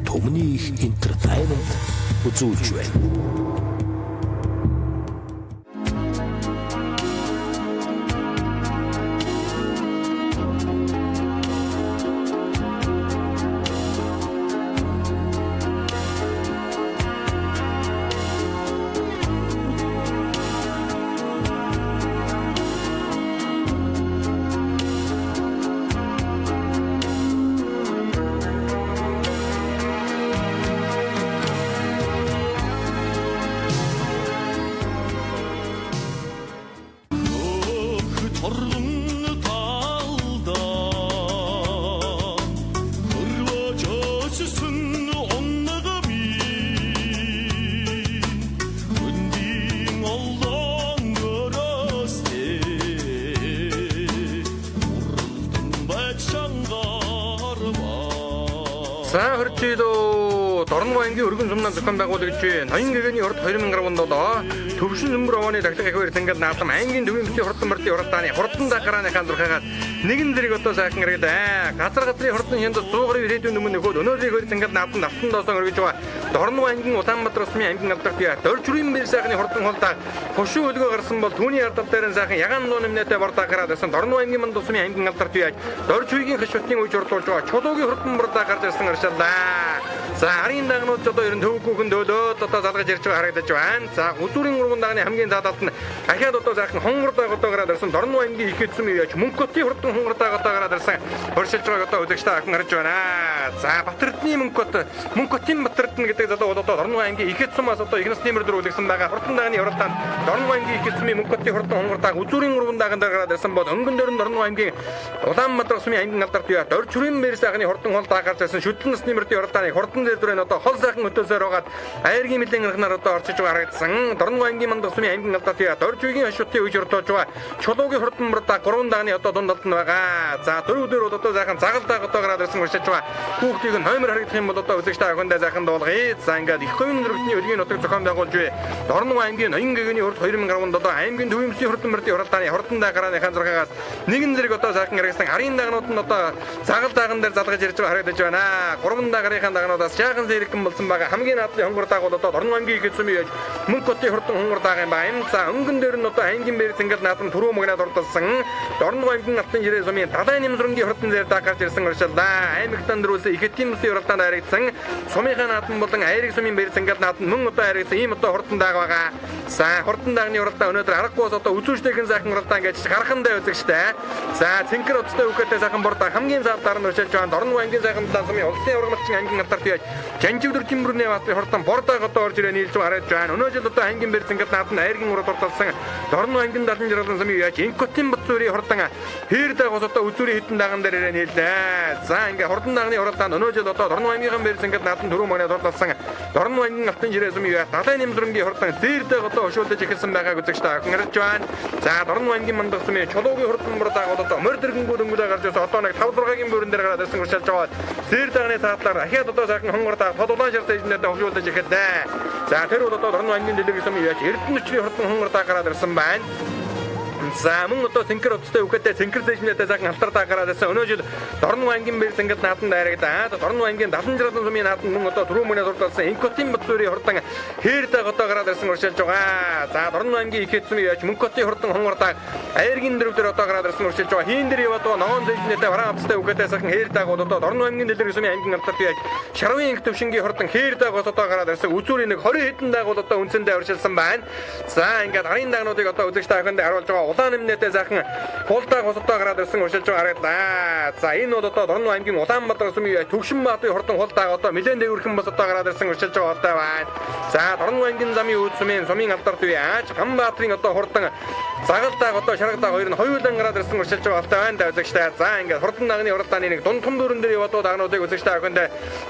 Түмний их entertainment үзүүлж байна. За хөрчилөө Дорногов аймгийн өргөн сумнаа зохион байгуулагдж ноён гэгэний урд 2017 Төвшин Зөмбөр овооны дахлах их баяр цэнгэл наадам аймгийн төвийн бүсийн хурдан мөрдийн уралдааны хурдан дагарааныхаа зурхаагаар нэгэн зэрэг одоо сайхан хэрэглээ. Газар газрын хурдан хянд 100 гаруй ирээдүйн өмнө нөхөд өнөөдрийн хоёр цэнгэл наадам давтан доосон өргөж байгаа Дорногов аймгийн Улаанбаатар улсын аймгийн алдарт бие Доржрын бэр сайхны хурдан хулдаа хошуу хөлгөө гарсан бол түүний ардал дээр нь сайхан ягаан нуу нэмнэтэй бордаа гараад ирсэн Дорногов аймгийн манд улсын аймгийн алдарт бие Доржрын хашуутын үеж урдуулж байгаа Чулуугийн хурдан бордаа гарч ирсэн аршаалаа. За арын дагнууд одоо ер нь төвгүүхэн дөлөөд одоо залгаж ирж байгаа харагдаж байна. За үзүүрийн гурван дагны хамгийн заадалд нь ахиад одоо сайхан хонгор даг одоо гараад ирсэн Дорногов аймгийн их эзэм яаж Мөнхөтийн хурдан хонгор даг одоо гараад ирсэн хөршилж байгааг одоо үзэгчтэй ахын харж байна. За Батэрдний Мөнхөт, Мөнхөтийн Батэрдэн гэдэг залуу бол одоо Дорногов аймгийн их эзэмээс одоо их насны мөрдөр үлгсэн байгаа. Хурдан дагны уралдаанд Дорногов аймгийн их эзэмийн Мөнхөтийн хурдан хонгор даг үзүүрийн гурван даган дээр гараад ирсэн бол өнгөн дээр нь Дорногов аймгийн Улаанбаатар улсын аймгийн алдарт бие Доржрын мэр сайхны хурдан хол даг гарч ирсэн шүтлэн насны мөрдийн уралдааныг хурдан дээр дүрэн одоо хол сайхан хөтөөсөөр байгаад айргийн мэлийн анхнаар одоо орчиж байгаа харагдсан. Дорногов аймгийн манд улсын аймгийн алдарт бие Доржрын хашуутын үеж урдуулж байгаа Чулуугийн хурдан мөрдөө гурван дагны одоо дунд талд нь байгаа. За дөрөв дээр бол одоо сайхан загал даг одоо гараад ирсэн уршиж байгаа. Хүүхдийг нь номер харагдах юм бол одоо үзэгчтэй охиндоо сайхан дуулгая. За ингээд их хувийн өргөдний хөлгийн нутаг зохион байгуулж буй Дорногов аймгийн ноён гэгэний урд 2017 аймгийн төвийн бүсийн хурдан мөрдийн уралдааны хурдан дагарааныхаа зургаагаас нэгэн зэрэг одоо сайхан хэрэгсэн арын дагнууд нь одоо загал даган дээр залгаж ирж байгаа харагдаж байна. Гурван дагарынхаа дагнуудаас жаахан зэрэгхэн болсон байгаа. Хамгийн надлын хонгор дагуул одоо Дорногов аймгийн их эзэм яаж Мөнхөтийн хурдан хонгор даг юм байна. За өнгөн дээр нь одоо аймгийн бэр цэнгэл наадам түрүү мөгнаад урдалсан Дорногов аймгийн алтан жирээ сумын далайн нэмсрэнгийн хурдан зэр даг гарч ирсэн уршаалаа. Аймагтан дөрвөөс их эдийн бүсийн уралдаанд харагдсан сумынхаа наадам болон айрыг сумын бэр цэнгэл наадам мөн одоо харагдсан ийм одоо хурдан даг байгаа. За хурдан дагны уралдаан өнөөдөр аргагүй бас одоо үзүүштэйхэн сайхан уралдаан гэж гарахандаа үзэгчтэй. За цэнхэр утастай үхэтэй сайхан бордоо хамгийн зав дараа нь уршилж байгаа Дорногов аймгийн сайхан дулаан сумын улсын ургамалчин аймгийн алдарт яаж Жанжив дөржин бүрний баатрын хурдан бордоо одоо орж ирээ нийлж харагдаж байна. Өнөө жил одоо аймгийн бэр цэнгэл наадам айргийн урал дурдалсан Дорногов аймгийн далан жаргалан сумын яаж Инкотын бот зүрийн хурдан хээр дагус одоо үзүүрийн хитэн даган дээр ирээ нийллээ. За ингээ хурдан дагны уралдаанд өнөө жил одоо Дорногов аймгийн бэр цэнгэл наадам түрүү мөгнө дурдалсан Дорногов аймгийн алтан жирээ сумын яаж далайн нэмсрэнгийн хурдан зээр даг одоо өшөөлдөж эхэлсэн байгааг үзэгчтэй охин харж байна. За Дорногов аймгийн мандах сумын Чулуугийн хурдан бордаг бол одоо морь дэргэнгүү дөнгөлөө гарч ирсэн одоо нэг 5 6-гийн бүрэн дээр гараад ирсэн уршилж байгаа. Зээр дагны цаатлаар ахиад одоо сайхан хонгор даг тод улаан шар цэжнэд хөвшүүлдэж эхэллээ. За тэр бол одоо Дорногов аймгийн дэлгэр сумын яаж Эрдэнэчний хурдан хонгор даг гараад ирсэн байна. За мөн одоо цэнхэр утастай үхэтэй цэнхэр зэжнэтэй сайхан халтар даа гараад ирсэн. Өнөө жил Дорногов аймгийн бэр цэнгэл нааданд харагдаад Дорногов аймгийн далан жаргалан сумын нааданд мөн одоо түрүү мөнөө дурдалсан Инкотын бот зүрийн хурдан хээр даг одоо гараад ирсэн уршилж байгаа. За Дорногов аймгийн их эзэм яаж Мөнхөтийн хурдан хонгор даг айргийн дөрөв дээр одоо гараад ирсэн уршилж байгаа. Хийн дээр яваад байгаа ногоон зэжнэтэй бараан утастай үхэтэй сайхан хээр даг бол одоо Дорногов аймгийн дэлгэр сумын аймгийн алдарт яаж Шарвын инх төвшингийн хурдан хээр даг одоо гараад ирсэн. Үзүүрийн нэг 20 хэдэн даг бол одоо үндсэндээ уршилсан байна. За ингээд арын дагнуудыг одоо үзэгч та бүхэнд харуулж байгаа. Улаан нэмнэтэй сайхан хулдаа госдоо гараад ирсэн уршилж байгаа харагдлаа. За энэ бол одоо Дорногов аймгийн Улаанбаатар сумын Төвшин баатын хурдан хулдаа одоо нэлээд дэврхэн бас одоо гараад ирсэн уршилж байгаа холтой байна. За Дорногов аймгийн замын үүд сумын сумын алдарт үе ааж Ганбаатарын одоо хурдан загалдааг одоо шаргадааг хоёр нь хоёулан гараад ирсэн уршилж байгаа холтой байна да үзэгчтэй. За ингээд хурдан дагны уралдааны нэг дунд том дөрөн дээр яваад дагнуудыг үзэгчтэй охинд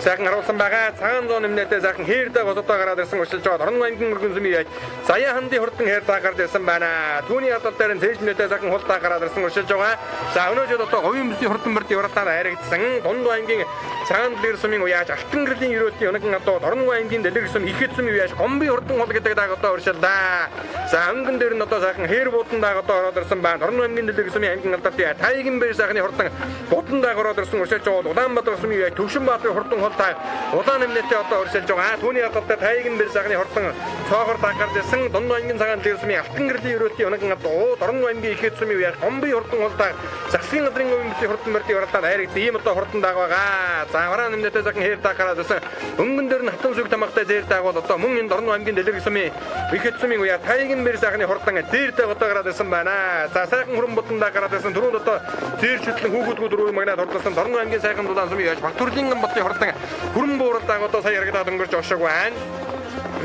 сайхан харуулсан байгаа. Цагаан зуун нэмнэтэй сайхан хээр даг одоо гараад ирсэн уршилж байгаа Дорногов аймгийн өргөн сумын яаж Заяа хандын хурдан хээр даг гарч ирсэн байна. Түүний ардал дээр нь цээжнэтэй сайхан хулдаа гараад ирсэн уршилж байгаа. За өнөө жил одоо говийн бүсийн хурдан мөрдийн уралдаанд харагдсан дунд аймгийн цагаан дэлгэр сумын уяаж алтан гэрлийн ерөөтийн өнөг одоо Дорногов аймгийн дэлгэр сум их эзэм уяаж гомбын хурдан хул гэдэг даг одоо уршиллаа. За өнгөн дээр нь одоо сайхан хээр буудан даг одоо ороод ирсэн байна. Дорногов аймгийн дэлгэр сумын аймгийн алдарт тайган бэр сайхны хурдан будан даг ороод ирсэн уршилж байгаа. Улаанбаатар сумын уяаж Төвшин баатрын хурдан хул даг улаан нэмнэтэй одоо уршилж байгаа. Түүний ардалтай тайган бэр сайхны хурдан цоогор даг гарч ирсэн дунд аймгийн цагаан дэлгэр сумын алтан гэрлийн ерөөтийн өнөг одоо Дорногов аймгийн их эзэм уяаж гомбын хурдан хул даг засгийн газрын говийн бүсийн хурдан мөрдийн уралдаанд харагдсан ийм одоо хурдан даг байгаа. За бараа нэмнэтэй сайхан хээр даг гараад ирсэн. Өнгөн дээр нь хатан сүг тамгатай зээр даг бол одоо мөн энэ Дорногов аймгийн дэлгэр сумын их эзэмийн уяа тайган бэр сайхны хурдан зээр даг одоо гараад ирсэн байна. За сайхан хүрэн будан даг гараад ирсэн. Түрүүнд одоо зээр шүтлэн хүүхдүүд дөрөв магнаад хурдласан Дорногов аймгийн сайхан дулаан сумын яаж Батүрлийн ботлын хурдан хүрэн буурал даг одоо сая ярагдаад өнгөрч ошог байна.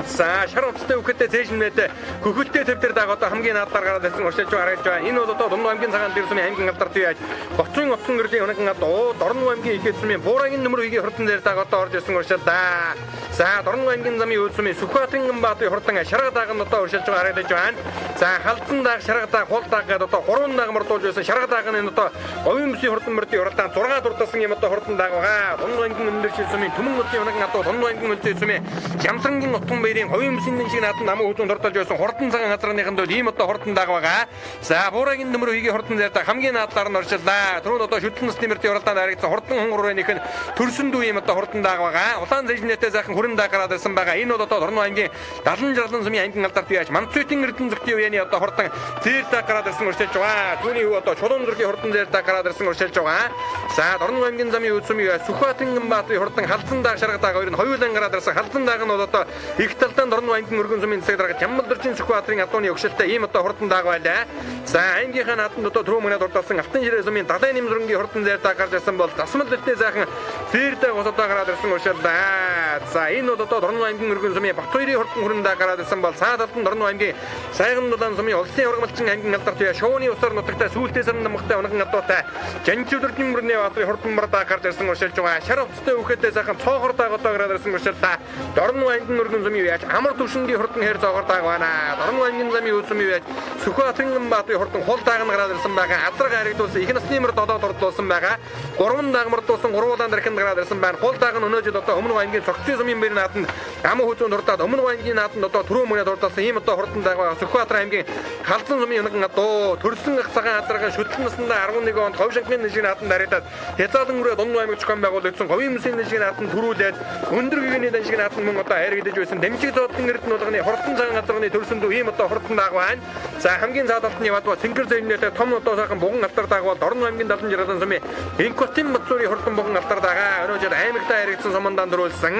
За шар хувцастай үхэтэй цээжнэд хөхөлтэй төвдөр даг одоо хамгийн надлаар гараад ирсэн уршилж харагдаж байна. Энэ бол одоо Дунд аймгийн цагаан дээр сумын аймгийн алдарт яаж Гоцын отхон гэрлийн унаган адуу Дорн аймгийн ихэд сумын Буурагийн нөмөр үеийн хурдан дээр даг одоо орж ирсэн уршил да. За Дорн аймгийн замын үүд сумын Сүхбаатарын Баатын хурдан шарга даг нь одоо уршилж харагдаж байна. За халдсан даг, шарга даг, хул даг гэдэг одоо 3 даг мордуулж байсан. Шарга даг нь энэ одоо говийн бүсийн хурдан мөрдийн уралдаан 6 дурдсан юм одоо хурдан даг байгаа. Дунд аймгийн өндөр сумын Түмэн нутгийн унаган адуу Дунд аймгийн үлзий сумын Жамсрангийн нутгийн баярын говийн бүсийн шиг надан намын хөзөн дурдалж байсан хурдан цагаан газрынханд бол ийм одоо хурдан даг байгаа. За Буурагийн нөмөр үеийн хурдан зайтай хамгийн наадлаар нь оршиллаа. Түрүүнд одоо шүтлэн насны мөрдийн уралдаанд харагдсан хурдан хонгорынх нь төрсөн дүү ийм одоо хурдан даг байгаа. Улаан зэжнэтэй сайхан хүрэн даг гараад ирсэн байгаа. Энэ бол одоо Дорн аймгийн 70 60 сумын аймгийн алдарт яаж Манцүтийн Эрдэнэ зүгтийн үений одоо хурдан зээр даг гараад ирсэн уршилж байгаа. Түүний хүү одоо Чулуун зүрхийн хурдан зээр даг гараад ирсэн уршилж байгаа. За Дорн аймгийн замын үд сумын Сүхбаатарын Баатарын хурдан халдсан даг шарга даг хоёр нь хоёулан гараад ирсэн. Халдсан даг нь бол одоо их талдаа Дорн аймгийн өргөн сумын засаг дарга Жамбал дөржин Сүхбаатарын адууны өгшөлтэй ийм одоо хурдан даг байлаа. За аймгийнхаа нааданд одоо түрүү мөнөд дурдсан Алтан ширээ сумын далайн нэмзрэнгийн хурдан зээр даг гарч ирсэн бол засмал дэлтэй сайхан зээр даг ус одоо гараад ирсэн уршилаа. За энэ бол одоо Дорн аймгийн өргөн сумын Батбаярын хурдан хүрэн даг гараад ирсэн бол цаа талд нь Дорн аймгийн сайхан дулаан сумын улсын ургамалчин аймгийн алдарт туяа шууны усаар нутагтай сүүлтээс намгатай унган адуутай Жанчвдэрдэн мөрний баатрын хурдан мар даг гарч ирсэн уршилж байгаа. Шар хувцастай үхэтэй сайхан цоохор даг одоо гараад ирсэн уршилаа. Дорн аймгийн өргөн сумын яаж амар төвшингийн хурдан хэр цоохор даг байна. Дорн аймгийн замын үд сумын яаж Сүхбаатарын Баатарын хурдан хул даг нь гараад ирсэн байгаа. Адраг харагдуулсан их насны мөр долоо дурдлуулсан байгаа. Гурван даг мордуулсан гурвуулан дархинд гараад ирсэн байна. Хул даг нь өнөө жил одоо өмнө аймгийн цогцын сумын бэр нааданд аман хүзүүн дурдаад өмнө аймгийн нааданд одоо түрүү мөнөө дурдсан ийм одоо хурдан даг байгаа. Сүхбаатар аймгийн халдсан сумын унаган адуу төрсөн ах цагаан азарган шүтлэн наснда 11 онд говь шанхны нэшиг нааданд харагдаад хязаалан үрээ дунд аймаг зохион байгуулагдсан говийн мөсийн нэшиг нааданд төрүүлээд өндөр гэгэний даншиг нааданд мөн одоо харагдаж байсан. Дэмжиг зоодлон эрдэнэ болгоны хурдан цагаан азарганы төрсөн дүү ийм одоо хурдан даг байна. За хамгийн цаад талд нь яваад ба цэнгэр зэвнэтэй том одоо сайхан буган алдар даг бол Дорн аймгийн 70 60 сумын Инкотын Бацуурын хурдан буган алдар дагаа өнөө жил аймагтаа харагдсан сумандаан дөрүүлсэн.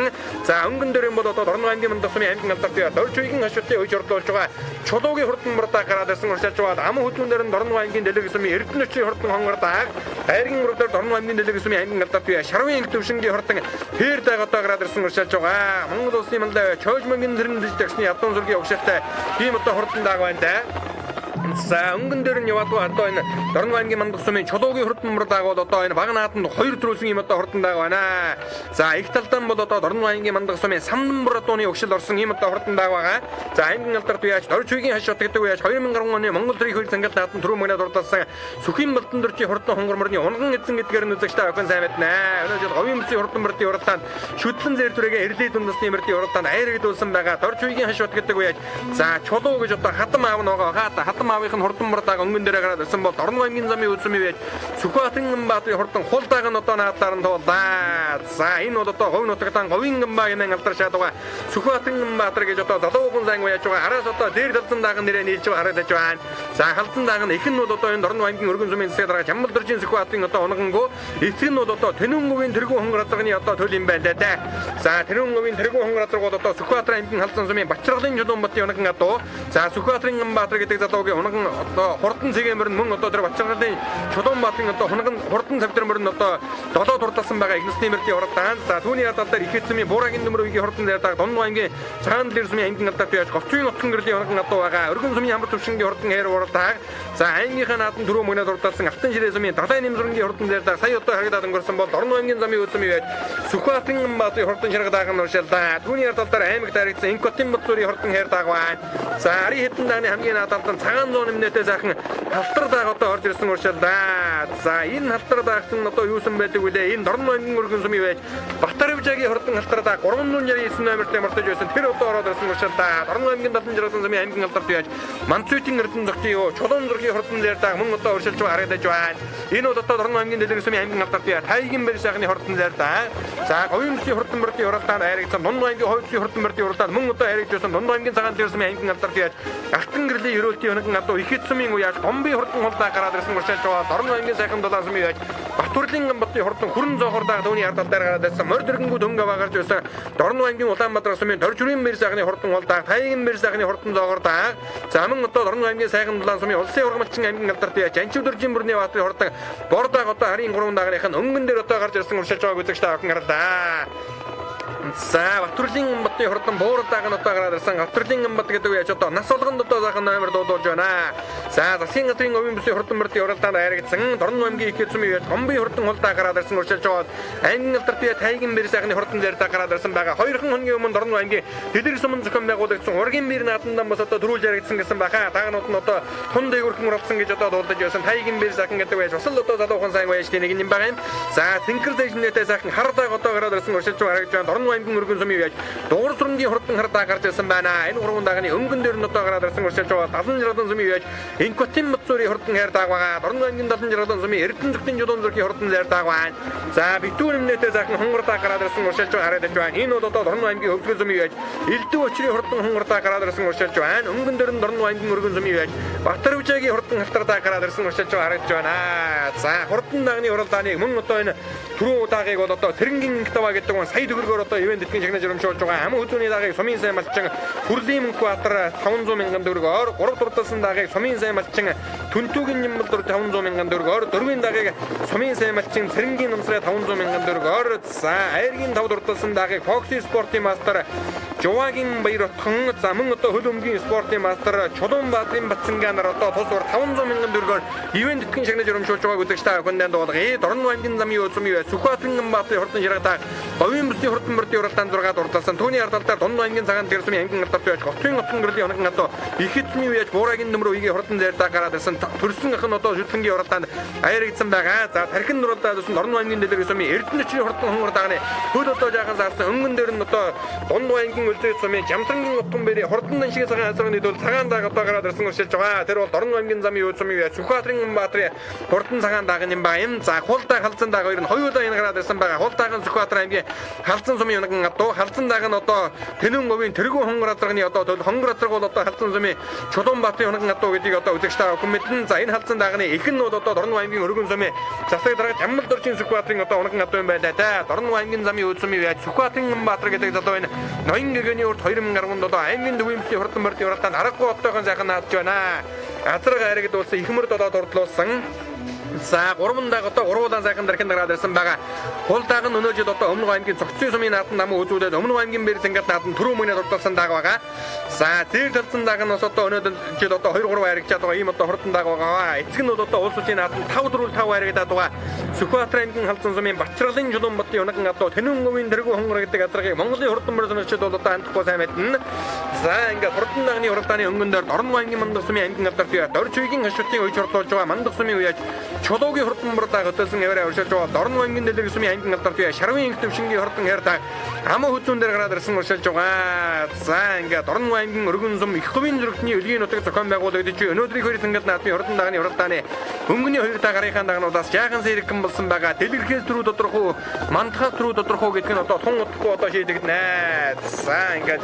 За өнгөн дөрөн бол одоо Дорн аймгийн мандах сумын аймгийн алдар туяа дорж үеийн хашуудын үеж ордуулж байгаа чулуугийн хурдан мурдаа гараад ирсэн уршилж байгаа. Аман хөдөлгөөндөр нь Дорн аймгийн дэлэг сумын Эрдэнэ өчийн хурдан хонгор даг айргийн мөрөдөр Дорн аймгийн дэлэг сумын аймгийн алдар туяа шарвын инг төвшингийн хурдан хээр даг одоо гараад ирсэн уршилж байгаа. Монгол улсын манлай чойж мөнгөн зэрэн дэж тагсны ядуун зүргийн угшaalтай ийм одоо хурдан даг байна да. За өнгөн дээр нь яваад одоо энэ Дорн аймгийн мандах сумын чулуугийн хурдан мөр дагуул одоо энэ баг нааданд хоёр төрүүлсэн юм одоо хурдан даг байна. За их талдан бол одоо Дорн аймгийн мандах сумын самдан мөр адууны өгшил орсон ийм одоо хурдан даг байгаа. За аймгийн алдар туяач Дорж үеийн хашууд гэдэг үеаш 2010 оны Монгол төрийн хууль зангалт нааданд түрүү мөнөө дурдсан Сүхийн балдан дөржийн хурдан хонгор мөрний унган эзэн гэдгээр нь үзэгчтэй охин сайн мэднэ. Өнөө жил говийн бүсийн хурдан мөрдийн уралдаанд шүтлэн зэр түрээгээ эрлийн дундасны мөрдийн уралдаанд айрагдуулсан байгаа. Дорж үеийн хашууд гэдэг үеаш за чулуу гэж одоо хатам аав ногоо хаата хатам аавынх нь хурдан мурдааг өнгөн дээрээ гараад ирсэн бол Дорн аймгийн замын үдсэм байж Сүхбаатарын Баатарын хурдан хул даг нь одоо наадлаар нь туулаа. За энэ бол одоо говь нутагтан говийн гамбаа гэмэн алдаршаад байгаа. Сүхбаатарын Баатар гэж одоо залуухан сайн яаж байгаа. Араас одоо дээр талсан даг нь нэрээ нийлж байгаа харагдаж байна. За халдсан даг нь их нь бол одоо энэ Дорн аймгийн өргөн сумын засаг дарга Чамбал дөржийн Сүхбаатарын одоо унагангүй эцэг нь бол одоо Тэнүүн говийн тэргүүн хонгор азарганы одоо төл юм байна лээ. За Тэнүүн говийн тэргүүн хонгор азарг бол одоо Сүхбаатар аймгийн халдсан сумын Бачаргалын Чулуунбатын унаган адуу. За Сүхбаатарын Баатар гэдэг залуугийн унган одоо хурдан цэгийн мөрөн мөн одоо тэр Бачаргалын Чулуунбаатын одоо хунган хурдан цавдар мөрөн одоо долоо дурдсан байгаа игнэсний мөрдийн уралдаан. За түүний ард талаар их эзэмийн Буурагийн нөмөр үеийн хурдан зайдаг Дунд аймгийн цагаан дэлгэр сумын аймгийн алдарт яаж Говцын нутгийн гэрлийн унган адуу байгаа. Өргөн сумын амар төвшингийн хурдан хээр уралдааг. За аймгийнхаа нааданд түрүү мөнөө дурдсан Алтан ширээ сумын далайн нэмзрэнгийн хурдан зайдаг сая одоо харагдаад өнгөрсөн бол Дорн аймгийн замын үдсэм яаж Сүхбаатарын Баатын хурдан шарга даг нь уршилдаа. Түүний ард талаар аймаг дарагдсан Инкотын Бацуурын хурдан хээр даг байна. За арын хэдэн дагны хамгийн наад талд цагаан зуун нэмнэтэй сайхан халтар даг одоо орж ирсэн уршилдаа. За энэ халтар дагт нь одоо юусан байдаг вүлээ? Энэ Дорн аймгийн өргөн сумын байж Батарвжагийн хурдан халтар даг 369 номертой мортож байсан. Тэр одоо ороод ирсэн уршилдаа. Дорн аймгийн 76 сумын аймгийн алдарт яаж Манцүтийн эрдэнэ зогтын юу Чулуун зургийн хурдан зэр даг мөн одоо уршилж харагдаж байна. Энэ бол одоо Дорн аймгийн дэлгэр сумын аймгийн алдарт яа Тайгийн бэр сайхны хурдан зэр даг. За говийн бүсийн хурдан мөрдийн уралдаанд хайрагдсан Дунд аймгийн хувь бүсийн хурдан мөрдийн уралдаанд мөн одоо хайрагдж байсан Дунд аймгийн цагаан дээр сумын аймгийн алдарт яаж Алтан гэрлийн ерөөлтийн өнөг адуу их эцсмийн үеаш Гомбын хурдан хулдаа гараад ирсэн уршилж байгаа. Дорн аймгийн сайхан дулаан сумын яаж Батүрлийн гамбатын хурдан хүрэн зоохор даг түүний ард тал дээр гараад ирсэн морь дэргэнгүү дөнгө аваа гарч байсан Дорн аймгийн Улаанбаатар сумын Доржүрийн мэр сайхны хурдан хулдаа Тайгийн мэр сайхны хурдан зоогор даг. За мөн одоо Дорн аймгийн сайхан дулаан сумын улсын ургамалчин аймгийн алдарт яаж Анчив дөржийн мөрний баатрын хурдан бор даг одоо харын 3 дагных нь өнгөн дээр одоо гарч ирсэн уршилж байгааг үзэгчтэй охин гарлаа. За Батүрлийн Амбатын хурдан буурдаг нь одоо гараад ирсэн. Батүрлийн Амбат гэдэг үе одоо нас болгонд одоо сайхан номер дуудуулж байна. За засгийн газрын говийн бүсийн хурдан мөрдийн уралдаанд харагдсан. Дорн аймгийн их эзэмийн үе Гомбын хурдан хулдаа гараад ирсэн уршилж байгаа. Аймгийн алдарт бие Тайган бэр сайхны хурдан зэрэг гараад ирсэн байгаа. Хоёрхан хоногийн өмнө Дорн аймгийн Дэлгэр сумын зохион байгуулагдсан ургийн бэр наадамдан бас одоо төрүүлж яригдсан гэсэн баха. Таагнууд нь одоо тун дээгүрхэн уралдсан гэж одоо дуулдаж байсан. Тайган бэр сайхан гэдэг үе бас л одоо залуухан сайн үе нэг юм байгаа юм. За Цэнхэр зэжнэтэй сайхан хардаг одоо гараад ирсэн уршилж байгаа харагдж байна. Дорн аймгийн өргөн сумын үеж дугур сүрэнгийн хурдан хардаа гарч ирсэн байна. Энэ гурван дагны өнгөн дээр нь одоо гараад ирсэн уршилж байгаа 70 60 сумын үеж Инкотин Мацури хурдан хайрдаг байгаа. Дорн аймгийн 70 60 сумын Эрдэнэ зүгтэн жудун зүрхийн хурдан хайрдаг байна. За битүүр нэмнэтэй сайхан хунгардаа гараад ирсэн уршилж байгаа харагдаж байна. Энэ бол одоо Дорн аймгийн хөвсгөл сумын үеж Элдв очрын хурдан хунгардаа гараад ирсэн уршилж байна. Өнгөн дээр нь Дорн аймгийн өргөн сумын үеж Батарвжаагийн хурдан халтардаа гараад ирсэн уршилж байгаа харагдаж байна. За хурдан дагны уралдааныг мөн одоо энэ түрүүн удаагийг бол одоо Тэрэнгийн Инктава гэдэг нь сая төгрөгөөр одоо ивэн тэтгэн шагнаж өрөмшүүлж байгаа. Амин хүзүүний дагийг сумын сайн малчин Хүрлийн мөнгө Баатар 500 мянган төгрөгөөр, 3 дурдсан дагийг сумын сайн малчин Түнтүгийн Нямбал 500 мянган төгрөгөөр, 4-ийн дагийг сумын сайн малчин Цэрэнгийн Номсрай 500 мянган төгрөгөөр, за Айргийн 5 дурдсан дагийг Foxy спортын мастер Жувагийн Баяротхон, за мөн одоо хөл өмгийн спортын мастер Чулуун Баатрын Батсангаа нар одоо тус ур 500 мянган төгрөгөөр ивэн тэтгэн шагнаж өрөмшүүлж байгааг үзэгч та бүхэндээ дуулгая. Дорн аймгийн замын үзмийн Сүхбаатарын Баатрын хурдан ширгадаг Говийн бүсийн хурдан мөрдийн уралдаан 6 дурдсан. Түүний ард талдаар Дунд аймгийн цагаан дэрсмийн аймгийн алдарт байж Готын отон гэрлийн оног одоо их эзмийн үеж Буурагийн нөмрөө үеийн хурдан зэрдэг гараад ирсэн. Төрсөн ах нь одоо шүтлэнгийн уралдаанд аяаригдсан байгаа. За тархин уралдаад өсөн Дорн аймгийн дэлгэр сумын Эрдэнэчний хурдан хонгор дагны хөл одоо жаахан саарсан өнгөн дээр нь одоо Дунд аймгийн үлзий сумын Жамсангийн отон бэрийн хурдан шиг цагаан азрын нийтүүл цагаан даг одоо гараад ирсэн уршилж байгаа. Тэр бол Дорн аймгийн замын үе сумын Сүхбаатарын Баатрын хурдан цагаан даг юм ба юм. За хулдаа халзан даг хоёр нь хоёулаа энэ гараад ирсэн байгаа. Хулдаахан Сүхбаатар аймгийн халзан сумын унаган адуу халзан даг нь одоо Тэнүн говийн тэргүүн хонгор азрагны одоо төл хонгор азраг бол одоо халзан сумын Чулуун Баатарын унаган адуу гэдгийг одоо үзэгч та бүхэн мэднэ. За энэ халзан дагны их нь бол одоо Дорн аймгийн өргөн сумын засаг дарга Жамбал доржийн Сүхбаатарын одоо унаган адуу юм байлаа да. Дорн аймгийн замын үе сумын яаж Сүхбаатарын Баатар гэдэг залуу энэ ноён гэгэний урд 2017 аймгийн төвийн бүсийн хурдан мөрдийн уралдаанд аргагүй оттойхон сайхан наадж байна. Азраг хайрагд улсын их мөрд одоо дурдлуулсан. За гурван даг одоо гурвуулан сайхан дархин гараад ирсэн байгаа. Хул даг нь өнөө жил одоо Өмнө аймгийн цогцын сумын наадам намын үзүүлээд Өмнө аймгийн бэр зангат наадам түрүү мөнө дурдсан даг байгаа. За зэр талсан даг нь бас одоо өнөө жил одоо 2 3 харигчаад байгаа ийм одоо хурдан даг байгаа. Эцэг нь бол одоо улс улсын наадам 5 4 5 харигдаад байгаа. Сүхбаатар аймгийн халзан сумын Бачралын Жулуун Батын унаган адуу Тэнүн говийн тэргүү хонгор гэдэг азаргыг Монголын хурдан мөр сонирчид бол одоо андахгүй сайн мэднэ. За ингээд хурдан дагны уралдааны өнгөн дээр Дорн аймгийн мандах сумын аймгийн алдарт бие Дорж үеийн хашуудын үеж хурдлуулж байгаа мандах сумын үеж Чулуугийн хурдан мурдаа хөтөлсөн яваарай уршилж байгаа Дорн аймгийн дэлгэр сумын аймгийн алдарт бие Шарвын инх төвшингийн хурдан хайртай аман хүзүүн дээр гараад ирсэн уршилж байгаа. За ингээд Дорн аймгийн өргөн сум их хувийн зүрхтний өлгийн нутаг зохион байгуулагдаж буй өнөөдрийн хоёр зангал наадмын хурдан дагны уралдааны өнгөний хоёр даа гарынхаа дагнуудаас жаахан сэрэгхэн болсон байгаа. Дэлгэрхээс түрүү доторх уу, мандахаас түрүү доторх уу гэдг нь одоо тун удахгүй одоо шийдэгдэнэ. За ингээд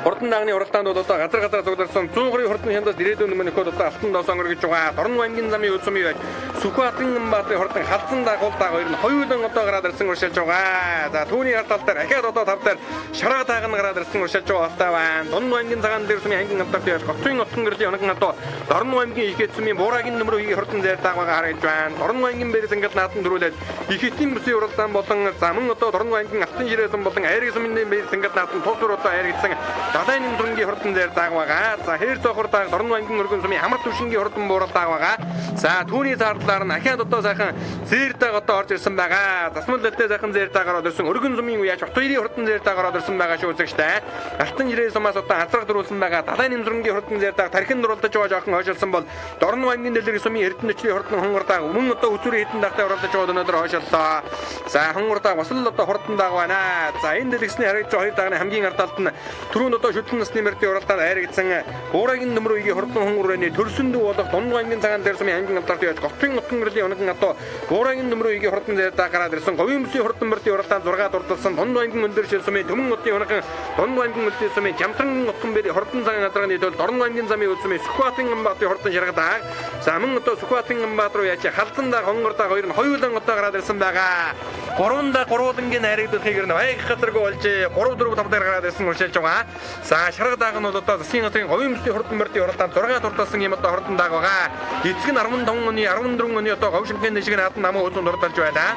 Хурдан дагны уралдаанд бол одоо газар газар цугларсан 100 гаруй хурдан хяндаас ирээдүйн өмнө нөхөд одоо алтан доосон өргөж байгаа. Дорн аймгийн замын үз сумын байж Сүхбаатарын Баатрын хурдан халзан даг хул даг хоёр нь хоёулан одоо гараад ирсэн уршилж байгаа. За түүний ард тал дээр ахаад одоо тав дээр шараа даг нь гараад ирсэн уршилж байгаа алтай байна. Дорн аймгийн цагаан дээр сумын аймгийн алдарт байж Готын отгон гэрлийн оногон адуу Дорн аймгийн их эзэмийн Буурагийн нөмрөө үеийн хурдан зээр даг байгаа харагдаж байна. Дорн аймгийн бэр зангал наадам дөрүүлээд их этийн бүсийн уралдаан болон заман одоо Дорн аймгийн алтан ширээсэн болон айраг сумын бэр зангал наадам тус ур одоо айрагдсан Далайн нэмсрэнгийн хурдан зээр даг байгаа. За хээр цоохор даг Дорн аймгийн өргөн сумын амар түвшингийн хурдан буурал даг байгаа. За түүний зардлаар нь ахаад одоо сайхан зээр даг одоо орж ирсэн байгаа. Засмал дэлтэй сайхан зээр даг ороод ирсэн. Өргөн сумын үеаш Батбаярын хурдан зээр даг ороод ирсэн байгаа шүү үзэгчтэй. Алтан жирээ сумаас одоо азрах дөрүүлсэн байгаа. Далайн нэмсрэнгийн хурдан зээр даг тархин дурлаж байгаа жоохон хойшилсан бол Дорн аймгийн дэлгэр сумын Эрдэнэчний хурдан хонгор даг өмнө одоо үзүүрийн хитэн дагтай оролдож байгаа өнөөдөр хойшиллоо. За хонгор даг бас л одоо хурдан даг байна. За энэ дэлгэсний харагдж байгаа хоёр дагны хамгийн ард талд нь түрүүнд одоо шүтлэн насны мөрдийн уралдаанд айрагдсан Буурагийн нөмрөө үеийн хурдан хонгорны төрсөн дүү болох Дунд аймгийн цагаан дээр сумын аймгийн алдарт яаж Готын отгон гэрлийн унаган адуу Буурагийн нөмрөө үеийн хурдан зээр даг гараад ирсэн. Говийн бүсийн хурдан мөрдийн уралдаанд 6 дурдсан Дунд аймгийн өндөр шил сумын Төмөн одын унаган Дунд аймгийн үлдээ сумын Жамтран отгон бэр хурдан цагаан азрагны төл Дорн аймгийн замын үз сумын Сүхбаатын Баатын хурдан шаргадаг. За мөн одоо Сүхбаатын Баат руу яаж халзан даг хонгор даг хоёр нь хоёулан одоо гараад ирсэн байгаа. Гурван да гурвуулангийн найрагдахыг нь айх газаргүй болж 3 4 5 дээр гараад ирсэн уршилж байгаа. За шарга даг нь бол одоо засгийн газрын говийн бүсийн хурдан мөрдийн уралдаанд 6 дурдсан юм одоо хурдан даг байгаа. Эцэг нь 15 оны 14 оны одоо говь шинхэн дэшиг наадам намын үзүүнд дурдалж байлаа.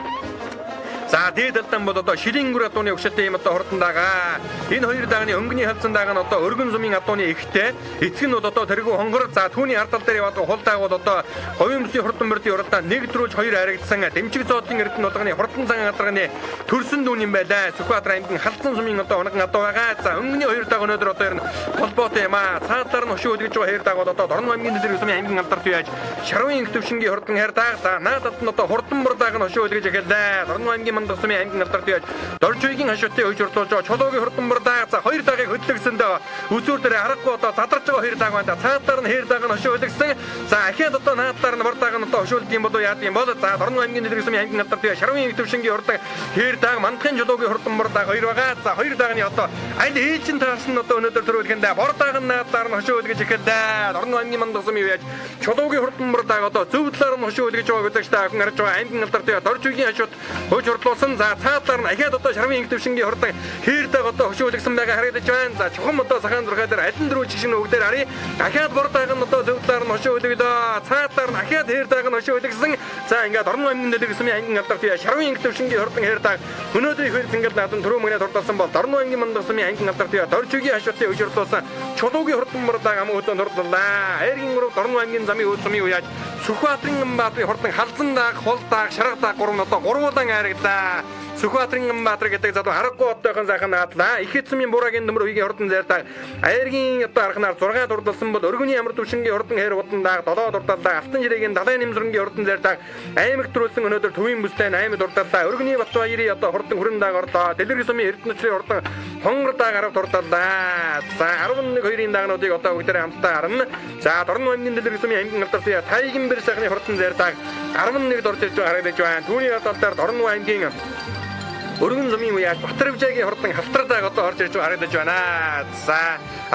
За дээд талдан бол одоо шилийн гүр адууны өгшөлтэй юм одоо хурдан дагаа. Энэ хоёр дагны өнгөний халзан даага нь одоо өргөн зумын адууны ихтэй. Эцэг нь бол одоо тэргүү хонгор. За түүний ард тал дээр яваад хул дааг бол одоо говийн бүсийн хурдан мөрдийн уралдаан нэг дөрвж хоёр харагдсан. Дэмжиг зоодлын эрдэнэ болгоны хурдан зан гадарганы төрсөн дүүн юм байлаа. Сүхбаатар аймгийн халзан сумын одоо унган адуу байгаа. За өнгөний хоёр даг өнөөдөр одоо ер нь холбоотой юм аа. Цаадлаар нь хошуу өдгөж байгаа хоёр даг бол одоо Дорн аймгийн нэлэр сумын аймгийн алдарт яаж Шарвын инх төвшингийн хурдан хайр даг. За наадад нь одоо хурдан мөр даг нь хошуу өдгөж эхэллээ. Дорн аймгийн мандах сумын аймгийн алдарт яаж Доржуйгийн хашуутын хойж урдуулж байгаа Чулуугийн хурдан мөр даг. За хоёр дагийг хөдлөгсөндөө үзүүр дээр аргагүй одоо задарч байгаа хоёр даг байна. Цаадлаар нь хоёр даг нь хошуу өдгсөн. За ахиад одоо наадлаар нь мөр даг нь одоо хошуулд юм болов яад юм бол за Дорн аймгийн нэлэр сумын аймгийн алдарт яаж Шарвын инх төвшингийн хурдан хайр даг мандахын чулуугийн хурдан мөр даг хоёр байгаа. За хоёр дагны одоо аль ээлжин таарсан одоо өнөөдөр төрүүлэхэндээ бор даг нь наадлаар нь хошуу өдгөж эхэллээ. Дорн аймгийн мандах сумын яаж Чулуугийн хурдан мөр даг одоо зөв талаар нь хошуу өдгөж байгааг үзэж та хүн харж байгаа аймгийн алдарт Доржуйгийн хашууд хойж хурдлуулсан. За цаадлаар нь ахиад одоо Шарвын инх төвшингийн хурдан хайр даг одоо хошуу өдгсөн байгаа харагдаж байна. За чухам одоо сахаан зурхай дээр алин дөрөв жишг нь бүгдээр харъя. Дахиад бор даг нь одоо зөв талаар нь хошуу өдгөлөө. Цаадлаар нь ахиад хайр даг нь хошуу өдгсөн. За ингээд Дорн аймгийн нэлэг сумын аймгийн алдарт Шарвын инх төвшингийн хурдан хайр даг өнөөдрийн хэр зингэл надан түрүү мөнгөний дурдсан бол Дорн аймгийн мандах сумын аймгийн алдарт Доржуйгийн хашуутын хойж хурдлуулсан Чулуугийн хурдан мөр даг ам өөдөө дурдлаа. Айргийн гурав Дорн аймгийн замын өөд сумын үеаж Сүхбаатарын Баатрын хурдан халзан даг, хул даг, шарга даг гурав нь одоо гурвуулан айрагдлаа. Сүхбаатарын Баатар гэдэг залуу аргагүй одтойхон сайхан наадлаа. Их эцмийн бураагийн төмөр үеийн хурдан зайрдаг. Айргийн одоо арханаар 6 дурдалсан бол өргөний ямар төвшингийн хурдан хайр удан даг 7 дурдаллаа. Алтан жирийн далайн нэмсрэнгийн хурдан зайрдаг. Аймаг төрүүлсэн өнөөдөр төвийн бүстэй 8 дурдаллаа. Өргөний Батбаярын одоо хурдан хүрэн даг орлоо. Дэлгэр сумын Эрдэнэчрийн хурдан хонгор даг 10 дурдаллаа. За 11 2-ын дагнуудыг одоо бүгдээрээ хамтдаа харна. За Дорн аймгийн Дэлгэр сумын аймгийн алдарт Тайган бэр сайхны хурдан зайрдаг 11 дурж ирж байгаа харагдаж байна. Түүний талаар Дорн аймгийн Өргөн зумын үеаш Батарвжаагийн хурдан халтардааг одоо орж ирж байгаа харагдаж байна. За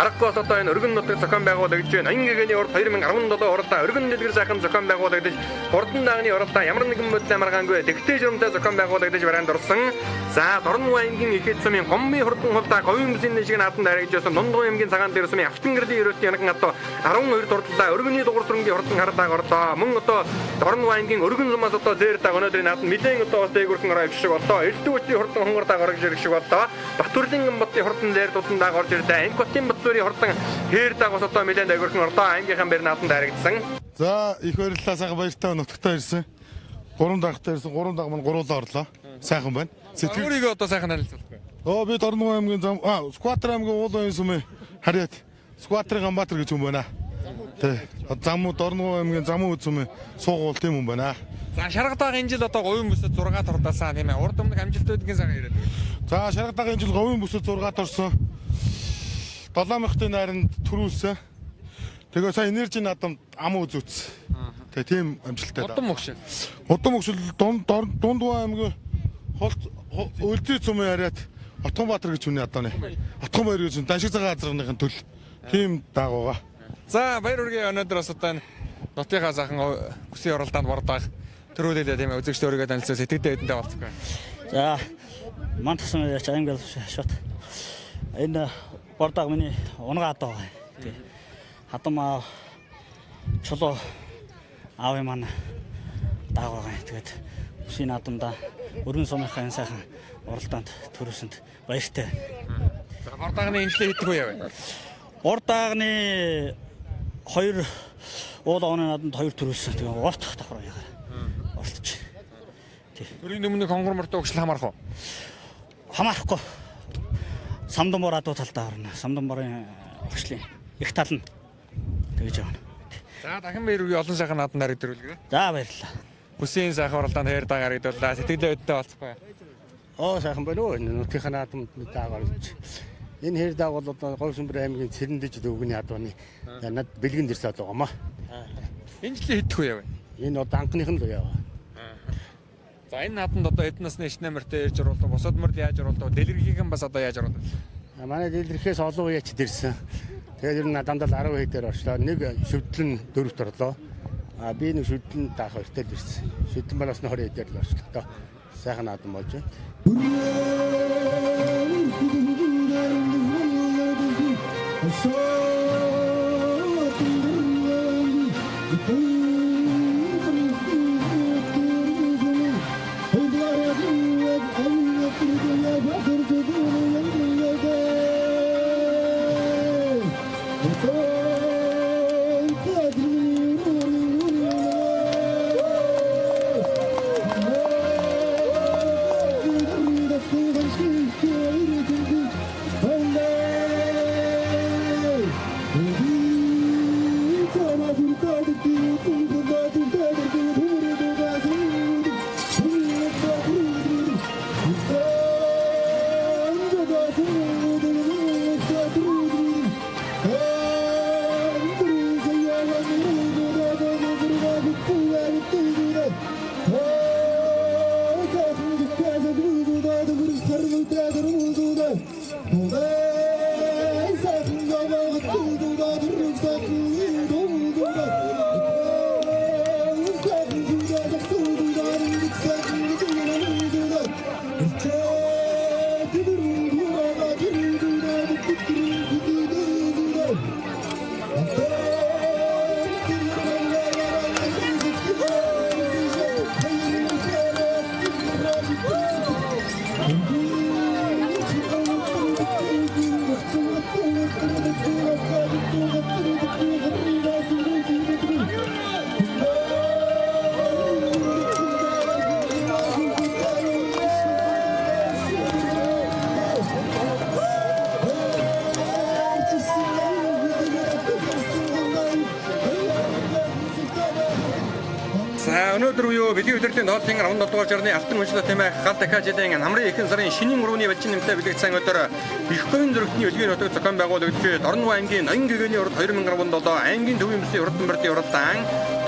аргагүй бас одоо энэ өргөн нутаг зохион байгуулагдж байна. Аян гэгэний урд 2017 уралдаа өргөн дэлгэр сайхан зохион байгуулагдаж хурдан дагны уралдаа ямар нэгэн бодол амаргаангүй тэгтээ журамтай зохион байгуулагдаж бараанд орсон. За Дорн аймгийн их эд сумын гоммын хурдан хулдаа говийн бүсийн шиг нааданд харагдж байсан. Дундгуй аймгийн цагаан дээр сумын Автан гэрлийн ерөөтийн янаган одоо 12 дурдлаа өргөний дугуйр сүрэнгийн хурдан хардааг орлоо. Мөн одоо Дорн аймгийн өргөн зумаас одоо зээр даг өнөөдрийн нааданд нэлээд одоо бас дээгүрхэн ороо шиг боллоо. Эрдэнэ хурдан хонгор даг орж ирэх шиг боллоо. Батүрлийн ботын хурдан зээр дутан даг орж ирлээ. Анкотын бот зүрийн хурдан хээр даг бас одоо нэлээд дээгүрхэн орлоо. Аймгийнхан бэр нааданд харагдсан. За их баярлалаа, сайхан баяртай нутагтаа ирсэн. 3 дагтай ирсэн. 3 даг маань гуруулаа орлоо. Сайхан байна. Сэтгэл өөрийгөө одоо сайхан танилцуулахгүй. Оо би Дорн аймгийн зам Скватер аймгийн уул уян сүмээ харьяат. Скватерын Ганбаатар гэж хүн байна. Тэ. Замуу Дорн аймгийн замуу сүмээ суугуул тийм хүн байна. За шаргадааг энэ жил одоо говийн бүсэд 6 дурдалсан тийм ээ. Урд өмнөх амжилтуудын сайхан яриад. За шаргадааг энэ жил говийн бүсэд 6 дурсан. 7000-ын найранд төрүүлсэн. Тэгээ сая энержи наадам ам үзүүц. Тэгээ тийм амжилттай. Удам өгшил. Удам өгшил дунд аймгийн холт өлзий цумын хариат Отгонбаатар гэж хүний адууны. Отгонбаяр гэж даншиг цагаан азаргныхын төл. Тийм даг байгаа. За баяр хүргэе өнөөдөр бас одоо энэ нутгийнхаа сайхан бүсийн уралдаанд бордог төрүүлээлээ тийм ээ үзэгчдээ өөрийгөө танилцсан сэтгэлдээ хэдэнтэй болцгоо. За мандсан яач аймаг шат. Энэ бордог миний унгаа адуу байгаа. Тий. Хадам аав чулуу аавын маань даг байгаа. Тэгээд бүсийн наадамдаа өргөн сумынхаа энэ сайхан уралдаанд төрүүлсэнд баяртай. За бордагны энэ жилийн хэдэх үе вэ? Бордагны хоёр уул огны наадамд хоёр төрүүлсэн. Тэгээ урт давхар ягаар оролцож. Тий. Төрийн өмнөх хонгор мортой өгшил хамаарах уу? Хамаарахгүй. Самданбор адуу талдаа орно. Самданборын өгшлийн их тал нь тэгж явна. За дахин баяр хүргэе олон сайхан нааданд харагдуулъя. За баярлалаа. Бүсийн сайхан уралдаанд хайр даг харагдууллаа. Сэтгэлээ өдтэй болцгоо. Оо сайхан байна уу. Энэ нутгийнхаа наадамд дааг оруулж. Энэ хэр дааг бол одоо Говьсүмбэр аймгийн Цэрэндэж дөвгөний адууны над бэлгэн дэрс адуу гомоо. Энэ жилийн хэдэх үе вэ? Энэ одоо анхных нь л үе байгаа. За энэ наадамд одоо эдэн насны ишнэ мөртөө ирж оруулдаг. Бусад мөрд яаж оруулдаг? Дэлгэрхийнхэн бас одоо яаж оруулдаг? Манай дэлгэрхээс олон үеч дэрсэн. Тэгээд ер нь дандаа 10 хэдээр орчлоо. Нэг шүдлэн дөрөвт орлоо. А би нэг шүдлэн даах хоёртой л ирсэн. Шүдлэн манаас нь 20 хэдээр л орчлоо. Одоо сайхан наадам болж байна. Өнөөдөр үеөө бэлгийн өдрийн тооллын 17 дугаар жарны алтан хүншлэл тэмээ гал дахиад жилийн намрын ихэнх сарын шинийн 3-ны балжин нэмтэй бэлэгдсэн өдөр их говийн зөрөгтний өлгийн нутаг зохион байгуулагдж Дорнов аймгийн ноён гэгэний урд 2017 аймгийн төвийн бүсийн урд бэрдийн уралдаан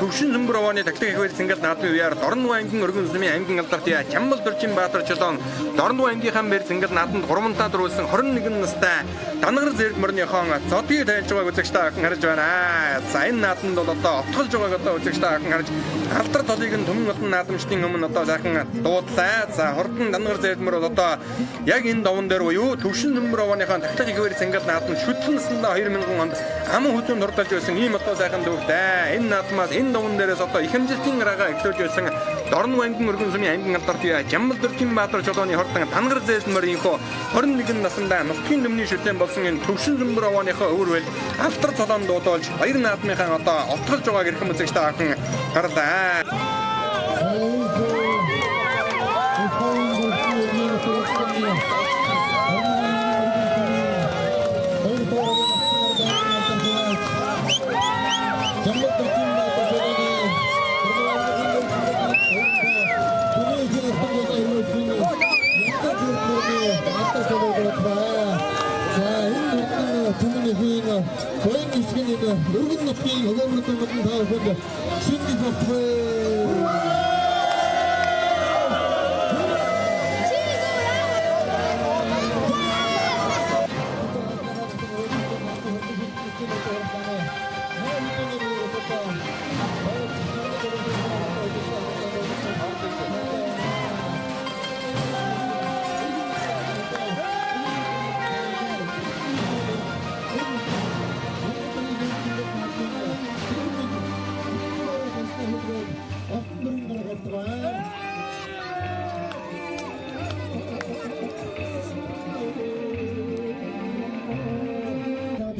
Төвшин Зөмбөр овооны тахлах их цэнгэл наадмын үеэр Дорнов аймгийн өргөн сүмийн аймгийн алдарт Чамбал Доржин Баатар чолоон Дорнов аймгийнхаа мэр цэнгэл наадманд 3 таа дөрвөлсөн 21 настай Дангар зэрэг мөрнийхон зодгийг тайлж байгааг үзэгч та бүхэн харж байна. За энэ наадманд бол одоо отголж байгааг одоо үзэгч та бүхэн харж алдар толыг нь түмэн олон наадамчдын өмнө одоо сайхан дуудлаа. За хурдан Дангар зэрэг мөр бол одоо яг энэ довон дээр буюу Төвшин Зөмбөр овооныхон тахлах их цэнгэл наадманд шүтлэн насандаа 2000 онд аман хүзүүн дурдалж байсан ийм одоо сайхан дүүхтэй. Энэ наадмаас энэ довон дээрээс одоо их амжилтын рагаа эхлүүлж байсан Дорнов аймгийн өргөн сүмийн аймгийн алдарт Жамбал Дөржин Баатар чолооны хурдан Дангар зээлмөр инхөө 21 насандаа нутгийн нүмний шүтэн болсон энэ Төвшин Зөмбөр овооныхоо өвөр үйл алдар цолоон дуудуулж баяр наадмынхаа одоо отголж байгааг эрхэм үзэгч та бүхэн гарлаа. Өргөн нутгийн өгөөмөр нутгийн та бүхэнд шинэ болтугай.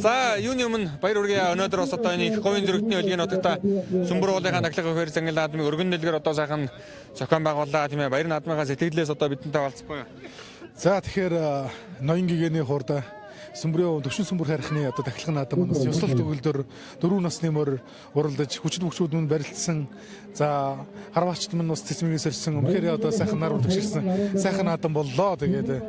За юуны өмнө баяр хүргэе. Өнөөдөр бас одоо энэ их говийн зөрөгтний өлгийн нутагта Сүмбэр уулынхаа наглах өхөр зангил наадмыг өргөн дэлгэр одоо сайхан зохион байгууллаа тийм ээ. Баяр наадмынхаа сэтгэлээс одоо бидэнтэй болцохгүй. За тэгэхээр ноён гэгэний хурда Сүмбрийн Төвшин Сүмбэр хайрхны одоо тахилган наадам бас ёслол төгөлдөр 4 насны мөр уралдаж хүчин хөгшүүд мөн барилцсан. За харваачд мөн бас цэцмэгээс сорьсон. Үнэхээр одоо сайхан нар урдагшилсан сайхан наадам боллоо. Тэгээд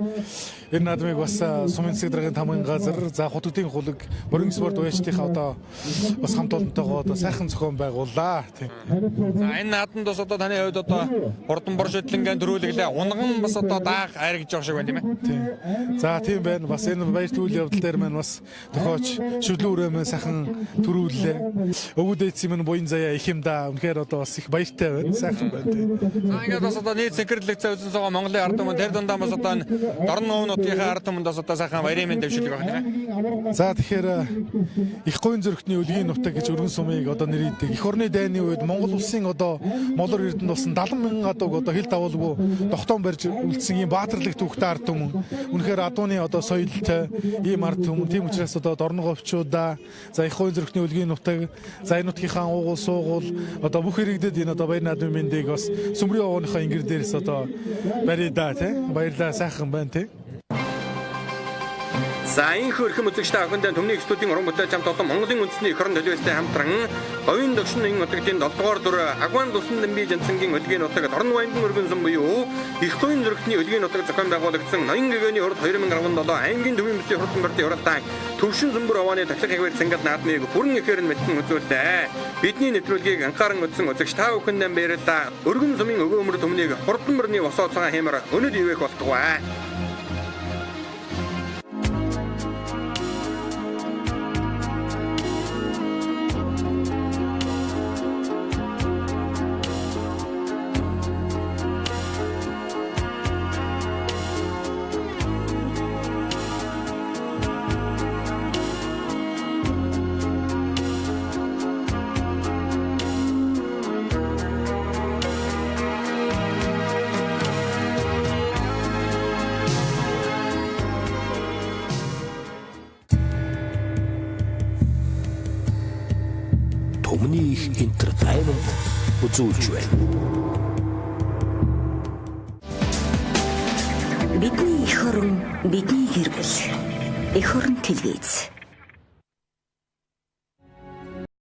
энэ наадмыг бас сумын засаг даргын тамгын газар, за хотуудын хулаг, мөрийн спорт уяачдынхаа одоо бас хамт олонтойгоо одоо сайхан зохион байгууллаа. Тийм. За энэ наадамд бас одоо таны хувьд одоо хурдан бор шүтлэнгийн төрүүлэглээ. Унган бас одоо даах айргаж байгаа шиг байна тийм ээ. Тийм. За тийм байна. Бас энэ баяр үйл явдал дээр маань бас тохиоч шүлэн өрөө маань сайхан төрүүллээ. Өвөд эцсийн минь буян заяа их юм да. Үнэхээр одоо бас их баяртай байна. Сайхан байна тийм. За ингээд бас одоо нийт цэнхэрлэг зүйн суугаа Монголын ард түмэн тэр дундаа бас одоо энэ Дорн нутгийнхаа ард түмэнд бас одоо сайхан баярын мэнд дэвшилэг байна тийм ээ. За тэгэхээр их говийн зөрөгтний өлгийн нутаг гэж өргөн сумыг одоо нэрийдэг. Эх орны дайны үед Монгол улсын одоо молор эрдэнэ болсон 70 мянган гадууг одоо хил давуулгүй тогтоон барьж үлдсэн ийм баатарлаг түүхтэй ард түмэн. Үнэхээр адууны одоо соёлтой ийм ард түмэн. Тийм учраас одоо Дорноговчуудаа, за их говийн зөрөгтний өлгийн нутаг, за энэ нутгийнхаа уугуул суугуул одоо бүх иргэдэд энэ одоо баяр наадмын мэндийг бас Сүмрийн овооныхоо ингэр дээрээс одоо барья да тий. Баярлалаа, сайхан байна тий. За энэ хөрхөм үзэгчтэй охиндоо Төмний студийн уран бүтээлч хамт олон Монголын үндэсний эх орон төлөөстэй хамтран Говийн дөгшин ноён нутагтын 7 дугаар дүр Агван Дусан Дамби Жанцангийн өлгийн нутаг Дорн Ваймбан өргөн сум буюу Их Говийн зүрхтний өлгийн нутаг зохион байгуулагдсан ноён гэгэний урд 2017 аймгийн төвийн бүсийн хурдан бардын уралдаан Төвшин Зүмбэр овооны тахлах хавар цэнгэл наадмыг бүрэн ихээр нь мэдэн үзүүллээ. Бидний нэвтрүүлгийг анхааран үзсэн үзэгч та бүхэндээ баярлалаа. Өргөн сумын өгөөмөр түмнийг хурдан мөрний босоо цагаан хэмээр өнөд ивэх болтугай. Түмний их entertainment үзүүлж байна. Бидний эх орон, бидний гэр бүл. Эх орон телевиз.